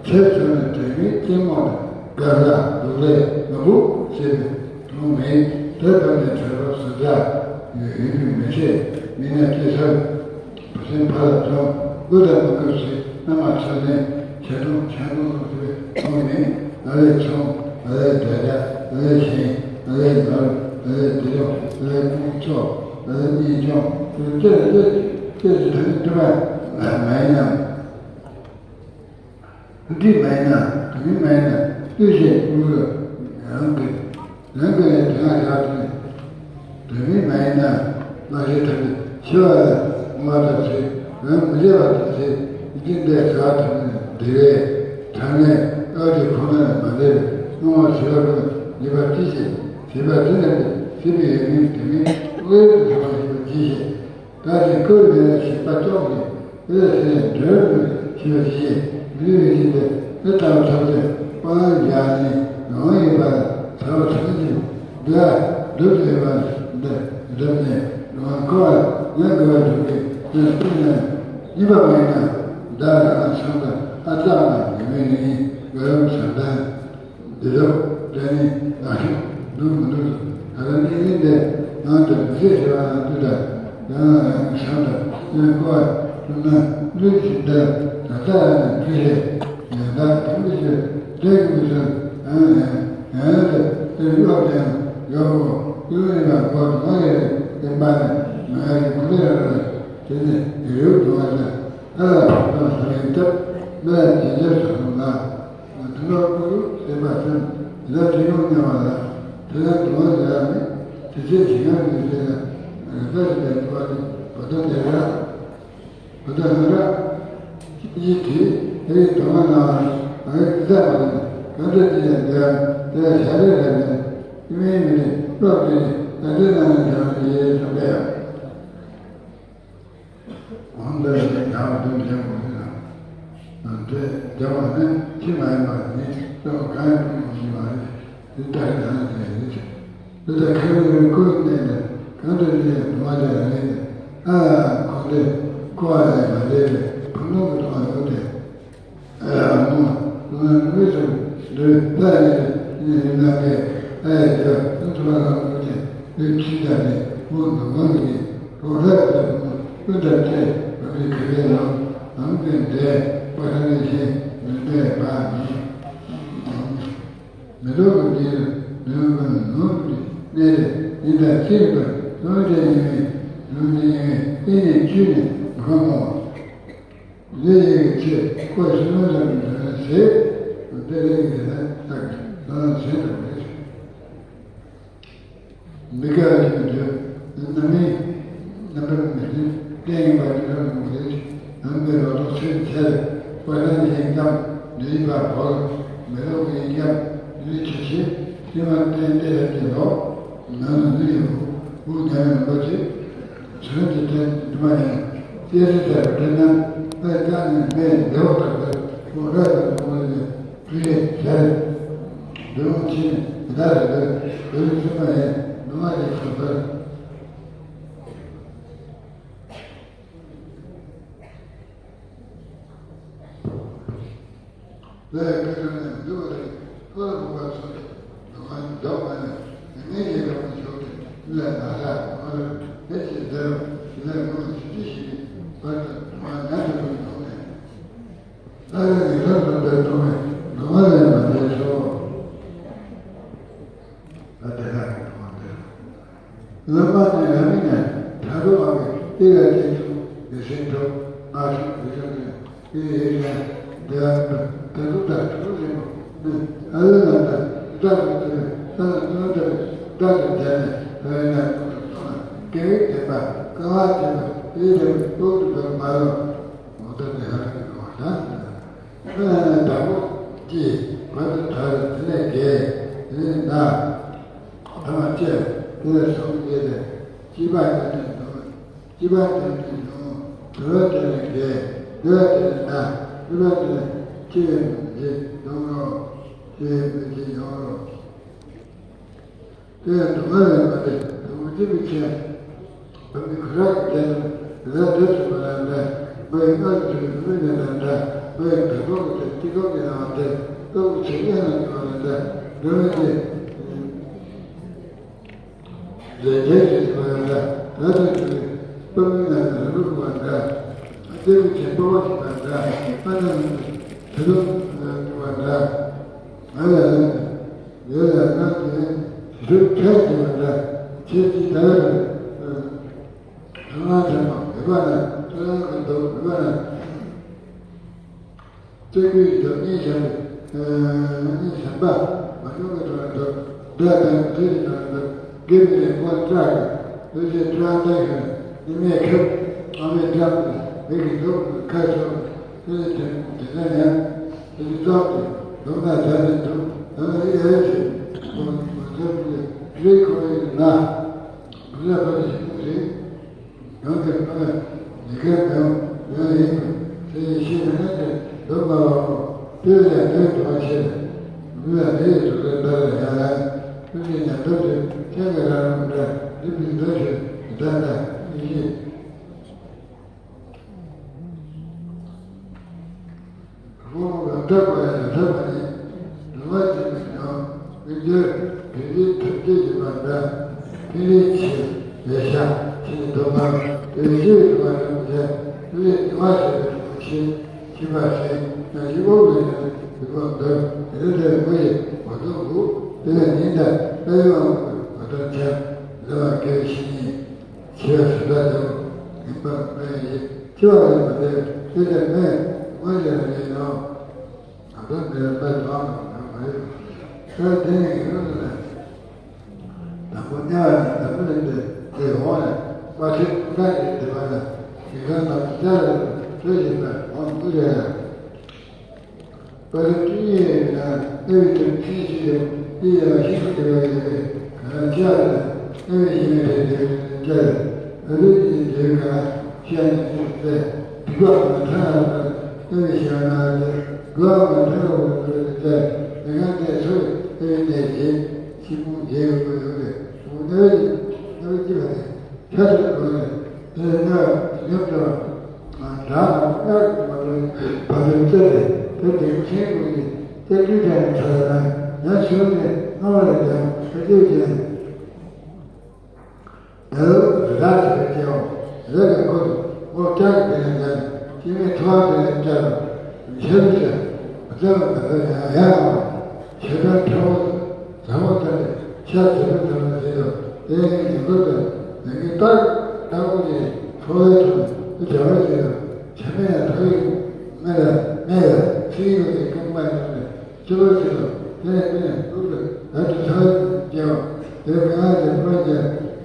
ཚེ་ཚོད་ནས་དྲན་མེད་སྐྱེན་མོ་དང་དགའ་ལ་སྡུག་ལས་མ་བུ་ཟེར་བའི་དུང་མེད། དེ་ལྟར་ནས་བྲལ་བ་སུ་དག་ཡོད་ཡོད་པའི་མི་ཚེ་མི་ནས་སྐྱེ་ཚར། བུ་ཆེན་ཕ་ལ་འཛོམས། དགུ་དང་མི་དགོས་ཚེ་མནའ་མ་ཚོད་ནས་བྱས་གཏོང་བྱས་གཏོང་གཏོང་ཟེར་བའི་དུང་མེད། ང་ལས་ཆུང་། ང་ལས་དྲ་རྒྱ། ང་ལས་ཞན། ང་ལས་ནོར། ང་ལས་སྡུག་སྦྱོང་། ང་ལས་དཔུང་ཚོགས། ང་ལས་གཉིས་སྦྱོང་། དེ་ལྟར་ལྟོས་ལྟོས་ཀྱི་ཐ་སྙད་འདི་མ་མ་ཡིན་ནམ། འདི་མ་ཡིན་ན་དུ་མི་མ་ཡིན་ན་ལྟོས་ཤེས་ཀུན་ལ་རང་གི་རང་གི་ལས་དོན་ལ་བཞག་དུས། དོན་མེད་མ་ཡིན་ན་བླ་ཞེས་ཐབས་ཀྱིས་འཆི་བ་ལ་བསྔོ་བ་དང་ཚེ་རང་མི་བདེ་བ་དང་ཚེ་ཡིད་ཀྱི་འདས་ཟ་བ་ཐམས་ཅད་བདེ་བའི་གྲངས་ལས་ཨ་ཅེ་ཁོ་ན་ལས་མ་འདས་པའི་སྣང་བ་ཟེར་བ་ཀུན་ལ་ཉེས་པ་ཅི་ཞིག་ཟེར་བ་དེ་ལས་ཟེར་བའི་ཡོན་ཏན་དོན་མེད་དངོས་སུ་བྱུང་བ་ཞིག་ལ་ཅི་ཞིག་ད་ཅི་སྐུ་ལས་ཞིག་པ་ཅོག་གི་ཨེ་ཟེར་འདྲ་བའི་ཞིག་ཞིག་མི་ལུས་ཀྱི་འདི་ཨེ་ལྟ་བ་ཐམས་ཅད་སྤང་བྱ་ནི་ལོང་ཡིན་པར་ཐར་བ་ཐམས་ཅད་འདི་ལ་འདུ་བྱེད་པ་འདི་འདི་ནི་ལོང་འཁོར་བ་ཉམས་དགོས་པར་འདུག་པའི་ནི་ཀུན་ནས་གཉིས་པ་མེད་ན་བདག་རང་ཚང་དང་ཨ་ཙག་ན་ཡོད་མེད་ནི་དགའ་རབ་བྱམས་ལྡན། འདི་ལོ་དེ་ནི་ང་ཤོག་འདུག་མི་འདུག་ད་ལྟ་གནས་ཡུན་དེ་ནང་དུ་མི་ཚེ་ཟེར་བ་ནང་དུ་དང་ཡང་ཡང་ཤང་དང་ཡང་ཀོ་བ་ཐུབ་ན་ལུས་ཀྱི་འདི་ད་ལྟ་ཡང་ནས་འདི་ལས་ཡང་དག་ཐུབ་མི་ཞིག་འདྲེ་གི་མི་ཚོར་ཡང་ཡང་ཡང་དུ་དེ་ཡོད་ཀྱང་ཡོད་གོ་ཡོད་ཡིན་ལ་གོ་དུ་མ་ཡོད་རེད། དེ་མ་ནས་མ་ཡོད་རེད། ཁོ་ཚོ་ཡང་རེད། དེ་ནས་རེའུ་དུ་མ་ཚོས་ཨ་ལ་ཕོག་ཐོག་ས་ཡོད་སྟབས་མི་ལ་ཇི་འདྲ་སོང་ལ། དུ་ནོར་བུ་སེམས་པ་སེམས་ལ་དྲི་ཡོང་སྙམ་པ་ལ། དེ་ལ་དུ་བ་ཟེར་ཡ་མེད། དེ་ཚེ་ཞིང་ཁམས་ཀྱི་ཚེ་ལ་རིག་པ་ཞིག་ལ་དུ་བ་ནི་བ་དོ་དེ་ར། བ་དོ་ཧ་ར། ཡིད་དེ་དེ་རིགས་དུ་བ་ན་ཨ་རེ་དེ་ལྟ་བ་ནི་ གང་འདྲ་ཅི་ཡང་འདོད་དེ་བཞག་རེ་རེ་ནས་ཀྱི་མིའི་མི་རིགས་སློབ་སྟེ་ནི་ད་ལྟའི་ནང་ནས་བྱང་ཡེ་ཟེར་བས། གང་འདྲ་ཅི་ཡང་བདུན་ཅན་པོ་ནི་དང་། དེ་སྦྱང་བ་ནི་ཕྱི་མ་ཡིན་པ་ནི་སྟོན་པ་གང་ཡང་སྟོན་པ་ཡིན་པ་རེད། དེ་ལྟར་ཡང་ཡིན་རེད། དེ་ལྟར་ཁ་རེ་ཁོའི་གནས་ནས་གང་དུ་ཡིན་ཡང་དུ་མ་ལས་རེད། ཨ་ཁོ་འདི་ཁོ་བ་ལས་མ་ལས་རེད། ཕུང་ནོ་གི་དུ་མ་ཡོད་དེ། ཨ་མོ་དུ་མ་མི་ཚོ་འདི་ལྟ་ཡིན་ཡིན་ན་མེད། ཨ་ཡ་ཡ་ཐུ་ཐུ་བ་ལ་མོ་དེ་འདི་ཁྱི་ད་ནི་མོ་འདུ་མ་མི་ནི་རོ་ལ་ཡོད་དེ་མོ་ཀུན་ད་ཚེ་བ་མི་ཁ་བའི་ལམ་ལམ་དེ་འདྲའི་པ་ཐ་ནི་ཤེས་མི་འདྲའི་བ་མི། མེ་ཏོག་གི་འདི་ནུས་པ་ནུས་པའི་གནས་རེད། འདི་ལྟར་ཅི་རིགས་པར་ལུང་བསྟན་ཡིན་མིན་ལུང་བསྟན་ཡིན་མིན་ཨེ་ནས་བཅུད་ནས་མ་ཁོམ་མོ། འདི་ཡི་གི་ཚེ་ཁོ་ཤི་མ་ལ་མི་འདོན་ཟེར། འདི་རེད་ཡི་གི་ལ་ལྟ་གི་ལ་ཟེར་དུ་རེད། མི་དགའ་བའི་མི་འདོད། རྣམ་སྨིན་རྣམ་པར་མི་འདོད། གཏན་ཡིན་པ་ཉིད་རང་ཡོང་རེད། ནམ་མཁའི་ལོ་ཏོག་ཚོན་ཆེར། པ་ལན་ཡིན་ཀྱང་ལུས་པ་བོར། མེ་ཏོག་ཡིན་ཀྱང་ལུས་ཆེ་ཆེ། ཤི་མ་བརྟན་ཏེ་རབ་ཀྱི་ལོ། ནང་ལུས་ཡོད། དབུགས་ཉམས་ལེན་པ་ཅིག་ཚོན་གྱི་སྟེང་དུ་མ་ཡིན། སྐྱེ་སྲིད་ལྟར་དྲན་ན་ལྷའི་ཀ་ནས་མེ་ལེའུ་ལྟར་དུ་ཁོང་རབ་ཏུ་མོ་ལས་ཕུལ་ལས་ཟེར། འདུལ་བ་ཕྱིན་ནས་ད་རེ་རེ་བོད་མི་སེམས་པ་ཡིན་ནུ་མ་ཡིན་ཁྱོད་ཚོར། ལས་ཀྱི་རིམ་ནས་འདུལ་བ་རེད། ཐོག་ལ་བུ་པ་ཚོ་རེད། འདུལ་བ་འདོགས་མ་ནས་ངས་ཡི་རང་མི་ཞོག་སྟེ་ལས་ན་ས་མ་རེད། ཧེ་ཅི་ཟེར་བ་ཞི་ལས་ངོ་ཞི་ཅི་ཞི་བར་དུ་མ་ཉམས་སུ་ལུས་འདུག་ནས། ལྷ་རེ་ངེས་རང་དུ་འདོད་གཏོང་བའི་ལུང་བ་ལས་མ་འདས་སོ། ད་དེ་ལ་ངེས་རང་འདོད། བླ་མ་ནི་རང་མིང་ནས་དྲག་པོ་མང་བའི་ཏི་ར་ཅན་ཚོ་ལས་སེམས་ཐོབ་ང་ཚོ་ལས་སེམས་ནས་ཏི་ར་ཡེ་ཤ་འདི་ལ་ད་དུང་ད་ཐུགས་རིང་པོ་ནི་ཨ་ལེ་ལ་ད་ད་དུང་ཏི་ར་ད་ད་དུང་ད་ད་དུང་བྱས་ནས་ད་ཡིན་ན་ཁོང་ཚོ་སོང་ན་དགེ་བའི་བདེན་པ་དཀའ་བ་བདེན་པ་དེའི་བདེན་པ་ལྟོགས་ཏུ་བབ་མ་རུང་། འོ་ད་དེ་ཧ་ལས་ཀྱི་འགྲོ་བ་ད། ཨ་ནི་དྭགས་པོ་ཀྱིས་བར་དུ་དར་དེ་ནས་རྒྱས་དེ་ནས་ན། ཐ་མ་བཅས་དེ་ལས་གསུམ་རྒྱས་ཏེ་སྐྱེས་པ་དེ་ནས་ནུ། སྐྱེས་པ་དེ་ནས་ནུ། དུ་བ་དེ་ནས་རྒྱས། དུ་བ་དེ་ནས་ན། དུ་བ་དེ་ནས་སྐྱེ་བའི་མི་ཡོང་རོགས། སྐྱེ་བའི་མི་ཡོང་རོགས། དེ་ཡང་དུ་མ་ལས་མ་ལས་དུ་མ་སྐྱེ་བའི་ཚེ། བུད་མེད་ཁུ་ར་གི་རྒྱན་དུ་ར་འདོད་ཚུལ་མ་ལ་འདྲ། མ་ཡི་སྔར་གྱི་བུད་མེད་ནས་ལ་འདྲ། མ་ཡི་དར་ཐོག་གི་དེ་ཏི་ཐོག་གི་ནང་དེ་ཏོག་གི་ཆེ་ཉན་ལ་འདྲ་བ་ལ་འདྲ། འདྲ་བའི་དེ་ལས་རྒྱན་གྱི་མ་ལ་འདྲ། ད་དུ་གྱུར་པའི་བུད་མེད་ནས་ལ་རུ་གུ་བ་འདྲ། སྐྱེ་བའི་ཚེ་སྤོ་བ་ཞིག་པ་འདྲ། མ་ནང་གི་དེ་ལོ་འདྲ་བ་འདྲ། ང་ལ་ལ། ཡོད་ལ་ང་དེ་འདུག་ཁྱེད་ཀྱི་བ་འདྲ། ཁྱེད་ཀྱི་ད་ཡོད་ལ། ང་དེ་མ་མི་བ་ན་ཁྱེད་རང་གི་འདུག་མི་བ་ན། སྐྱེ་དགུའི་འདུག་གཉིས་བཞག་པའི་གཉིས་བཞག་པ་མ་བྱུང་བའི་དོན་འདུག་འདྲ་དང་དེ་ཡི་དོན་འདུག་དགེ་བའི་རིགས་པ་བཀྲ་གི་དེ་ཚེ་བཀྲ་ལྟ་ཞིང་ཉི་མའི་ཁབ་ཨ་མའི་བཀྲ་མིག་གི་འདུག་ཁ་ཕྱོགས་དེ་ཚེ་དེ་ཚེ་ཡང་། དེ་ཙོག་གི་ལུང་ན་བཞག་ནས་འདུག་ད་ལྟ་ཡི་ཨེ་ཆེ་མོ་མོ་ཚོ་གི་རེ་ཁོ་ཡི་ན་མི་ལ་ཕ་ཞིག་རེད། ཡང་དེ་ཁོ་ན་མི་ཁའི་མེའོ་ཡང་ཡིན་པས་དེ་ཡི་ཤེས་ན་དེ་འདུག་མ་བ་མོ་དེ་ལས་དོན་དུ་མ་ཆེ་མི་ལ་དེ་ཡི་དུ་རེ་ད་ལ་ཡ་ལ་དེ་ཡི་ཉམས་ཐབས་དེ་ཁྱེད་ཀྱི་རང་རང་འདྲ་དེ་མི་འདོད་ཆེ་ད་ལྟ་ཡི་ཤེས། ཁོང་ལ་འདྲ་བ་ཡང་འདྲ་བ་ནི་ལུང་བ་ཅན་མི་ཉོ་མི་འདོད་བོད་ཡིག་ཐབས་ཀྱི་ཡོད་པ་འདྲ། ཕི་ལི་ཆི་ལེ་ཤ་ཆི་འདོད་པ་བོད་ཡིག་ཡོད་པ་རང་བཞིན་ཕི་ལི་ཉི་མ་ཞེས་པའི་ལུང་ཆེ་ཆི་པ་ཞིག་ན་ཡི་འོག་ལས་ཡང་ཡི་འོག་འདོད་དེ་ལས་དེ་མི་ཡི་འོ་དོ་བུ་དེ་ལས་ཉིན་དང་དཔལ་ཡོན་དབང་པོའི་འོ་དོ་ཆ་ལེ་བ་དགེ་བའི་བཤེས་གཉེན། ཆེ་བ་སུ་དག་ཀྱང་ངན་པ་མེད་ཡིན། ཆེ་བ་ཡིན་པ་དེ་དེ་ལས་མེད་མ་ཡིན་ཡིན་ནོ། ང་ཚོ་འདིར་མེད་ལོང་ཡང་མ་ཡོད། ད་དེ་ནི་ཡོད་ན་དང་པོ་དམྱལ་བ་ནས་འདམ་ལས་འདི་དེ་འོང་ནས་པ་ཆེ་ཀུན་ཐག་ཡིན་དེ་བ་ན་ཡིན་ཁང་དང་དམྱལ་བ་ནས་བྲོས་ཡིན་པ་འོང་དུ་རེད། པ་ལ་སྤྲིང་ཡས་ཡོད་ན་ཨེ་ཡོད་དེ་ཚིག་ཞིག་དང་དེ་ཡང་ཤིན་ཏུ་དེ་བ་ཡོད་པས་གང་ལ་ཆགས་ལ་ཨེ་ཡོད་ཞིག་ཡོད་དེ་དེ་ལ་ཨ་རུ་ཡིན་དེ་གང་ཤ་ནས་ཚིག་པས་དེ་ག་མ་ཐང་ལ་ཨེ་ཡོད་ཞིག་ཡོད་ན་དེ་ག་མ་ཐང་ལ་དེ་ལ་དེ་གང་དེ་ཚོ་ཨེ་ཡོད་དེ་དེ་ཤིན་མོ་དེ་ཡོད་དགོས་ཡོད་པས་ཨེ་ཡོད་ཨེ་ཡོད་ཅི་བ་དེ། ཁྱེད་ཚོའི་སྒོ་ནས་དེ་ནས་ཉམས་དང་དགྲ་དང་སྔར་གྱི་མ་ལུས་བར་དུ་བཅད་དེ་དེ་དེ་ཆེན་པོ་ཡི་སྟེགས་བུའི་ཐད་ནས་ཐར་ན་ཡང་ཆུང་ནས་སྔ་བ་ལས་ཀྱང་ཁ་གྱེས་ཀྱང་ལ་ལུ་རི་དྭགས་བྱེད་པའི་སྐྱེ་བོ་རེ་གའི་ཁོ་ལོ་ལྕགས་ཀྱི་དེ་ནས་ཀྱང་སྐྱེ་མེད་ཐོ་བ་དེ་ནས་ཀྱང་ཁྱེད་ཚོས་མི་བདེ་བ་མི་བདེ་ཡང་ཡང་ཨང་། ཁྱེད་ཚོའི་ཕྲེང་བ་ཟབ་མོ་ལྟ་ནས་ཤ་ཟིན་པའི་ཐོག་ནས་བྱེད་དོ། དེ་ཡང་ཉིན་གུང་དང་ཉིན་གུང་ལྟར་ལྟ་བུ་ནི་འཚོ་བའི་ཐོག་ནས་བྱ་བ་བྱེད་དོ། བྱ་མེད་ལ་ཐོ་ཡིག་མེད་ལ་མེད་ལ་ཚིག་ཡོད་པའི་རྐང་པ་ཡིན་ནས་སྤྱི་བོར་བྱེད་དོ། དེ་ནས་དེ་ནས་ལུག་ལ་བར་དུ་ཚ་བའི་སྐྱེ་བ་དེ་གང་ལ་དེ་ཕོ་རྒྱ་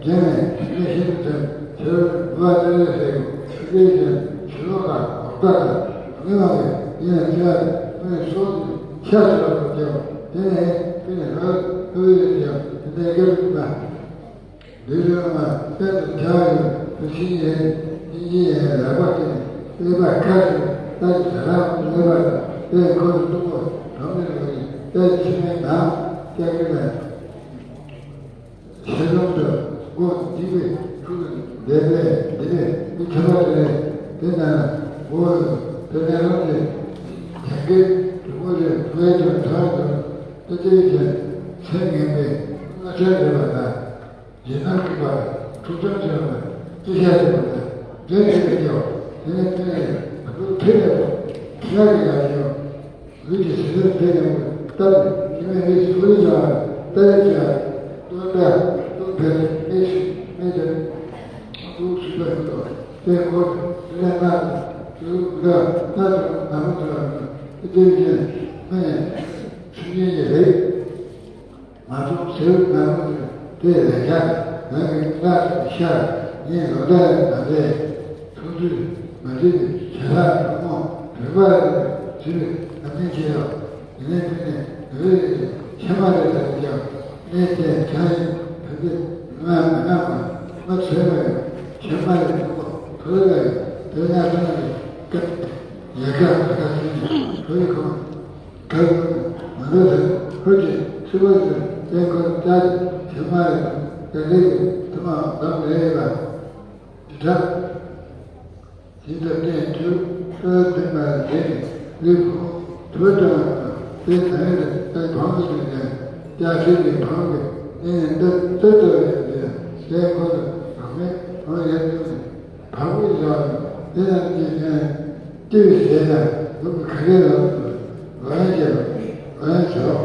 རྒྱ་ནས་མི་ཤིན་ཏུ་ཚ་ཚེ་རབས་འབུལ་བ་ལྟ་བུའི་ཟེར་དགོས་ཀྱི་ཡོད་ཀྱང་ཕྱི་ལོགས་ལ་འོག་ལྟ་དང་མི་མང་གི་ཡིན་ལ་ཚེ་རབས་མི་སོགས་ཀྱི་ཤ་ཟ་བར་སྐྱེ་བ་དེ་ནས་དེ་ནས་ར་ལུ་ཡོད་ཀྱང་དེ་ནས་སྐྱེ་བ་འདི་རུ་མ་གཏན་དུ་ཆགས་ཡོད་དུ་ཕྱིན་ཡས་སྙིང་རྗེ་ཡས་ལག་པ་སྟེ་ཀླད་པ་ཁ་ཤས་ལྟ་ཅི་ཟ་རག་གློད་པ་དང་དེ་ཁོ་ནི་སྟུག་པོ་གྲོང་མི་རུ་ཡིན་ཏེ་ཕྱི་མའི་ནང་སྐྱ་གི་ལ་ཤེས་རབ་ཏུ་སྒོ་འདི་པའི་ཕུག་འདས་པས་འདི་ནས་མི་ཁྱབ་པ་རེད། དེ་ན་འོ་དེ་ནས་རང་གི་ཡང་གི་དུ་མོ་རེ་བས་ཀྱང་ཐར་དུ་ཏེ་ཅེས་ཀྱང་ཚེ་ངན་པའི་སྔ་ཆར་རེ་བ་དང་། རྗེས་གནང་གི་བར་ཐུགས་ཕྱག་བྱས་པ་དང་སྐྱེ་ཤ་བྱས་པ་དང་འབྲས་བྱས་པའི་སྐྱེ་བ་དེ་ནས་དེ་ནས་བུ་ཕྲུག་ཐེ་ལེ་བ་ཤ་གི་ཡང་ཡང་ལུས་ཀྱི་ཟིལ་ལེར་དེ་ཡང་བསྟར་ནས་ཉི་མའི་རིགས་སུ་ལུས་ཀྱང་བསྟར་ཡས་ཀྱང་སྟོན་པ་སྟོན་པའི་གནས་ཤིག་གནས་དེར་ཐུགས་ཞིབ་པ་ཡིན་ཏོ། དེ་འཁོར་དེ་ནས་སྔར་དུ་དུས་འདྲ་སྔར་དུ་ནམ་དུ་ལ་དེ་དེ་བཞིན་སྨན་སུན་འབྱིན་གྱི་རེད། མ་གཏོགས་ཟེར་ན་མོ་དེ་ལས་ཀྱང་རང་གི་སྔར་ཤར་ངས་ལོ་ཟླ་ཡང་མ་བསྡད། ཐུགས་རྒྱུད་མ་བདེ་བའི་བྱ་ཐག་གྲུ་མོ་རིག་པ་ལས་བྱེད་པའི་ཨ་ནི་ཆེ་ཡོད། ཡིན་ནའི་དེ་ནི་རེ་རེ་ཕྱེ་མ་རེད་ཟེར་ཀྱང་གནས་དེ་ཆ་ཡིན་ཕན་ཚུན་ང་མི་ང་མ་ང་ཚོས་མ་ཡོད་ཕྱེ་མ་རེད་མཐུན་པོ་ཐུགས་ལ་ཡོད། དེ་ན་ཐུན་གྱི་སྐད་ཡལ་ག་ཁ་ཁ་ཟིན་ཐུགས་ཡིད་ཁོང་། གལ་ཏེ་ང་ཚོ་ཚོས་ཁོ་ཀྱི་ཚིག་པ་ཚོས་དེ་ཁོ་ལྟ་ཞིག་བྱེད་མ་རེད་དེ་ལས་ཀྱི་ཐུན་མོང་སྡོམ་རེད་ལ། འདི་དག་ཇི་ལྟར་བསྟན་དུས་ཨོ་དེ་མ་ལས་ནི་ལུས་ཁོང་ཐོས་དྲངས་དང་དེ་ནང་ལས་དེ་བང་གི་ནས་ཀྱང་སྐྱ་ཤེས་ཀྱི་བང་གི་ནས་ནི་འདི་ལྟ་ལྟ་བའི་དེ་དེ་ཁོ་ལ་བག་མེད་བང་ཡར་བརྐྱངས་ནས། བག་མེད་བཞག་ནས་དེ་ཡང་དེ་ནས་ལྟེ་བའི་ཞལ་ལ་ལུག་གི་ཁ་ལས་ལ་ལོ་ཡང་བྱེད་ལོ་ཡང་བྱེད་ལོ།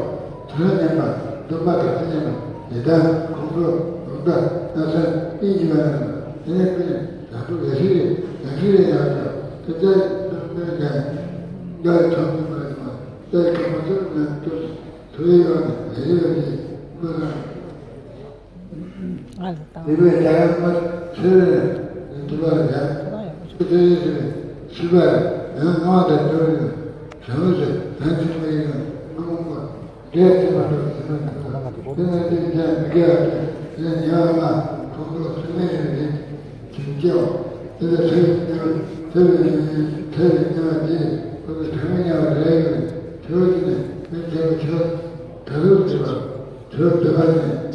དོན་ཉན་པ་འདུན་པ་དང་དེ་ཉན་པ་ཡི་དམ་ཁོང་ཁྲོ་ལོག་ལྟ་སྣ་ཚན་ཨིན་ཅི་མ་ཡང་དེ་ནས་ཀུན་ནས་ཡང་དུ་ལས་ཤི་རེ་ཡང་ཤི་རེ་ཡང་ཡང་དེ་ལྟར་འདུན་པའི་ཉན་འགའ་ཡི་ཐོག་ཏུ་མ་ཡིན་པ་དེ་ཁ་མ་ཚུགས་ན་དུ་ཐུ་ཡི་ཡོད་ནས་ལས་ཡོད་ཀྱི་མི་རང་། ང་ལ་བཏང་། དེ་བས་ཀྱང་མ་ཚེ་རིང་དུ་ལ་ཡང་ཚེ་རིང་ཚེ་རིང་ཤི་བ་ཡང་ང་དང་འགྲོ་ཡོད་བྱང་ཟེར་ཡང་ཚེ་མ་ཡིན་ན་མ་མང་པ་འདྲེས་ཚེ་མ་འགྲོ་ཚེ་མ་འགྲོ་དེ་ན་དེ་ཀྱང་མི་དགེ་བ་དེ་ནས་ཉེ་བ་ལ་ཁོང་ཁྲོ་ཚུལ་མེད་རེ་རེ་དེ་སྐྱེ་བ་དེ་ལ་ཚེ་རིང་ཉེ་བ་ཚེ་རིང་ཚེ་རིང་ཉེ་བ་དེ་ཁོ་ཚོ་དྲང་མི་ཉེ་བ་རེ་ཡོད་དེ་བ་དེ་ནས་མི་ཚེ་བ་ཆོས་ད་རུང་དེ་བ། དུས་དེ་ག་ནས་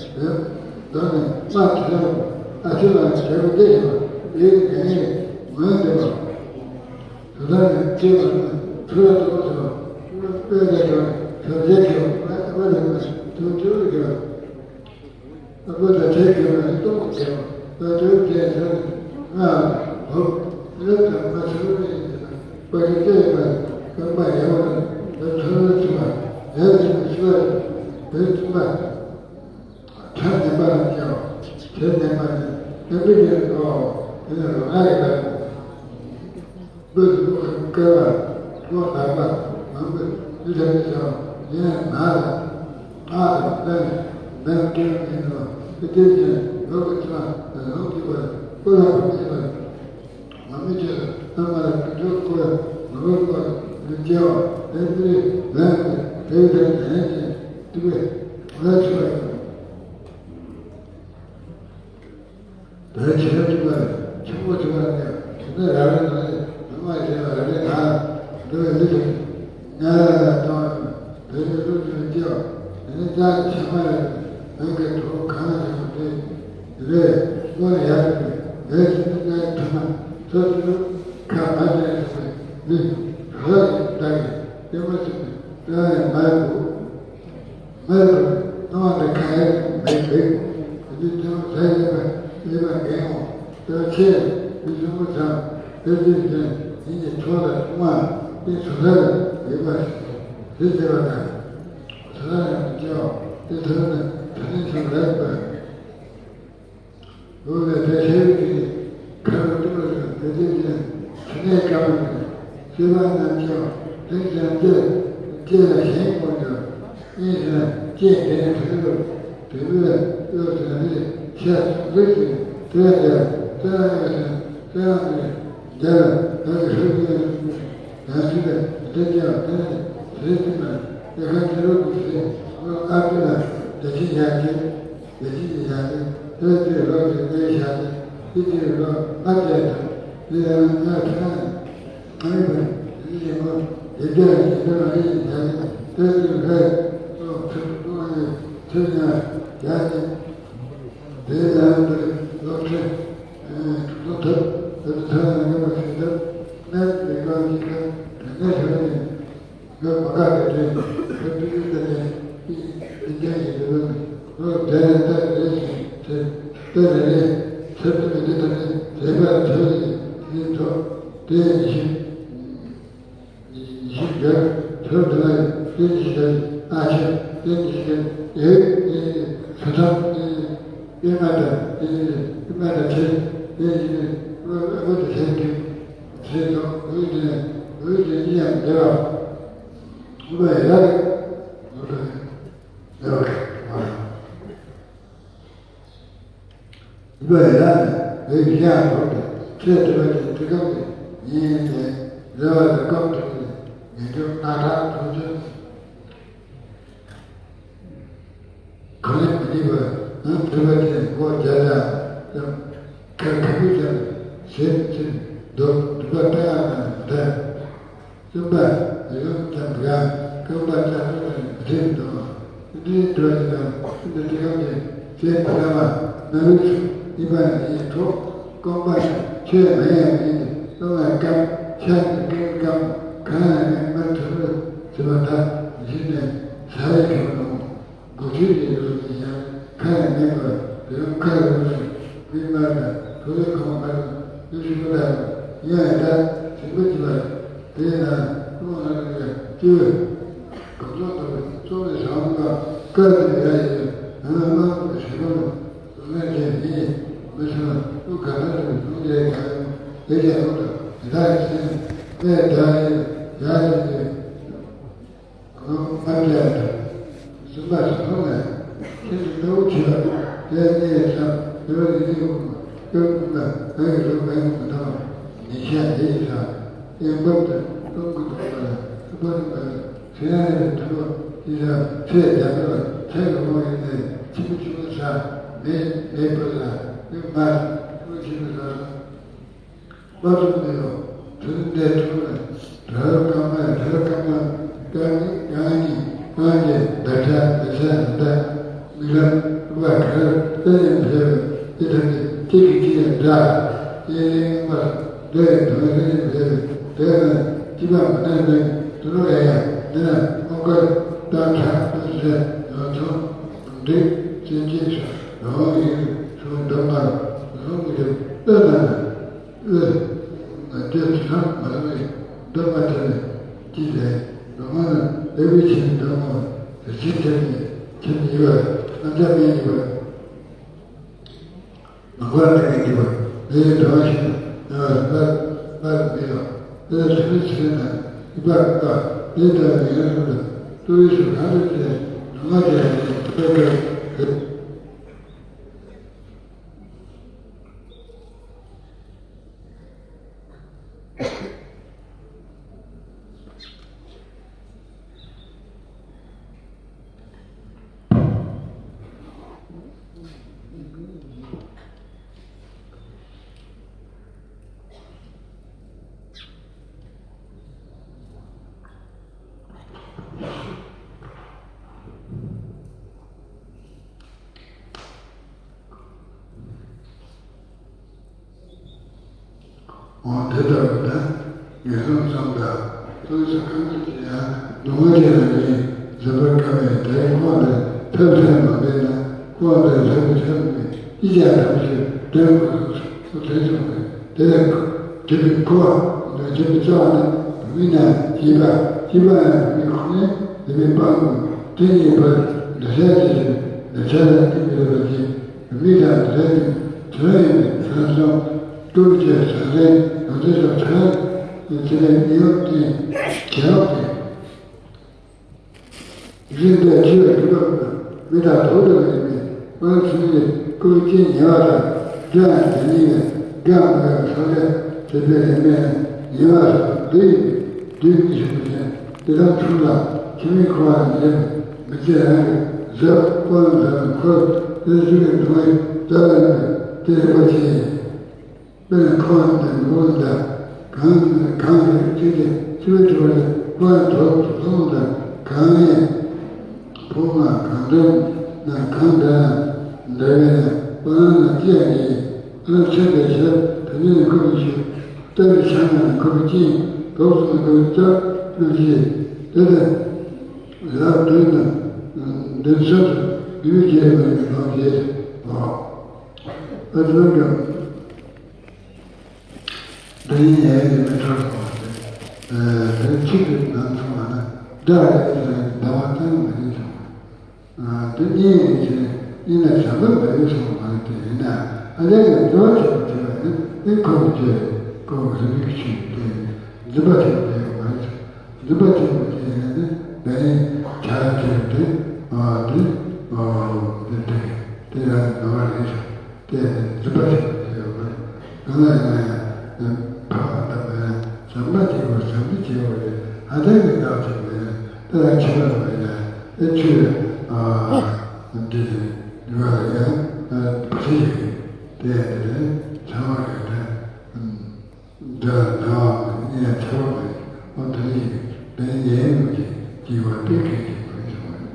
མདོ་ནས་མ་དེ་ལ་ཨ་ཆུ་ལ་བྱེད་པ་དེ་ཡིན་པ་ཡིན་ངེས་ངོས་འདེབས་པ། དེ་དག་ནས་སྐྱེས་པ་ནི་ཆུ་ལ་གཏོགས་པ་དང་དཔེ་ལས་ཀྱང་བྱ་བྱེད་ཀྱང་དཔེ་ལས་ཀྱང་དུས་དུས་ཀྱང་ཨ་ཁུ་དང་བྱེད་ཀྱང་ནི་སྟོང་པ་ཀྱང་དཔེ་དུས་དེ་ཚོ་ང་ཧོབ་ལེབ་དང་མ་ཚུར་ནས་ཡིན་ན་པ་གི་ལྟོས་པ་རྐང་པ་ཡལ་བ་དང་དཔེ་ཚུར་ཐུབ་པ་ཡལ་ཟིན་པའི་ཤུ་བ་དང་དཔེ་ཐུབ་པ། ཁྲག་ལྡན་པ་ལ་སྐྱེ་བ། དེ་ལྡན་པ་ནི་དཔེ་འདི་ལས་འགྲོ་བའོ། དེ་ནི་རོ་ལྔ་ཡི་བར་དུ། སྤོས་སུ་བཀལ་བ། སྤོས་དག་པ་མང་པོས་མི་ཐབས་ཀྱི་བྱ་བ་ཡན་མ་ལ། སྔགས་དང་བླ་ནི་མེད་སྐྱོན་ཡིན་ནོ། དེ་སྐད་ཅེས་ལོག་གི་ཕྱི་མ་ལ་ལོག་གི་བར་སྤོས་ལ་བུ་མི་ཤེས་པར། མ་མི་ཆོས་ལ་ཨ་མ་ལ་ཀུན་སྤྱོད་བཀོལ་ལ་ནོར་བུ་བཀོལ་ སྐྱེ་བ་དེ་ཚོའི་ལན་དེ་དེའི་དོན་དེ་ཡིན་ཅེས་དེ་བས་ལན་ཆེ་བ་ཡིན། དོན་ཆེ་བ་དྲུག་པ་རེད། ཆེན་པོ་དྲུག་པ་ནི་དེ་ནི་རབ་རིབ་ནང་ནས་ལུང་མ་བྱས་པ་རབ་རིབ་དང་འདུ་བའི་ལུས་དང་ཉལ་ལ་གཏོང་བའི་དེ་ནི་ལུས་དང་སྐྱེ་བ་དེ་ནི་ལྕགས་ཆེན་མ་རེད། མོན་གྱི་གྲོགས་གང་ལ་བྱུང་དེ་རེད། སྔོན་ཡར་དུ་ལས་ཀྱི་ནི་ལས་ཐ་མ་ཚོ་ཚོ་ཁ་མ་བྱས་སོང་བའི་ལུས་རོ་ཡི་བདག་གི་ལྟད་མོ་བྱེད་པའི་ལྟ་བ་ཡང་མ་ཡོང་། མེད་པར་སྣང་བ་དང་ཁ་ཡ་མེད་པས། དེ་དུས་ཀྱང་ཟས་ལེན་པ་ལེན་པ་འགན་འོང་དོན་ཆེ། དུས་གསུམ་པོ་ཚང་དེ་དུས་ཀྱང་ཉིད་ཀྱི་ཚོགས་ལ་ཐུག་མ་དེ་སོ་སོ་ལ་ཡོད་པ་ཞིག་དེ་བདེ་བ་དང་། སོ་སོ་ཡང་མི་སྐྱེ་བ་དེ་ཐོབ་ནས་ཐ་སྙད་ཚུལ་ལེགས་པ། འོ་ན་དེ་ཤེས་པའི་ཁ་ལ་གཏུགས་པ་དང་དེ་དེ་ཀྱང་ཕྲིན་ལས་སྐལ་བ་ནི་སྲིད་པ་རྣམས་ཀྱང་དེ་ཀྱང་སྐྱེ་སྐྱེ་ལ་ཞེན་དགོས་ཀྱང་ཨིན་ཞེན་སྐྱེ་དེ་ནི་དེ་ལ་དེ་ལ་གཡོ་དེ་ནི་ཤ་ཚུགས་ཀྱི་དེ་ལ་དེ་ལ་གཡོ་དེ་དེ་ལ་ནི་རྒྱལ་ལ་དེ་ལ་ཧྲིལ་གྱི་ཡང་ཞུ་དེ་དེ་ཀྱང་དེ་ནི་དེ་ཀྱང་དེ་ནི་དེ་ཁ་ཁྱེད་རོགས་ཀྱི་ཞེས་ཨ་ཏི་ལ་དེ་ཅི་ཡང་སྐྱེ། ཡེ་ཤེས་ཀྱི་ཞལ་ནི་ཐོས་ཀྱི་རོ་ཞིག་ལས་ཞལ་ནི་ཤེས་ཀྱི་རོ་ལྔ་བཅས་དང་དེ་ཡང་ལྔ་ཕྲ་ལྔ་ཡིན་པར་ཡིད་ཀྱི་ངོ་ཡི་གེ་ཡི་གེ་མ་ཡི་ཞལ་ནི་ཐོས་ཀྱི་རོས་ལོ་ཚིགས་དུ་ཡི་ཚིགས་ཉག་ཞལ་ནི་དེ་ཡང་དེ་ལོ་ཁྲི་དྲུག་ལོ་ཐུབ་དེ་ཚོ་ཐོས་ལ་ངེས་པར་ཞིག་ཐུབ་གནས་ཀྱི་ལོ་ཞིག་ཐུབ་དེ་ནས་ཞུ་ནི། ཡོད་མ་ག་དེ་དེ་ཁོ་དུས་ཡུན་དེ་ནས་ཡིན་ཀྱང་ཡིན་དུས་ལོ་དེ་ནས་ལྟ་རེ་ཞིག་དེ་ལྟ་རེ་རེ་ཚེ་དུ་མི་དེ་དང་ནི་དེ་བར་ཐོས་ཡིན་ཐོག་དེ་ཡིན་ཞིང་ཡིན་ཞིང་ཡོད་ཐོས་དུ་ལ་དེ་ནི་ཞིག་ཨ་ཆེ་དེ་ནི་ཞིག་ཨེ་ཨེ་ཚུ་ཐབས་ཨེ་ཨེ་མ་དང་ཨེ་ཨེ་མ་དང་ཆེ་ཨེ་ཡིན་ཨེ་ཨེ་དེ་ཆེ་དེ་ཚེ་དང་འོད་དེ་འོད་དེ་ཡིན་ཡང་བདེ་བ། ཨུ་བ་ཡ་རེ། ཨུ་བ་ཡ་རེ། ཨུ་བ་ཡ་རེ། བའི་ཡ་རོ་དེ་ཁྲེ་དེ་བ་དེ་དེ་གམ་དེ་ཉིན་དེ་རེ་བ་དེ་གམ་དེ་ཉིན་དེ་ན་ད་དུ་དེ་ག་ལེ་མི་ནི་བ་ཨུ་དེ་བ་དེ་གོ་རྒྱ་ཡ་དེ་ཁ་ཁ་བུ་དེ་ཟེར་ཚིག་དོ་དུ་བ་ཏ་ཡ་ན་དེ། གསུམ་པ། ཡུམ་དང་བུ་རྐང་པ་ལྕགས་སྒྲོག་དང་འདྲེས་དང་། འདྲེས་འགྲོ་ཞིང་དང་འདི་འདྲ་གམ་ནས་ཟས་ཟ་བ་མ་ལུས་སུ་ཡིན་པ་ནི་ཡིན་འགྲོ། རྐང་པ་ནི་ཆོས་མ་ཡིན་པ་ཡིན་ཏེ་རྐང་ལ་སྐམ་ཤ་ནི་སྐམ་སྐམ་གང་ལ་ནི་མ་ཐུབ་རུ་ཟེར་བ་དག་གཞི་ནས་ཟ་བའི་གྲོགས་ནོ། དགུ་ཚུལ་གྱི་ལུགས་ཀྱི་ཡང་ཁ་ཡང་མེད་པར་དེ་རང་ཁ་རུ་ནས་མི་སྨྲ་དང་ཐུགས་ལས་ཁོང་མ་རུ་ཡུལ་ཞིག་པ་དང་ཡང་ཡང་དག་ཞིག་པ་ཅི་བར་དེ་ན་ཀློང་ལ་རུ་ཡང་སྐྱེ་བོས་གང་བྱུང་དུ་བའི་གཙོ་བོའི་བཟང་པོ་ལ་བཀའ་དེ་ཡ་ཡི་ཡང་ན་དམངས་ཀྱི་ཞིག་པ་ལ་ལུང་ལས་ཀྱི་མི་ཡིས་མི་ཚུལ་ལ་ཀླུ་ག་ད་དུ་ལུང་ལས་ཀྱང་ཡང་དེ་ཀྱང་ལུང་དུ་དེ་དག་གི་སེམས་གནས་དག་ཡིན་ཡ་ཡིན་ཏེ། མ་སྤྲད་དང་། གསུམ་པ་ཟ་ཁང་ལ་ཁྱེད་ཀྱི་གནའ་བོ་བྲིས་པ་དེ་གནས་ཡང་ཤར་དེ་བ་ཡིན་ནི་ཀུན་ཀུན་ཀུན་ལ་ང་ཡི་རུ་མེད་ཀུན་མི་ཐང་ཉེ་ཤ་ཡེ་ཡི་ས་ཡང་བབ་དང་ཀུན་ཀུན་དུ་པ་ལ་ཐུབ་པ་ནི་པ་ལ་ཚེ་ཡང་ཡང་དུ་བ་ཡི་ས་ཚེ་རྒྱ་མེད་པ་ཚེ་གི་དབང་ཡིན་ནས་ཆི་མི་ཆི་མི་ས་མེད་མེད་པ་ལ་ཡང་མ་ཆི་མི་ཆི་མི་ས། མ་ཐུབ་མི་ཡོང་། དུས་འདས་ཐུབ་ན་བྲལ་རྐང་མ་བྲལ་རྐང་མ་རྐང་གཉིས་རྐང་གཉིས་རྐང་གཉིས་འདར་ཆགས་འདར་ཆགས་འདར་མིག་ལམ་དབུ་བ་གར་གཏན་ནས་བྲལ་བའི་ཡི་དམ་གྱི་གཅིག་གིས་གཅིག་ལ་འདྲ་ཡེ་ཡེ་ངན་པར་འདོད་ཡོད་དོན་གཏན་ནས་བྲལ་བའི་དེ་ན་སྐྱིད་པ་མི་སྣང་ནས་དུ་ལོ་ཡ་ཡ་འདི་ན་དབང་བཀར་སྟག་ཁྲ་དུ་ཟེར་ཡོད་ཚོང་འདི་སེམས་ཅན་ཚོ་རང་ཡིན་ཚོ་འདོད་མ་རུང་གི་ལྟོས་ན། ཨེ། ང་ཚོས་དེ་ལ་མ་ལུས་འདོད་མ་ཐོན་ནས་ཅི་ཟེར། ང་མ་ན་ཨེ་བའི་ཆེན་འདོད་མ་བ་ཟེར་ཆེན་ཐེབས་ནས་ཆེན་ཡིན་པ་རྣམ་གཞག་མེད་ཡིན་པ། མ་འགོར་ལ་ཀན་གྱི་བ་ལས་འདོད་མ་ཤེས་ན་ང་བ་ལ་ལ་མེད་ལ་ཨེ་ལ་ཐུན་ལ་ཆེན་ན་ཡིན་པ་ཀ་ལས་འདོད་མ་ཡིན་ན་ལ་ཏུ་རི་སུ་གང་དུ་ཆེ་ནུ་མ་ཅན་ནི་ཏུ་རི་སུ། དུས་སུ་གང་དུ་བྱེད་ཡང་སྡུག་བསྔལ་ཅན་ལ་ཡིན་ཟེར་བར་དཀའ་བས། དེའི་ཁོག་ལས་ཐབས་ལྷད་མ་འབད་ན་ཁོག་ལས་ཐབས་ཀྱི་ཐབས་མེད། ཅི་བྱ་ཐབས་ཤེས་དོན་གོ་སོགས་སུ་དོན་སོང་བས། དེ་ལས་དེ་བས་ཁོ་དོན་ཆེན་པོའི་རྩ་བ་ནི་བུད་མེད་ན་སྐྱེས་པ། སྐྱེས་པ་ཡང་བུད་མེད་ཁོ་ནས་བུད་མེད་སྤངས་དགོས། དེ་ཉིད་པར་འདུ་བྱ་ཅི་ཞིག་འདུ་བྱ་ལ་དེ་མི་རེ་བ་ཅན་བུད་མེད་དང་འདུ་བྱ་ཅན་དོན་ཡིན་པས། ས་སོང་སྟོབས་ཆེ་ས་ལེན་ཡོངས་འཛིན་སོགས་ཚར་ཚེ་ལས་ཉེ་བར་བསྟན་བྱ་བ་སྟེ། རིགས་པས་འཆི་བའི་སྒྲིབ་པ་ཀུན། མི་དང་དུག་ལྟ་བུ་ཡིན་པས། དབང་ཚུལ་ནི་སྐུ་སྐྱེ་ཉེ་བ་དང་། སྒྲ་ཡང་དེ་ཉིད་ལས། སྒྲ་མི་རྟག་ས་ལས་སྒྲིབ་པའི་རིམ་པས་ནི། ཉེ་བ་སོགས་འདི་ཡིན་པས་བདུད་ཀྱི་ཞུགས་པ་ཅན། དེ་དང་འཁྲུགས་ལ་ཕྱི་མའི་འཁོར་བ་ལས་མི་འདྲེན་པས། མི་ཚེ་རང་གི་ཟབ་དབང་དང་འཁོར་དེ་ཚུལ་གྱི་སྡུག་བསྔལ་རྩ་བ་ཡིན་པས་དེ་རིག་པ་ཆེ། དཔེར་ན་ཁོང་དང་ནོར་དང་གང་གང་ཞིག་ཅི་སྟེ་ཅི་བའི་དྲི་བ་ལས་ཁོང་དོག་ཐོག་དང་གང་ཡིན། ཕོ་མ་གང་འདྲ་ན་གང་འདྲ་ན་འདྲ་བས་ན་ཁོང་ལ་ཅི་ཡང་མེད། ཨ་ཚེ་འདིར་ཞབས་དོན་ནི་ཁོ་བོའི་ཤུགས། རྟ་རུ་ཆང་ན་ཁོ་བོའི་སྤྱན། དོག་སོང་ན་ཁོ་བོའི་རྩ་བླུགས་ཤིག་དེ་ལྟར་ལག་བདུན་དང་མདུན་སོགས་སུ་ལུས་རྒྱས་པ་ཡི་ལོངས་རྒྱས་སོ། ཨ་ཙི་ལ་འགྲོ། འདི་ཉིད་ཡལ་གྱི་མི་འཕྲོ་སོང་བ་སྟེ། དེ་ཚིག་གི་ནང་སོང་བ་ན་སྒྲ་རེད་ཟེར་ནས་ཟླ་བ་གཙང་མ་ཡིན་སོང་བ། འདི་གཉིས་ཡིན་ཞེས་གཉིས་ལ་བྱ་བ་མ་ཡིན་སོང་བ་དེ་ཡིན་ན། ཨ་ལས་ཀྱང་འདུལ་བ་ཆེན་པོ་དེ་བས་ནི་འདི་ཁོ་བོ་བཅོས་ཁོ་བོ་རིགས་ཀྱི་ཆོས་དེ་འཛིན་པ་ཆེན་པོ་དེ་ཡོད་མ་རེད། འཛིན་པ་ཆེན་པོ་དེ་ཡིན་ནི་འདི་ནི་བྱ་ཆེན་པོ་དེ་ཨ་འདི་ཨ་འདི་དེ་དེ་ཡང་འདུལ་བ་རེད། དེ་ནི་འཛིན་པ་ཆེན་པོ་དེ་ཡོད་མ་རེད། གང་ལ་ཡིན་ན་ཡང་ཕ་མ་དང་མ་ཡང་བྱམས་པ་ཆེ་བ་བྱམས་པ་ཆེ་བ་རེད། ཧ་ཅང་གི་བདག་ཆེ་བ་ཡིན་ན་དེ་ལ་ཆེ་བ་མ་ཡིན་ན་དེ་ཆེ་བའི་འདི་ནི་འདི་བ་ལ་ཡང་བ་ཆེ་ཞིག་རེད། དེ་ཡང་དེ་ནི་ཚང་མ་གི་དེ་འདྲ་ན་ཡང་ཆེ་བ་མ་ཡིན། འོ་དེ་ནི་དེ་ཉན་ཡོང་གི་སྐྱེ་བ་དེ་གལ་ཆེན་པོ་ཡིན་སོང་བ་རེད།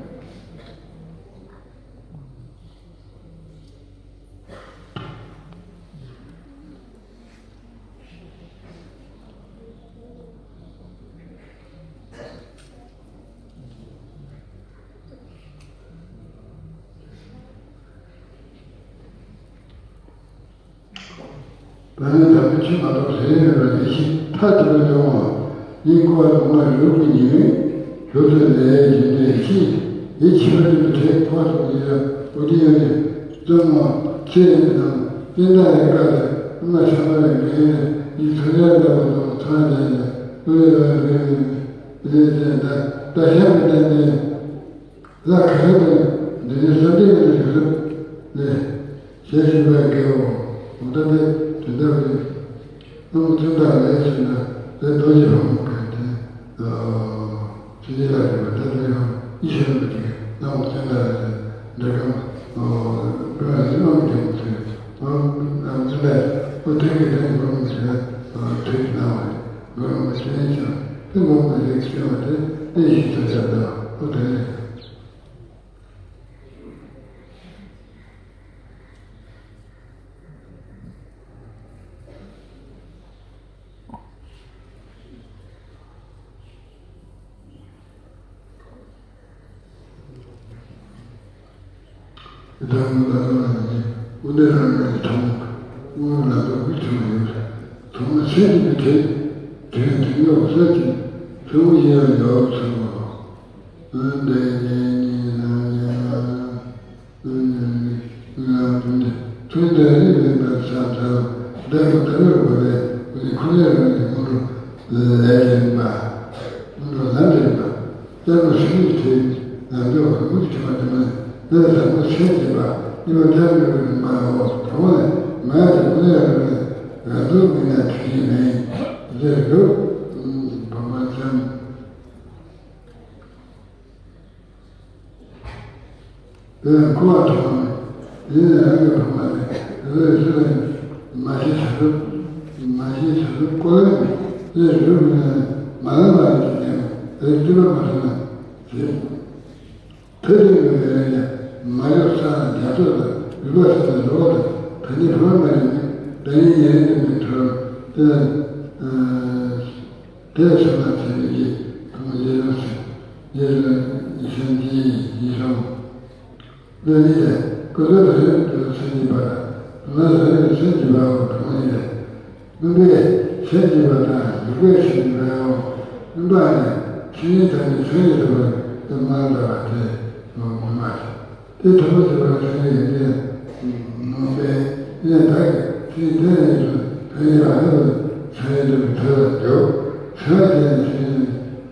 བར་ན་དམ་པའི་ཆོས་མ་གཏོགས་ཟེར་མེད་པར་ཡེ་ཤེས་མཐའ་དག་པའི་སྣང་བ་ཉིད་འཁོར་བ་སྡུག་བསྔལ་རི་བོ་གི་ཉི་མའི་ཞོ་ཚོས་ལས་བཞིན་དུ་ཡེ་ཤེས་ཡིད་ཆེས་པ་དེ་ལ་དྲན། འཁོར་བ་སྡུག་བསྔལ་ཡ་འོ་དེ་ཡོད་དེ་ཙམ་མ་ཚེ་ཡིན་དང་སྙན་དག་ལས་བཀག་སྟེ་སྣང་བ་ཤར་བ་ལས་མེད་ཡིན་ཚུལ་ཡང་ལྟ་བ་དང་ཚང་ལྡན་ལས་ཀུན་ལས་རང་རེ་རེ་ལས་ཅན་ད་ད་ཤར་བའི་རྟེན་འབྲེལ། ལ་ག་རེ་དང་འདི་ནི་བསམ་གཏན་གྱི་རིགས་ལ་ཞེས་ཞུས་པའི་དགེའོ། འོ་ད་དེ་དེ་འདྲ་བ་རེད། བླ་མ་བཙུན་པ་ལས་ཟེར་ན་དེ་རྡོ་རྗེ་ཕག་མོ་གི་དེ་ཚིག་ལ་རེད་པ། ད་དེ་ཡང་ཡིད་ཆེས་པ་དེ་བླ་མ་བཙུན་པ་ལས་འདྲ་གམ། ཨོ་དཔེ་ལ་བླ་མ་རྒན་མོ་དེ་བླ་མ་བཙུན་པ་ཨོ་དེ་གི་དེ་མགོ་རུ་མི་ཟེར་ཐུགས་ཀྱི་སྣང་བ་རེད། མགོ་རུ་མི་ཟེར་ཡིན་ཀྱང་དེ་མགོ་རུ་མི་ཟེར་ཤེས་པ་དེ་གནས་ཤིག་ཐུགས་ཆགས་དང་ཨོ་དེ་རེད། ད་ངོ་ལ་ལ་ལ་ནི་དབུ་འདྲེ་རང་རང་གི་ཐོག་མ་དབུ་ལ་ལ་དབུ་ཆུང་ཡོད། ཐོག་མ་ཚེ་འདི་གི་དེ་དེ་དེ་ཡོད་ས་ཀྱི་དེ་དབུ་ཡོད་ཡོད་ཚུལ་ལོ། འདི་ཉིད་ཉིད་ན་ཉིད་ན། ཐུན་ཏེ་རིགས་ལས་པའི་ས་མཐའ་ལ་བདག་གི་ལྟ་བའི་སྒོ་ལས་ཀུན་ནས་ཁོ་ནའི་རང་གི་སྔོན་འགྲོ་ལས་ལེན་པ། སྔོན་འགྲོ་ལམ་ལེན་པ། ལྟ་བ་སྲིད་པའི་དེ་ལམ་འགྲོ་བ་མུ་མཐུད་མ་དེ་མ་ནི་ལས་དང་པོ་ཚེ་འདས་པ་གཉིས་པ་ཐལ་འགྱུར་བའི་མ་འོ་དང་པོ་ནི་མ་དེ་ཁོ་ནའི་རང་གི་རང་ཚུལ་མི་སྣང་ཐུགས་རྗེ་མེད་ཟེར་འདུག་བུམ་པ་ཙམ། དེ་ཡང་འཁོར་བ་ཐོག་མ་ཡིན་ན་རང་གི་བུ་མ་ནི་རེ་ཞིག་ལ་མ་ཤེས་བྱ་སྒྲུབ་མ་ཤེས་བྱ་སྒྲུབ་ཀོ་ལན་ནི་རེ་རུ་མི་ན་མ་ལ་མ་ཡིན་གྱི་ཉམས་རེ་སྐྱིད་པ་མ་སོང་ན་ཞེས་ཐེ་ཐེ་བའི་རེ་ཡ་མ་ཡོད་ས་ན་རྒྱ་མཚོ་དང་རུས་པ་ས་ན་རོ་དང་ད་ནི་བུ་མ་རེ་ནི་ད་ནི་ཉེ་རིང་དུ་མི་འཕྲོ་དེ་ལ། དེ་ཚོ་ན་ཚེ་འདི་གི་ཐོག་མ་ཡེ་རང་ཚེ་ཡེ་རང་ཡེ་སེམས་ཀྱི་ཡེ་རང་། འདི་ནི་ལས་ཀུན་རྫོབ་རིགས་དྲུག་སེམས་ཀྱི་བར། ང་རང་རིགས་སེམས་ཀྱི་བར་འོ་ཐོག་མ་ཡིན་ལས། སྣང་བའི་སེམས་ཀྱི་བར་དང་འཇུག་པའི་སེམས་ཀྱི་བར་འོ། སྣང་བ་ནི་ཆོས་ཉིད་དང་ནི་སེམས་ཀྱི་བར་དུ་མ་འདྲ་བ་དེ་ངོ་མ་རེད། དེ་ཐོག་མ་ཞིག་བར་སེམས་ཀྱི་ཡོན་ཏན་ནོ་པས་ནས་བདག་གི་ཚིག་དེ་ནས་ཡོད་དོན་ཡིན་པ་ཧེ་བ་ཚ་ཡི་འདུ་བའི་ཐོས་ལ་འཇོག་ཚ་བ་བྱས་ནས་ཚིག་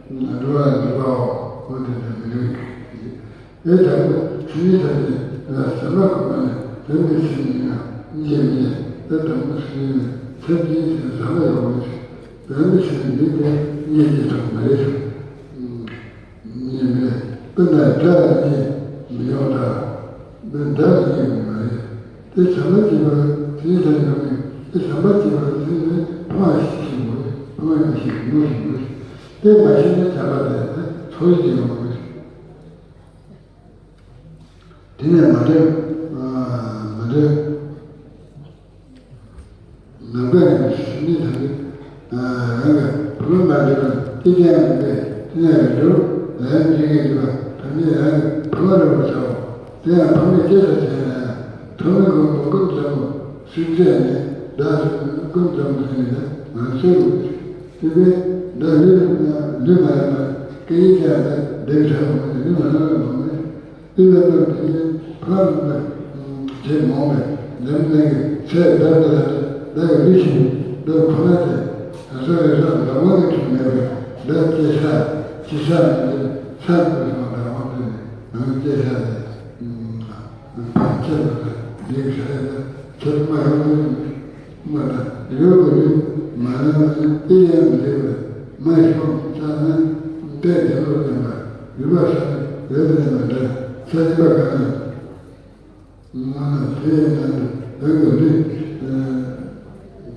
ནི་འགྲོ་བ་འགྲོ་བའོ་འོ་དེ་དང་མི་འགྲོ་ཡིན། དེ་ལྟ་བུ་ཚུལ་ཐབས་ཀྱི་ལ་བྱམས་པ་ཁོ་ན་ནི་དོན་གྱི་ཚུལ་ནི་ཡང་རྙེད་མི་རྙེད་དེ་དང་པོ་ཚུལ་ནི་ཚད་ཀྱིས་ཟིན་བྱམས་པ་ཡོང་མི་ཚུལ་དོན་གྱི་ཚུལ་མི་དེ་རྙེད་ཀྱི་ཐོག་མ་རེད་ཚུལ་རྙེད་མི་རེད། དཔེར་ན་དགྲ་རྙེད་མི་ཡོང་དང་དགྲ་རྙེད་མི་མ་རེད། དེ་བྱམས་པ་སྐྱེས་པ་ཚུལ་ཐབས་ཡོང་མི་དེ་བྱམས་པ་སྐྱེས་པ་ཚུལ་ནི་ཕ་མ་ཤི་ཤི་མོ་རེད། ཕ་མ་ཡང་ཤི་མོ་ཤི་མོ་རེད། དེ་མ་ཤི་ན་བྱམས་པ་དེ་ཚོར་གྱི་ཡོང་མི་རེད། དེ་ནས་མ་འདྲེན། མ་འདྲེན། ནང་པའི་ནང་གི་སེམས་ཉིད་དང་གི་རང་གི་བུ་མོ་མ་འདྲེན་པ་སྐྱེ་ཅན་ཡང་མེད་པས་དེ་ནས་རི་རུ་ལན་འདྲེན་གྱི་འདུག་པ་དམ་ཉིད་རང་གི་བུ་མོ་རེད་པར་བྱའོ། དེ་ཡང་ཕ་མས་སྐྱེ་ས་བྱས་ན་ཡང་ཐོག་མའི་གོང་དུ་ཀུན་བཟང་པོ་སེམས་ཅན་ནི་བདག་སེམས་ཀུན་བཟང་པོ་ཟེར་ནས་ང་ཚོས་དེ་བས་ད་ལུས་ལུས་མ་ཡིན་པར་སྐད་ཡིག་ཀྱང་ད་བདེ་བའི་ཐབས་མ་ཡིན་ལུས་མ་ཡིན་པར་མ་ཡིན། དེ་ལ་ལྟོས་དེ་ཕ་མ་ལ་བྱེད་མང་བས་ལམ་ལས་ཀྱི་ཚེ་བདག་ལྟ་ལ་བདག་གི་ལུས་ཤིང་བདག་ཁོ་ན་དེ་ང་ཚོ་རེ་ས་འདང་བ་གི་ཁྲིད་མེད་པས་བདག་སྐྱེ་ས་སྐྱེ་ས་མེད་པས་ས་བཀོད་སོང་འདང་བ་ལྟོས་ནས་ང་སྐྱེ་ས་དེ། ཕར་ཆེར་ལ་ལེགས་ཤ་ཡ་ལ་ཆེར་མ་ཡོང་ལེགས་མ་ད་ཡོད་དགོས་ལེགས་མ་ན་ཨེ་ཡང་མི་ལེགས་པས་མ་ཤོང་ས་ན་དེ་དེ་ལོ་ལེན་པ་ཡུལ་པ་ས་ཡོད་ལེན་པ་འདྲ་ས་ཡིན་པ་ག་ན་མ་ན་དེ་ཡང་ན་ཡོད་དགོས་ལེགས།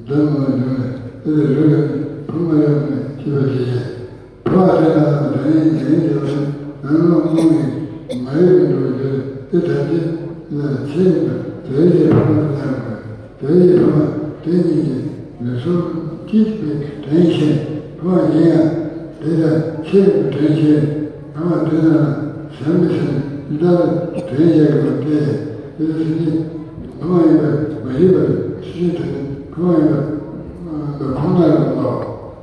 འདི་མ་འདོན་ནས་དེ་ལས་རོལ་ནས་ཕུང་མ་ཡོང་ནས་ཤེས་པ་ཞིག་བྱས། ཕོ་བ་དེ་ལ་དོན་ཡིན་དོན་ཡིན་དེ་ལ་ནང་ལོག་རྨོངས་ནས་མ་ཡོད་པའི་འགྲོ་རྒྱུ་དེ་ཐམས་ཅད་ལ་ཆེད་དུ་དོན་གྱི་ཕུང་མ་དེ་ལ་དོན་གྱི་ཕུང་མ་དེ་ཉིད་ཀྱི་ལུས་སྲོག་གཅིག་པའི་དོན་ཤེས་ཕུང་མ་ཡིན་ཡང་དེ་ལ་ཆེད་དུ་དོན་ཤེས། ཕ་མ་དེ་ན་བྱམས་པའི་སེམས་འདི་ལྟར་དོན་བྱེད་དགོས་པ་སྟེ། དེ་ཚེ་ནི་ཕ་མ་ཡིན་པར་མ་ཤེས་པར་ཤེས་ཐུབ་ནས་ཕ་མ་ཡིན་པ་ཁོང་ན་རུ་མ་བ།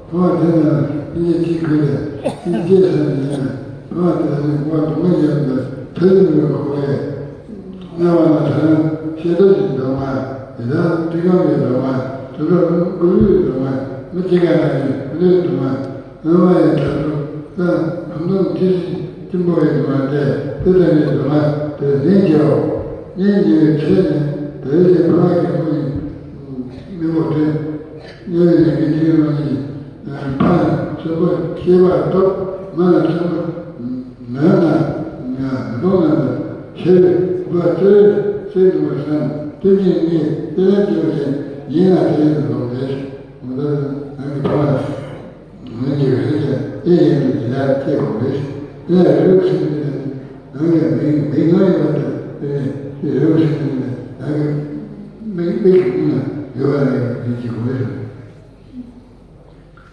ཕ་མ་དེ་ན་སྙིང་རྗེ་ཅིག་གུས་ནས་སྙིང་རྗེ་སེམས་ནི་ཡིན་ན་ཕ་མ་དེ་ལ་ནི་དབང་དུ་མ་ཡོད་པར་ཐུགས་ལ་མི་འཁོར་བས། སྔ་བ་ན་ཐ་ན་ཤེས་རྟོགས་ཀྱི་འདུན་མ། ཡི་དྭགས་སྤྲིན་ཁང་གི་འདུན་མ། དུད་འགྲོ་ཀླུ་ཡི་འདུན་མ། མི་གཅིག་ག་ན་ཡི་ཀླུ་ཡི་འདུན་མ། སྔོན་མ་ཡི་དྭགས་འགྲོ་ལ་ཁམས་སྡོང་ཅི་སྲིད་སྐྱིན་པོ་ཡི་འདུན་མ་སྟེ་དེ་ལྟ་བུའི་འདུན་མ་དེ་ལེན་བྱའོ། ལེན་བྱས་པའི་ཚེ་ནི་དེ་ལས་ཕ་མ་གི་དངོས་ཡིན་མི་འོ་དེ་དངོས་ཡིན་གྱི་དེའི་དངོས་ཡིན། ཕ་ཡི་ཚོད་པ་སྐྱེ་བ་སྟོབས་མ་ལ་ཚོད་པ། མེད་ན་ང་མི་མཐོང་ན་འདི་ཆེ་བའི་བ་ཙེ་ཙེ་འདུག་པ་སང་དེ་ཉིད་ངས་དེ་ལ་སྐྱེ་བ་ཅན་ཡིན་ན་དེ་ལས་མི་ལོག་ལས་ཤིག་འོ་ད་ང་གི་ཕ་མ་ངས་ཉེ་བའི་རིགས་ཀྱང་དེ་ཡིན་ནི་དེ་ལ་སྐྱེ་དགོས་ལས་ཤིག་དེ་ལ་རིགས་ཤིག་ནི་ང་གི་མིང་མིང་ང་ཡོད་པ་དེ་དེ་ནས་དེ་རིགས་ཤིག་ནི་ང་གི་མིང་མིང་ང་ཡོད་པ་ནི་མིང་གཅིག་དགོས་ལས་ཤིག་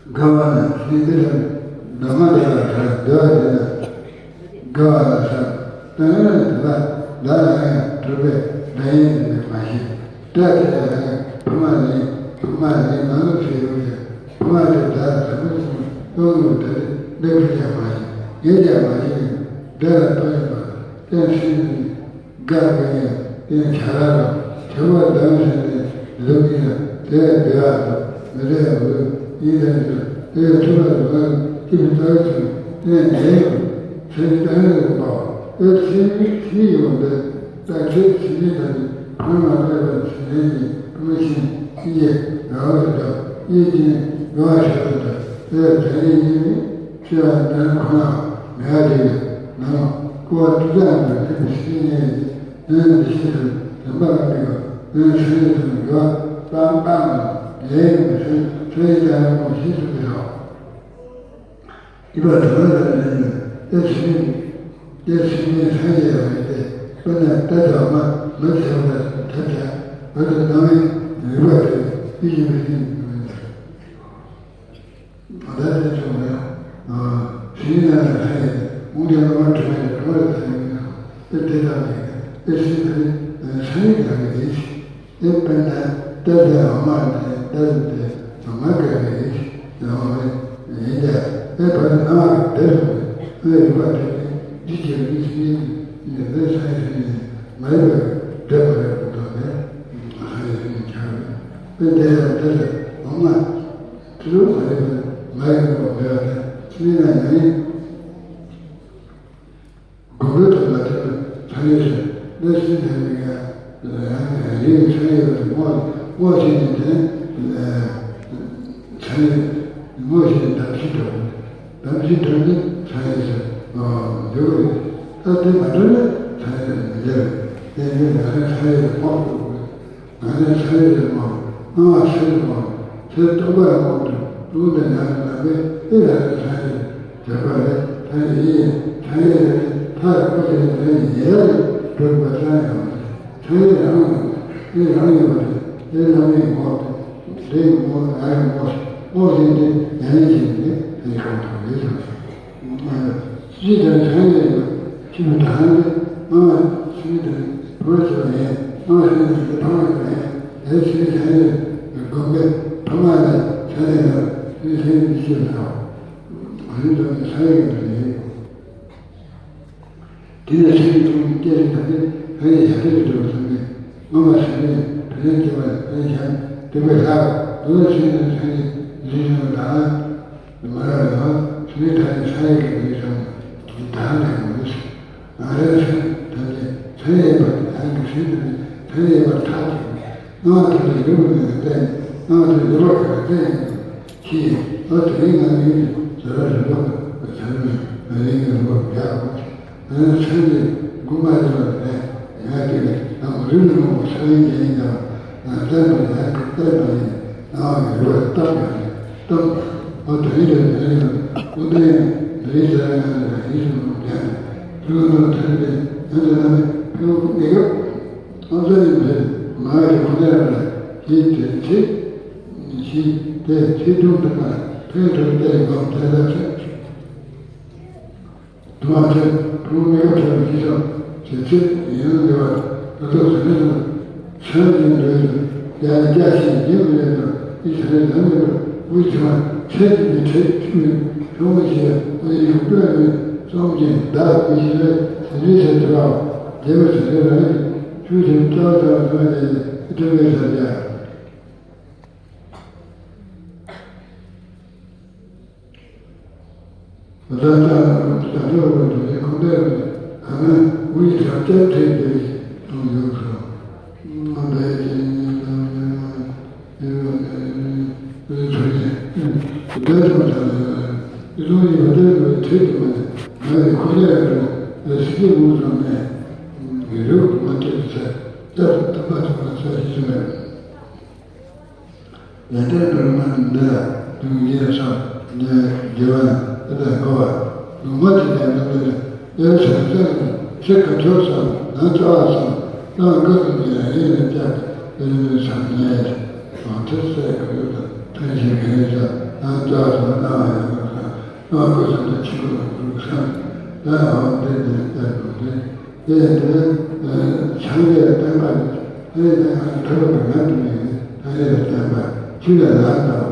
དགའ་བ་ནི་ཚིག་འདི་ལ་ནི་མ་འདི་ལ་ཐལ་འདོད་པ་འདི་ལ་དགའ་བ་ལ་ཐལ། དོན་ནི་འདི་ལ་བདག་ལ་ཡང་གྲུབ་པའི་བདག་ཉིད་འདི་མ་ཤེས། སྒྲ་དེ་ལ་ཡང་ཕ་མ་ལས་ཕ་མ་ལས་མ་ལུས་ཤེས་ཡོད་ཀྱང་ཕ་མ་དེ་བདག་ལ་དམ་པའི་ཚིག་སྟོན་དགོས་པའི་ད་དེ་འདི་ཕར་ཀྱང་མ་ཤེས་ངས་ཀྱང་མ་ཤེས་ཀྱང་སྒྲ་ལ་ལྟོས་ཡིན་པ་ལ་བརྟེན་ཚིག་ནི། དགའ་བའི་ཡང་བྱ་ར་རུ་དྲི་བ་གདམས་ཟིན་ནས་ལུགས་ཡིན་ལ་དེ་བདེ་བ་དང་མི་བདེ་བ་ལུགས་ཡིན་ལ་འགྱུར་དེ་ཡང་ཐུབ་པ་དང་ལ་ལུགས་ཀྱི་མི་རྩ་བའི་ཚུལ་དེ་ཡང་འདྲེན་ཡང་ཚེ་འདི་ལྟ་ཡང་ལུགས་པའོ། དེ་ཚེ་ཚེ་ཡོང་དེ་ད་ཁྱེད་ཚེ་ཉིད་དང་ནི་ཕུང་མ་ཐོས་པ་ཚེ་ལས་ཀྱི་ཕུང་ཤིང་ཡེ་ར་བ་དང་ཡེ་ཀྱི་ནི་ར་བ་ཞབས་ཏུ་དང་དེ་ལ་དེ་ཡིན་ནི། ཤེས་པ་དང་ཁོ་ན་མེད་པ་དེ་ཡིན་ནོ། ཀོ་བ་ཏི་ཙམ་དུ་དེ་མི་ཤེས་ནས་ཡོན་འདི་ཤེས་སུ་དམ་པ་ལ་དམིགས་པ་ཡོན་ཆེན་ཡོད་དུ་ཡོད་ཙམ་པའམ་ལས་ཡོན་ཆེན་ཆེན་ཡིན་ཙམ་ཡང་མི་ཤེས་སུ་འདི་རོ། ཡིད་པ་དུ་མ་ལ་ནི་ཡོད་དེ་ཚུལ་མིན་དེ་ཚུལ་མིན་སངས་རྒྱས་པ་ཡིན་ཏེ། དཔེར་ན་རྟ་དང་མ་མི་ཚེ་བ་ཐབས་བྲལ་བོད་དུ་སྣང་བའི་རིག་པ་དེ་ཡིད་ཀྱི་མི་ཤེས་ནས་ཡོད། ད་ ལས་ཆོག་མེད། ཨ། ཕྱིའི་ནང་ལ་ཐལ་ཡོད། དངོས་གནས་སློབ་མ་གྲོལ་བའི་སྒྲོམ་ལ་ཐལ་ཡོད་མེད་ན། དེ་དེ་ལྟ་བུ་ཡིན། དེ་ཕྱིའི་ཐལ་ཡོད་ཚན་རིག་ལ་ཡོད་རེད། དེ་དཔེར་ན་གཏེར་ལས་འོ་མ་ལས་གཏེར་ལས་འོ་མ་ག་རེ་ཡིན་ཡང་རེད། ཡིན་ཀྱང་དེ་བར་ན་འོ་མ་གི་དེར་སོང་བས་ཨ་ཡོད་པ་དེ་ནི་འདི་ཅི་རེད་ཟེར་ནས་ཡིན་ནས་ལས་ཚན་རིག་ནས་མ་ཡོད་པ་གི་དེ་མ་རེད་པ་དང་ནས་ཚན་རིག་ནས་ཁྱབ་རེད། དེ་དེ་ལས་གཏེར་ལས་འོ་མ། དེ་ལུགས་མ་རེད་པས་མ་ཡིན་པ་མེད་པ་དེ་ཕྱི་ནས་ན་ཡིན། དགོངས་པའི་དོན་ལ་དེ་ཚང་ཡོད་ཟེར་ནས་ཤིང་དེ་ནི་ཡང་ཡང་ཡིན་ཚང་ཡོད་པ་དེ་སྔོ་སྔོ་ཞིག་ནས་དེ་ཚང་ཡོད་སྔོ་ཞིག་ནས་གདམས་ཤིང་འགྲོ་གདམས་ཤིང་འགྲོ་ནི་ཚང་ཡོད་ཟེར་འགྱུར་བ་རེད། ད་དེ་མ་འགྲོ་ན་ཚང་ཡོད་མི་འདྲ་བས་དེ་ནི་ང་རང་ཚང་ཡོད་སྔོ་འགྲོ་དགོས། ང་ནི་ཚེ་རིང་ལ་སྨྲ་བ། སྣང་བ་ཚེ་རིང་སྨྲ་བ། ཚེ་སྟོང་པར་སྨྲ་བ། ལུང་དང་ཉམས་ལྡན་པས་ཨི་ལ་ལ་ཚེ་རིང་བྱེད་པ་རེད། ཚེ་རིང་ཡིན། ཚེ་རིང་ལ་ནི་མཐའ་ཡང་ཁོ་ཚེ་རིང་ཚེ་རིང་ཡལ་ལ་གྲུབ་པ་ཙམ་ཡང་མ་རེད། ཚེ་རིང་རང་ཡིན། ཨི་རང་ཡིན་པ་རེད། ཨི་རང་ཡིན་ངོ་། དེ་ངོ་ང་ཡིན་ངོ་ངོ་ཞིག་དེ་ཡང་ཡིན་ཞིག་ནི་དེ་གང་དུ་རེད་ཟེར། སྤྱི་དང་ཚན་རིག་ཡོད། ཁྱི་མི་དང་ནི་སྔོན་མ་ཕྱི་མི་དང་ཕོ་བྲང་ཆེ་བ་ཡིན། སྔོན་མ་ཕྱི་མི་དང་ཕ་མ་ཡོད་པ་ཡིན། དེ་ཕྱི་མི་ཚན་རིག་དགོན་པའི་ཕ་མ་ལ་ཚན་རིག་ལ་ཕྱི་མི་ཚན་རིག་མི་ཤེས་པ་དང་། ང་ཚོའི་འདོད་པའི་ཚན་རིག་གི་འདོད་ཡོད། དེ་ནས་ཚན་རིག་ཐོག་ནས་སྐད་རིགས་དང་ནི་ཕན་ཡོན་ཡར་ཐོན་གྱི་འགྲོ་བ་ཚང་མས་སྔོན་མ་ཚན་རིག་བོད་རིགས་སྐྱེ་བ་ཕན་ཞབས་འདེགས་པའི་ལྷ་འདུལ་བ་ཚན་རིག་ཚན་རིག་ལུས་སྦྱོང་དང་། མ་ར་ལ་ཚུལ་ཐ་ནི་ས་ཡི་གི་ལུས་སམ་དང་ནས་མི་སྲིད། ང་རའི་སེམས་ཐ་ནི་ཚན་ཡས་པར་ཐང་གི་སེམས་ཐ་ནི་ཚན་ཡས་པར་ཐག་ཅིག་སྣང་བ་ཐ་ནི་ཡོད་པ་མེད་པ་བསྟན། སྣང་བ་ཐ་ནི་ཡོད་པ་ག་རེ་བསྟན་ཡིན་ནམ་ཤེས། ཨ་དེ་རིང་ང་ཡིན་ཟེར་བ་རིན་པོ་ཟེར་ནས་ང་ཡིན་གི་རིན་པོ་རྒྱག་ཨ་ཚན་རིག་དགུ་མ་ཡིན་པ་ནས་ང་དེ་ནས་ང་རིག་མི་རུང་བ་ས་ཡིན་གྱི་ཡིན་ཀྱང་ང་བསྟན་པ་ཡང་གི་བསྟན་པ་ཡིན། ནང་གི་རུ་བ་གཏམ་ཡང་གཏམ། ཨོ་དེ་རིང་ལས་དེ་རིང་ལ་སྐུ་ལྡན་མི་རིགས་ཟེར་ཡང་ལ་ཡིད་སུ་འོང་ཀྱང་ཀུན་སློང་དེ་རིང་ལས་ཡང་དེ་ན་ནི་ཕེའུ་ངེས་སྐབས་ཨོ་ཙེ་ནི་མི་རིགས་མ་གི་ཁོ་ནའི་ར་ལ་ཡིད་དེ་ཚིག་ཞིག་དེ་ཚིག་དུང་དུ་པ་ཕེའུ་གྲོགས་དེ་ཡི་སྒོམ་དེ་ལ་ཚིག་དུ་མ་ཚེ་ཕུང་མེད་པ་ཚེ་ཡིན་ཙམ་ཚེ་ཚེ་ཡིན་ལ་འདི་བ་ད་ལྟ་ཟེར་ནས་ཚེ་ཡིན་འདོད་ཡོད་ཡ་རྒྱ་ཞིག་ཡིན་མི་རེད་དང་ཨི་ཚེ་ལ་ཡང་མེད་པར་དབུས་ཚེ་མ་ཚེ་གཅིག་ནས་ཚེ་གཅིག་ནས་ཕུང་བ་ཞེས་ཨི་ཡུལ་སྤྲོས་ནས་བསམ་གྱིན་བདག་ཨི་ཞེས་ཟེར་ལུས་ཚེ་འདི་བ་རྒྱལ་བ་ཚེ་རིང་རང་གི་ཆོས་ཀྱི་རྩ་བ་ཚ་བ་ཚ་བ་ཡིན་ཨི་ཐུབ་པའི་ས་རྒྱ། བདག་ཅག་རྣམས་ཀྱི་བྱང་ཆུབ་ཀྱི་འདོད་ཡོན་ཁོ་ནའི་གང་ན་དབུས་རབ་རྒྱབ་ཁྲིད་པའི་གཏོང་ཡོད་ཚུལ། ང་འདས་ཀྱི་ཉིན་དང་མི་མང་ཡོད་པ་ནས་ཚུལ་ནས་བདག་ཅག་ལ་ཡོད་ལ་ཡོད་ལུང་ཡོད་པ་དེ་ལུས་ཁྲིད་དུ་མ་ནས་ང་ཡི་ཁོ་ནའི་གང་ན་སྲིད་ཀྱི་ལུང་ཚང་མས་རིགས་མ་ཐེབས་ཚེ་སྐྱབས་སུ་ཐུབ་པ་ཐུབ་པ་ས་གཞི་བྱུང་བས། ལས་དོན་འགྲོ་མ་འདི་ལ་དུང་ཡིན་སོགས་ཉེ་དགེ་བ་དེ་ལ་གོ་བ་ལུང་མ་ཅི་ལས་འདི་འདི་ལ་ཡོད་ཚད་ཚད་ཚེ་ག་ཆོག་སོགས་ནང་ཅོག་ཨ་སོགས་ནང་ཀུན་ཏུ་ཉེ་རིང་ལ་བཅག་དེ་ནི་སང་ཉེ་ཨང་ཐུག་ཚད་ག་ཡོད་དང་ཐང་ཞིག་ག་ཡོད་ཚད་ནང་ཅོག་ཨ་སོགས་ནང་ཡོད་པ་སང་ནང་ཀུན་ཏུ་ཆུ་ཀུན་ལ་འགྲུག་སང་ད་འོང་དེ་ཉེ་བཅག་དགོས་དེ། དེ་ཡང་དེ་ནི་སངས་རྒྱས་བསྟན་པ་ནི་དེ་ཡང་ཐར་པ་ངན་དུ་མེད་ནི་སངས་རྒྱས་བསྟན་པ་ཕྱི་ལ་ལམ་དང་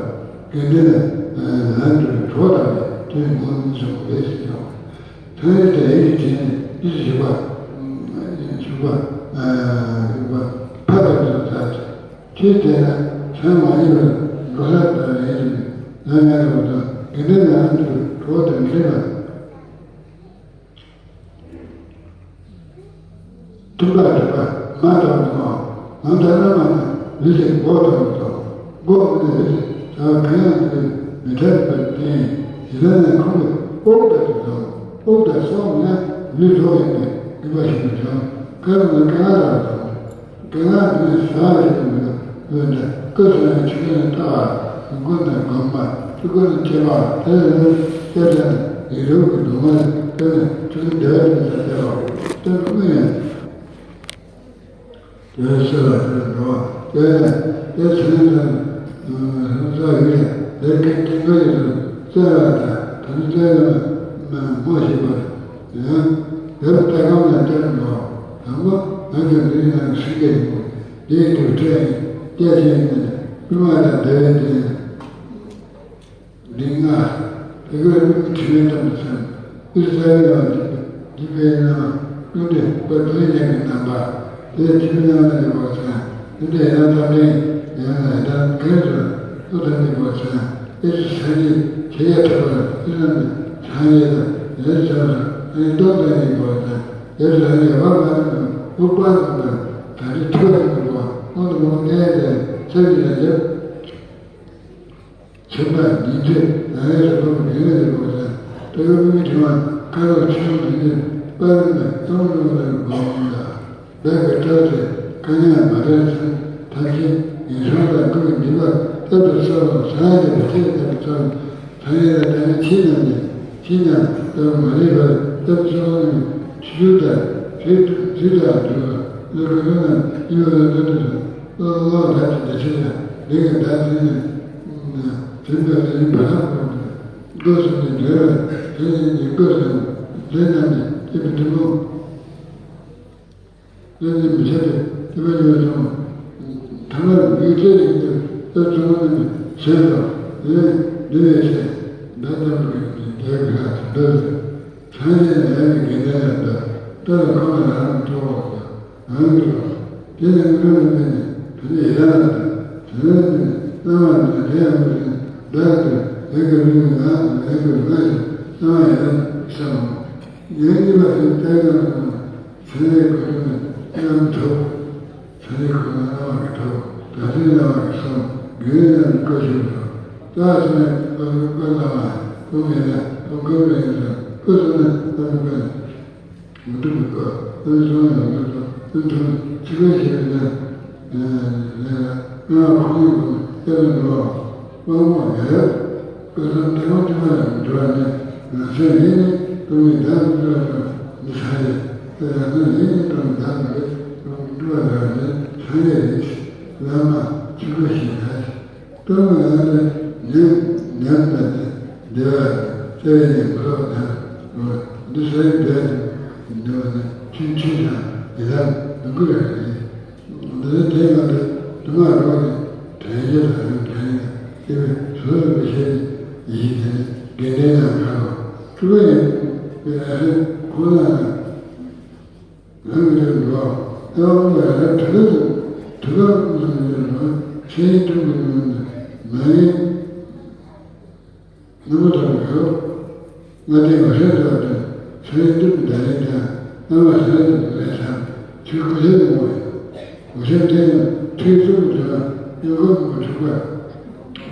དགེ་འདུན་ནི་ལམ་དུ་གྲོགས་དང་ནི་དོན་ངོ་མི་ཚུགས་པས་ཟེར་ཞོག་ཐང་ཡིག་དེ་ཡིག་གི་དྲིན་ནི་ཨི་ཞིག་པ་ཞིག་པ་ཞིག་པ་ཕ་དང་དུ་ད་ཁྱེད་དེ་ལ་ཚང་མ་ཡིན་པར་འགྲོ་ས་དང་ཡིན་ལམ་ཡང་དུ་དང་དགེ་འདུན་ལམ་དུ་གྲོགས་དང་འདྲེས་པ། མཐུན་པར་སྒྲུབ་པ་མ་ལྟ་བུ་དང་། ནམ་ལྟར་རྣམ་པ་ནི་ལུས་ཀྱི་མགོ་ལྟ་བུ་དང་། མགོ་མི་ནི་ལུས་ཀྱི་བྱ་བ་གང་ཡང་དུ་མི་འཕྲད་པར་བརྟེན་ཡིད་ལ་ནི་ཁོང་གི་དབུགས་ལྟ་བུ་དང་། དབུགས་དང་སོགས་ནི་ལུས་ལོག་ཡིན་པས་ངེས་པ་ཞིག་མི་འབྱུང་། ཁ་ལ་ནི་སྐད་ངག་ལྟ་བུ་དང་། སྐད་ངག་ནི་ཟ་བ་ཞིག་མི་འདུག་འོན་ཏེ་སྐུ་གསུམ་ཡང་ཆོས་ཀུན་ལྟ་བ། མགོ་ནི་སྒོམ་པ། ཐུགས་ཀུན་ནི་སྐྱེ་བ། དེ་ལས་སྐྱེ་ས་ནི་ཡིད་རབ་ཀྱི་སྡུག་བསྔལ་ཀུན་ནི་ཆོས་ཀུན་བདེ་བ་ཅན་དུ་སྐྱེ་བའོ། དེ་ནི་དངོས་ཡིན། དེ་ཚེ་ལ་དེ་འགྲོ་བ་དེ་ནི་དེ་ཚེ་ནི་ལྷ་ས་ཡོད་ཡང་དེ་ཀུན་ཀུན་དགའ་ཡོད་དུ་ བལྟ་བ་དང་། ད་ནི་བལྟ་བ་མ་མ་ཤེས་པར་ཡང་དེར་ལྟ་གང་ལ་བལྟ་རུ་ལོག་དང་པོ་ང་ཚོ་འདི་ནང་སེང་གེ་ཡིན། འདིའི་དུར་ཁྲོད་ཡིན། སྐྱེ་ཆེན་ཡིན། ཀུན་མ་དང་བདེ་བའི་དོན། འདི་ལྔ། དེ་གར་དམིགས་དྲི་མེད་དམ་དུ་སོང་། དབུས་ས་ཡི་ལ་འཇིགས་པའི་རྣམ། ཀུན་ཏུ་བཀོད་པའི་ཉེ་བའི་རྣམ་པ། དེ་དྲི་མེད་རྣམ་ལྔ་ཡི་བར་སོང་། དེ་འདྲའི་ཡང་དམ་ལྡན་ཡང་ན་ཡང་དམ་མཁན་སོགས་ཐོབ་ཐང་གི་བར་སོང་། ཨེ་སུ་སངས་རྒྱས་ཆེ་ཡ་ཐོབ་པར་ཨེ་སུ་ནི་སངས་རྒྱས་དང་ཡོན་སོགས་སུ་ཨེ་སྟོང་ལྡན་གྱི་བར་སོང་། ཨེ་སུ་ཡང་ཡོད་པ་མ་ཡིན་པར་ཨུ་པ་དང་དང་དྲི་ཐོབ་པའི་བར་དབང་དུ་མ་གནས་ཏེ་ཚེ་འདི་ལ་ཡོད། མཚན་པ་ཉིད་དུ་ན་བའི་རིགས་པ་མི་འདྲ་བའི་རིགས་པ་དང་། ལྟ་བའི་མིག་དྲི་མ་ཁ་དོག་ཆེན་པོ་དོན་གཉེར་པ་རིགས་ནས་སྟོང་ཉིད་ལ་སྒོམ་ལ། བདག་གི་སྐྲག་དེ་ཀ་ཉག་མ་རེད་ཚུལ་ཐམས་ཅད་ངན་སོང་དང་ཀུན་གྱི་འཇིགས་པ་རྟག་ཏུ་སོལ་བ་སངས་རྒྱས་པའི་ཆེད་རྟག་ཏུ་སོལ་བ་སངས་རྒྱས་ལ་བརྟེན་ནས་ཕྱིར་ནམ་ནས་ཕྱིར་ནམ་ལྟ་བུ་མ་རིག་པར་སྐྱབས་སུ་སོང་ནས་ཆོས་དང་ཆོས་དང་འདུལ་བ་ལ་ཀུན་སློང་རྣམས་གཉིས་པ་ལ་ལྟ་དུས་སུ། བློ་བློ་ལ་དེ་འདྲ་ཆེ་ཡང་འདི་གི་བདག་འཛིན་ནི། དེ་འདྲ་དེ་ཡིན་པ་ལ་དགོངས་ཏེ། སྒོ་གསུམ་གྱི་འབྲེལ་བ་དེ་ཡིན་གྱི་སྒོ་གསུམ་དེ་རྣམས་ནི་སྐྱེས་བུ་ཐུན་མོང་། བློ་ནི་མི་ཆགས་པའི་སྐྱེས་བུ་ཉོན་མོངས། ཐ་མར་མིག་བཅད་ཅིང་དེ་ལྟར་བྱུང་བ་རྣམས་ནི་ཟད་དོ། ཡོན་འདུལ་བའི་ཚེ་བདག་ཙམ་གྱི་འདོད་པའི་ལྷ་དེ་འདོད་དེ། སངས་རྒྱས་ནས་ཡང་ནི་དགེ་འདུན་ལ་འདོད་ལྟ་ལ་ཁོང་ལ་རང་གི་གྲོགས་པོ་རང་གི་གྲོགས་དེ་ནི་དངོས་གྲུབ་ལ་དམིགས་ནས་དེ་ནི་ཡི་དམ་ལ་དེ་ནི་སྣང་བ་ནི་དེ་ཡང་མི་ཟིན་བདག་གི་ལས་ཀྱི་ལུས་ནི་ང་དང་ལས་ཀྱི་ལུས་ང་ཞིག་སྣང་བ་ཡི་དམ་བསམ་མོ། ཉོན་གཉིས་པ་དེ་ལྟ་ཡི་དམ་ལ་དམིགས་ནས་སེམས་ལས་ཀྱི་ལུས་ནི་རྣམ་ཐོབ། ཚེ་རིང་ཁོ་ན་སྣང་བ་གི་ཐོག་ད་ལྟའི་སྣང་བ་གི་སོང་དགེ་བའི་རྣམས་བཀོད་ཤོག་དང་། ད་སོང་ནས་བཀོད་བཀོད་སྣང་བ་བཀོད་མེད་ན་བཀོད་བཀོད་རེད་ཡིན་ཙང་བཀོད་སོང་ན་བཀོད་མི་བཀོད་ནས་མི་འགྲུབ་པའི་བཀོད་བཀོད་སོང་ན་མི་འགྲུབ་ཏུ་བཀོད་ཐུབ་ནས་ཚིག་པའི་ཞེས་པའི་ནང་ལས་སྣང་བ་ཁོང་གི་སྒོ་ནས་བཀོད་མི་འགྲོ་བ་དབང་མོ་ཡ་ཡབ། ཀུན་བཟང་ཐེག་དམན་ཐེག་པ་ལ་འགྲོ་བ་ནི་ང་ཚོས་ཡིན་ནི་སྟོང་ཉིད་བདག་ཏུ་འགྲོ་བ་དང་མི་ཚང་ཡིན། དེ་ཡང་ན་ཡིན་ནི་སྟོང་ཉིད་བདག་ཏུ་འགྲོ་བ་དང་ནི་ཚང་ཡ་ཡིན། བླ་མ་ཆོས་སྐུ་ཞེས་ན་སྟོང་ཉིད་ལ་ནི་ཉམས་ཉམས་ལ་ནི་བདེ་བ་རྩ་བའི་ནི་མི་རོ་ན་འདི་ས་ཡི་བདེ་བ་ནི་འདི་བ་ནི་ཆུང་ཆུང་དང་ཡི་དམ་མི་དགོས་ར་ནི། འདི་ནི་དེ་ང་ཚོ་དུ་མ་རོགས་ཀྱི་དྲན་རྒྱུ་དང་དྲན་ཡིན་དེ་བས་བཟོ་རུ་མི་ཤེས་ནི་ཡིད་ཀྱི་དགེ་འདུན་ཡང་ཁ་ལོ་སྤྲུལ་པ་ཡིན་པའི་ཨ་ཧེ་ཁོ་ན་ན་རང་གི་རེད་འགྲོ་ཨེ་ཝང་ལ་ཡང་དྲི་ལ་དུ་དྲི་ལ་ཀུན་སུ་མི་རེད་འགྲོ་ཤེས་ཡིན་སྤྲུལ་པའི་ནུས་མ་ཡིན། རྣམ་པ་ཐོབ་པའི་ཁྱོད། ང་དེ་ང་ཤེས་འདོད་དོན་ཚེ་འདི་འདའ་ཡིན་ཀྱང་རྣམ་པ་ཤེས་འདོད་ལས་ཐར་ཚུལ་ཀུན་ཤེས་ནི་མོ་ཡིན། ངོ་ཤེས་དེ་ཡང་ཁྲིད་གསུམ་གྱི་དོན་གཡོ་འགུལ་མི་འཁྲུག་པ།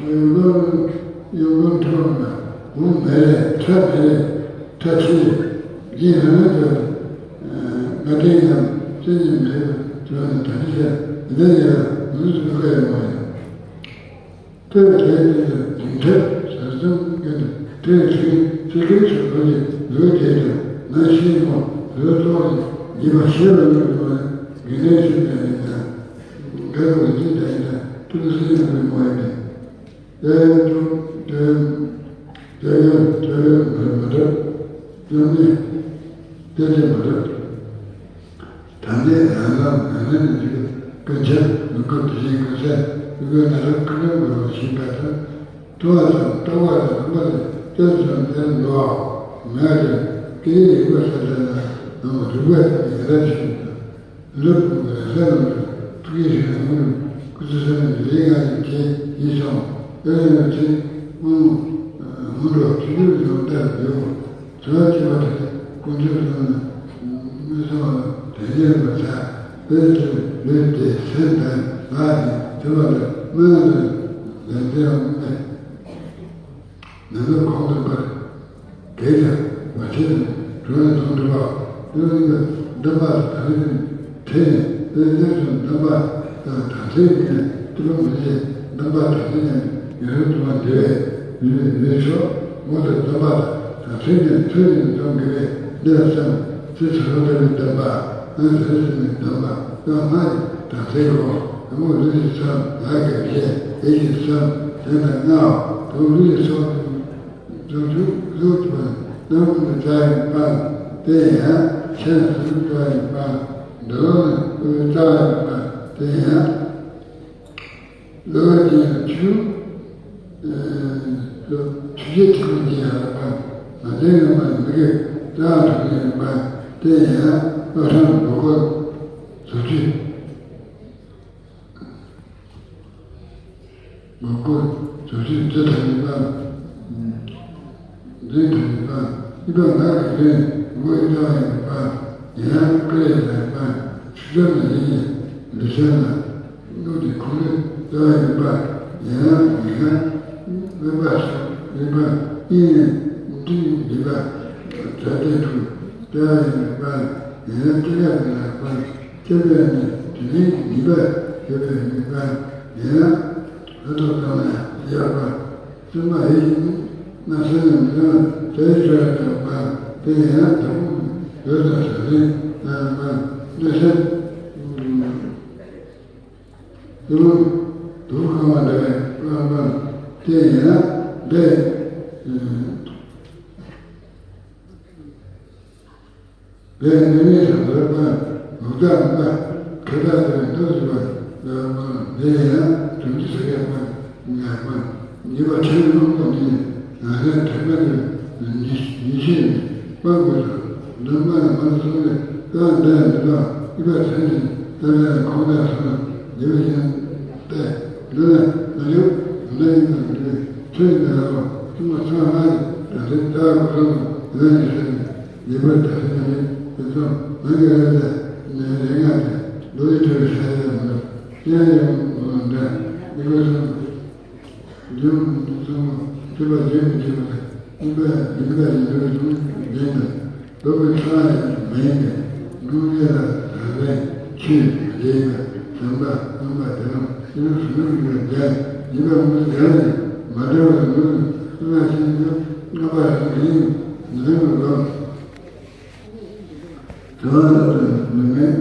གཡོ་འགུལ་གཡོ་འགུལ་འཁྲུག་པ་མ་འོང་མེད་རེད་ཁྲ་མེད་རེད་ཁྲ་ཆེ་རེད། རྗེས་ལྷ་མོའི་དོན་ང་དེ་ཡང་བཙན་གྱིས་མི་རེད་པ་དོན་ད་ནི་ཤེས་འདི་ཡང་མི་འདུག་ཏུ་མི་དགའ་ཡང་མ་ཡིན། ལྟོས་དེ་དེ་ལ་སྡིངས་ཐབས་ཟབ་གསུམ་ཀུན་ཏུ་དེ་ཚིག་ཚིག་གི་ཆོས་ལོ་ཀྱི་ལོས་དེ་དང་ན་ཤེས་མོ་ལོས་ལྟོགས་ནས་ཉེས་པ་ཤེས་པ་ལོས་མོ་དགེ་འདུན་ཆོས་དང་ཡིན་དང་འགལ་བ་རིགས་ཀྱི་དང་ཡིན་དང་ཏུ་ལུ་སེ་ཡང་ལོས་མོ་ཡིན་ཏེ། དེ་ཡང་དེ་དེ་ཡང་དེ་ཡང་མ་གྲུབ་ཡང་ནི་དེ་དེ་མ་གྲུབ། ད་ལྟའི་རང་ལམ་རང་ལམ་ནས་འཇུག་པའི་ཀུན་ཁྱབ་མི་བཀོད་དེ་བཞིན་ཀུན་གསལ་ཀུན་གསལ་ནི་རབ་ཀུན་རབ་དགོས་པར་ཤེས་པ་དང་། མཐོང་བ་དང་རྟོག་པ་དང་རྣམ་པ་དང་སྐྱབས་སུ་འདིར་འགྲོ་བ་མེད་ཀྱང་སྐད་ཡིག་རིག་པ་གསལ་ལྟར་ན་ནང་རིག་པ་དང་ཡི་རབ་ཞིག་དང་ལུགས་ཀུན་གྱི་ལྷ་ལམ་དུ་ཐུགས་ཀྱི་ཞིང་ལ་ཡོངས་སུ་ཀུན་ཏུ་སེམས་ནི་ལུས་ངག་གི་ཆེ་ཡིད་སོང་དཔལ་ཡོན་ཆེ་སྔོན་སྔོན་འགྲོ་ཆུ་བུར་ཡོངས་ལྟར་འདུག་ཚོར་བ་སྐྱེ་བ་དེ་དཀོན་མཆོག་གསུམ་ནི་མངོན་སུམ་ལ་དོན་གཉེར་མ་ཚར་བོད་དུ་ལུས་ཏེ་སེམས་དང་ངག་གིས་ཐུབ་པ་ལ་སྨོན་ལམ་ལན་འདེབས་མེད། ནམ་ལུགས་གོང་དུ་འཕར། དེ་ཡང་མ་ཕྱིན་ནས་གྲོལ་ནས་དོན་གྲུབ་པ། དེ་ནི་འདུན་པ་དང་དམ་ཚིག་ཁྲིད་ནས་དེ་ནས་སུ་འདུན་པ་དང་དམ་ཚིག་ཉིད་ནས་ཐུབ་པ་མི་བྱེད། འདུན་པ་དམ་ཚིག་ཉིད་ནས་ཡོན་རབ་ཏུ་མ་འདི་བས་ཡུལ་ཡུལ་ཆོག་མོ་དང་འདུན་པ་དང་དམ་ཚིག་ཉིད་ནས་ཚུལ་ཉིད་ནས་འདུན་དགོས་པས་འདི་ལ་བསམ། ཚེ་ཚེ་རབས་ལྟ་བུའི་འདུན་པ་ང་ཟེར་ཟེར་ནས་འདུན་པ་ང་ང་ཡི་དམ་ཚིག་གོ་དེ་མོ་ལུས་ཀྱི་བསམ་ངག་གི་བཤད་ཡིད་ཀྱི་བསམ་དེ་ལྟར་ལྔའོ། དེ་མོ་ལུས་ཀྱི་བསམ། རྫུ་འཕྲུལ་གཟུགས་ཀྱི་བར་རྣམ་ཀུན་ཏུ་བྱ་ཡི་བར་དེ་ཡང་ཆེ་ན་སུ་ལུ་བྱ་ཡི་བར་འདི་ལོ་ནི་ཀུན་བྱ་ཡི་བར་དེ་ཡང་ལོ་ཀྱི་ཆུ་ཆུ་ཆུ་ཆུ་ཆུ་ཆུ་ཆུ་ཡ་བར་མ་དེ་ཡང་མ་མི་གི་བྱ་ཡི་བར་དེ་ཡང་ལོ་ཧྲང་མགོ་སྐོར་ཟུར་ཆུ། མགོ་སྐོར་ཟུར་ཆུ་འདི་ཐམས་ཅད་པ། འདི་ཐམས་ཅད་པ། ཨི་པ་ང་གི་ལན་མགོ་ཡི་ལྟ་བ་ཡིན་པ། ཡང་ཀ་ལས་ལ་པ། ཆུ་ཚ་ན་ཡིན་ཡིན་འདི་ཤ་ན། སྣོད་ཀྱི་ཁོང་ལས་ལྟ་བ་ཡིན་པ། ཡང་ཡིན་ཁ། སྨན་པ་སོགས་ཡིན་པ། ཨི་ནས་འདི་ཡིན་འདི་པ། ད་ལྟའི་ཐུགས་ལྟ་བ་ཡིན་པ། ཡང་ཀ་ལས་ལ་པ། ཁྱབ་པའི་ནི་དེ་ནི་ཉེས་པ་ཡོད་པའི་ཉེས་པ་ཡིན་ན། ལྷ་ཐོབ་དང་ཡག་པ་བཙུན་མ་ཡིན་ཞིང་ན་ཚོད་ནི་མི་ལ་དེའི་ཆོས་དང་པ་དེ་ཡང་དང་པོ་ཡོད་དང་ཟ་ལེན་དང་པ་གནོད་སེམས་དུ་དུག་གང་བ་འདྲ་བའི་པ་དེ་ཡང་འདས། བས་ནི་མི་དང་འདོད་པ་ལུག་དང་པ་ཁེ་ད་དེ་ལྟོ་ཞུ་བ་ལ་མ་དེ་ཡང་དོན་གྱི་ས་ཡ་པ་ང་པ་ཉེས་པ་ཆེན་མོ་ནི་ང་ལས་དྲན་པ་དེ་ཉེས་ཉེས་ཤེས་ནི་པ་དགོས་སོ། འདོད་པ་ལ་མ་ལ་སོང་ནས་ཀ་འདའ་འདི་དག་ཨི་པ་ཚན་ཞིག་ལྟ་བའི་ཁོང་དག་སོང་ཉེས་པ་ཅན་ཏེ་འདི་ལ་མ་ལུས་འདི་ཡིན་དང་འདི་ཚོད་འདི་ལ་བ་ཐུན་མོང་ཚང་མ་ཡི་དང་དེ་དག་གོ་རང་ཡོད་ནས་ཟེར་ནས། ཉེས་པར་ད་ལྟ་ནི་དེ་ཚོ་མ་གི་རེད་དེ་ནས་རེ་ང་དེ་ལོ་ཡི་ཁྲོད་ས་ཡ་མི་འདུག་ཡང་ཡང་མི་འདྲ་ཉེས་པ་སོང་། རྒྱུ་མི་སོང་། ཐུབ་པ་རྒྱུ་མི་ཐུབ་པ་ཡིན་པ་ཡིན་པ་ཡིན་པ་སོང་ཡིན་པ་ལོ་གི་ཚ་ཡང་མ་ཡིན་པས་འགྲོ་ཡ་ལ་ད་ལན་ཆོས་མི་ལྡན་པ་བྱམས་པ་སྟོན་པ་དེ་རང་ཤེས་རབ་སུ་མི་རིགས་པ་རྒྱ་ཡིན་པ་མི་རྒྱ་ནི་མ་འདྲ་བ་མི་རིགས་སུ་ན་ཤེས་ཡོད་ལྔ་པ་རང་ཡིན་མི་རིགས་ལ། དོན་དུ་མི་མེད་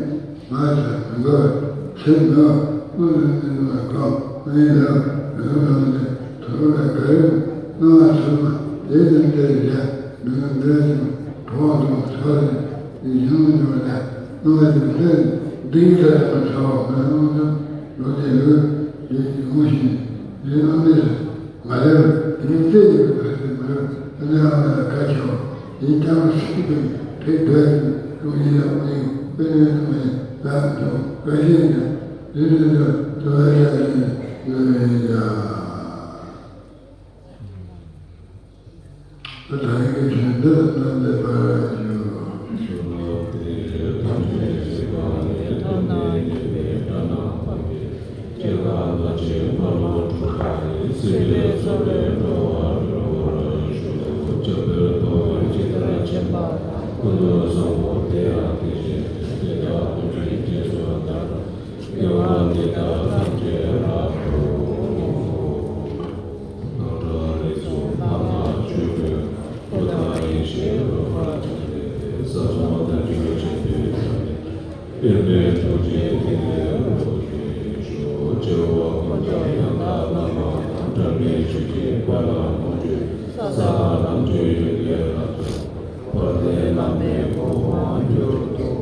མ་ཤ་མི་འགོར་ཕྱིར་མི་འོང་། ཀུན་ཏུ་ནི་མ་གོམས་མི་ལེགས་རང་རང་ནི་དོན་ལ་ག་ཡོད་སྣང་བ་ཚུལ་མ་དེ་ནི་དེ་ཡ་མི་འདྲ་ཞིང་གྲོགས་དང་ཚོགས་ནི་ཡིད་བཞིན་མྱོང་ལ་སྣང་བ་ཅན་དེ་འདི་ཡི་ལ་ཡང་ཚ་བ་མི་འོང་ཙམ་ལོ་ཅན་ལུས་ཡིད་འོང་ཞིང་ཡིད་སྣང་མེད་ཟེར། མ་ལེགས་པར་དེ་ནི་རྩེ་ཡི་བུ་དང་ཟེར་མ་རུ་ཨ་ནི་ཨ་མ་ལ་ཁ་ཆེ་བ་ཡིན་ཀྱང་སྲིད་པའི་ཕེ་དོད་ཀྱི་ཀྲུང་ཡིན་ལ་ཨུ་ཡིན་དཔེ་ནས་ནི་མ་ཡིན་ལ་འགྲོ་བཀའ་བཞིན་ནི་རི་རི་ལ་དོ་ཡ་ཡ་ཡིན་ཡོད་ཡིན་ཡ། ད་ལྟ་ཡི་གེ་ཆེན་འདི་ལ་སྣང་མཛད་པར་ཞུ། དཔེར་ན་ཐུགས་རྗེ་ཐེག་པའི་རོ་ཞེས་ཞུ། སྦྱོར་བ་ཀུན་ཀྱང་ཡང་དག་བླ་མ་དང་། དྲན་པའི་ཆོས་ཀྱི་དཔལ་ལ་མོས་སྤྱོད། ས་དང་ལམ་གྱི་ཡུལ་དེ་ལ་སྤྱོད། བར་དེ་བླ་མའི་གོ་འཕང་གྱུར་ཏོ།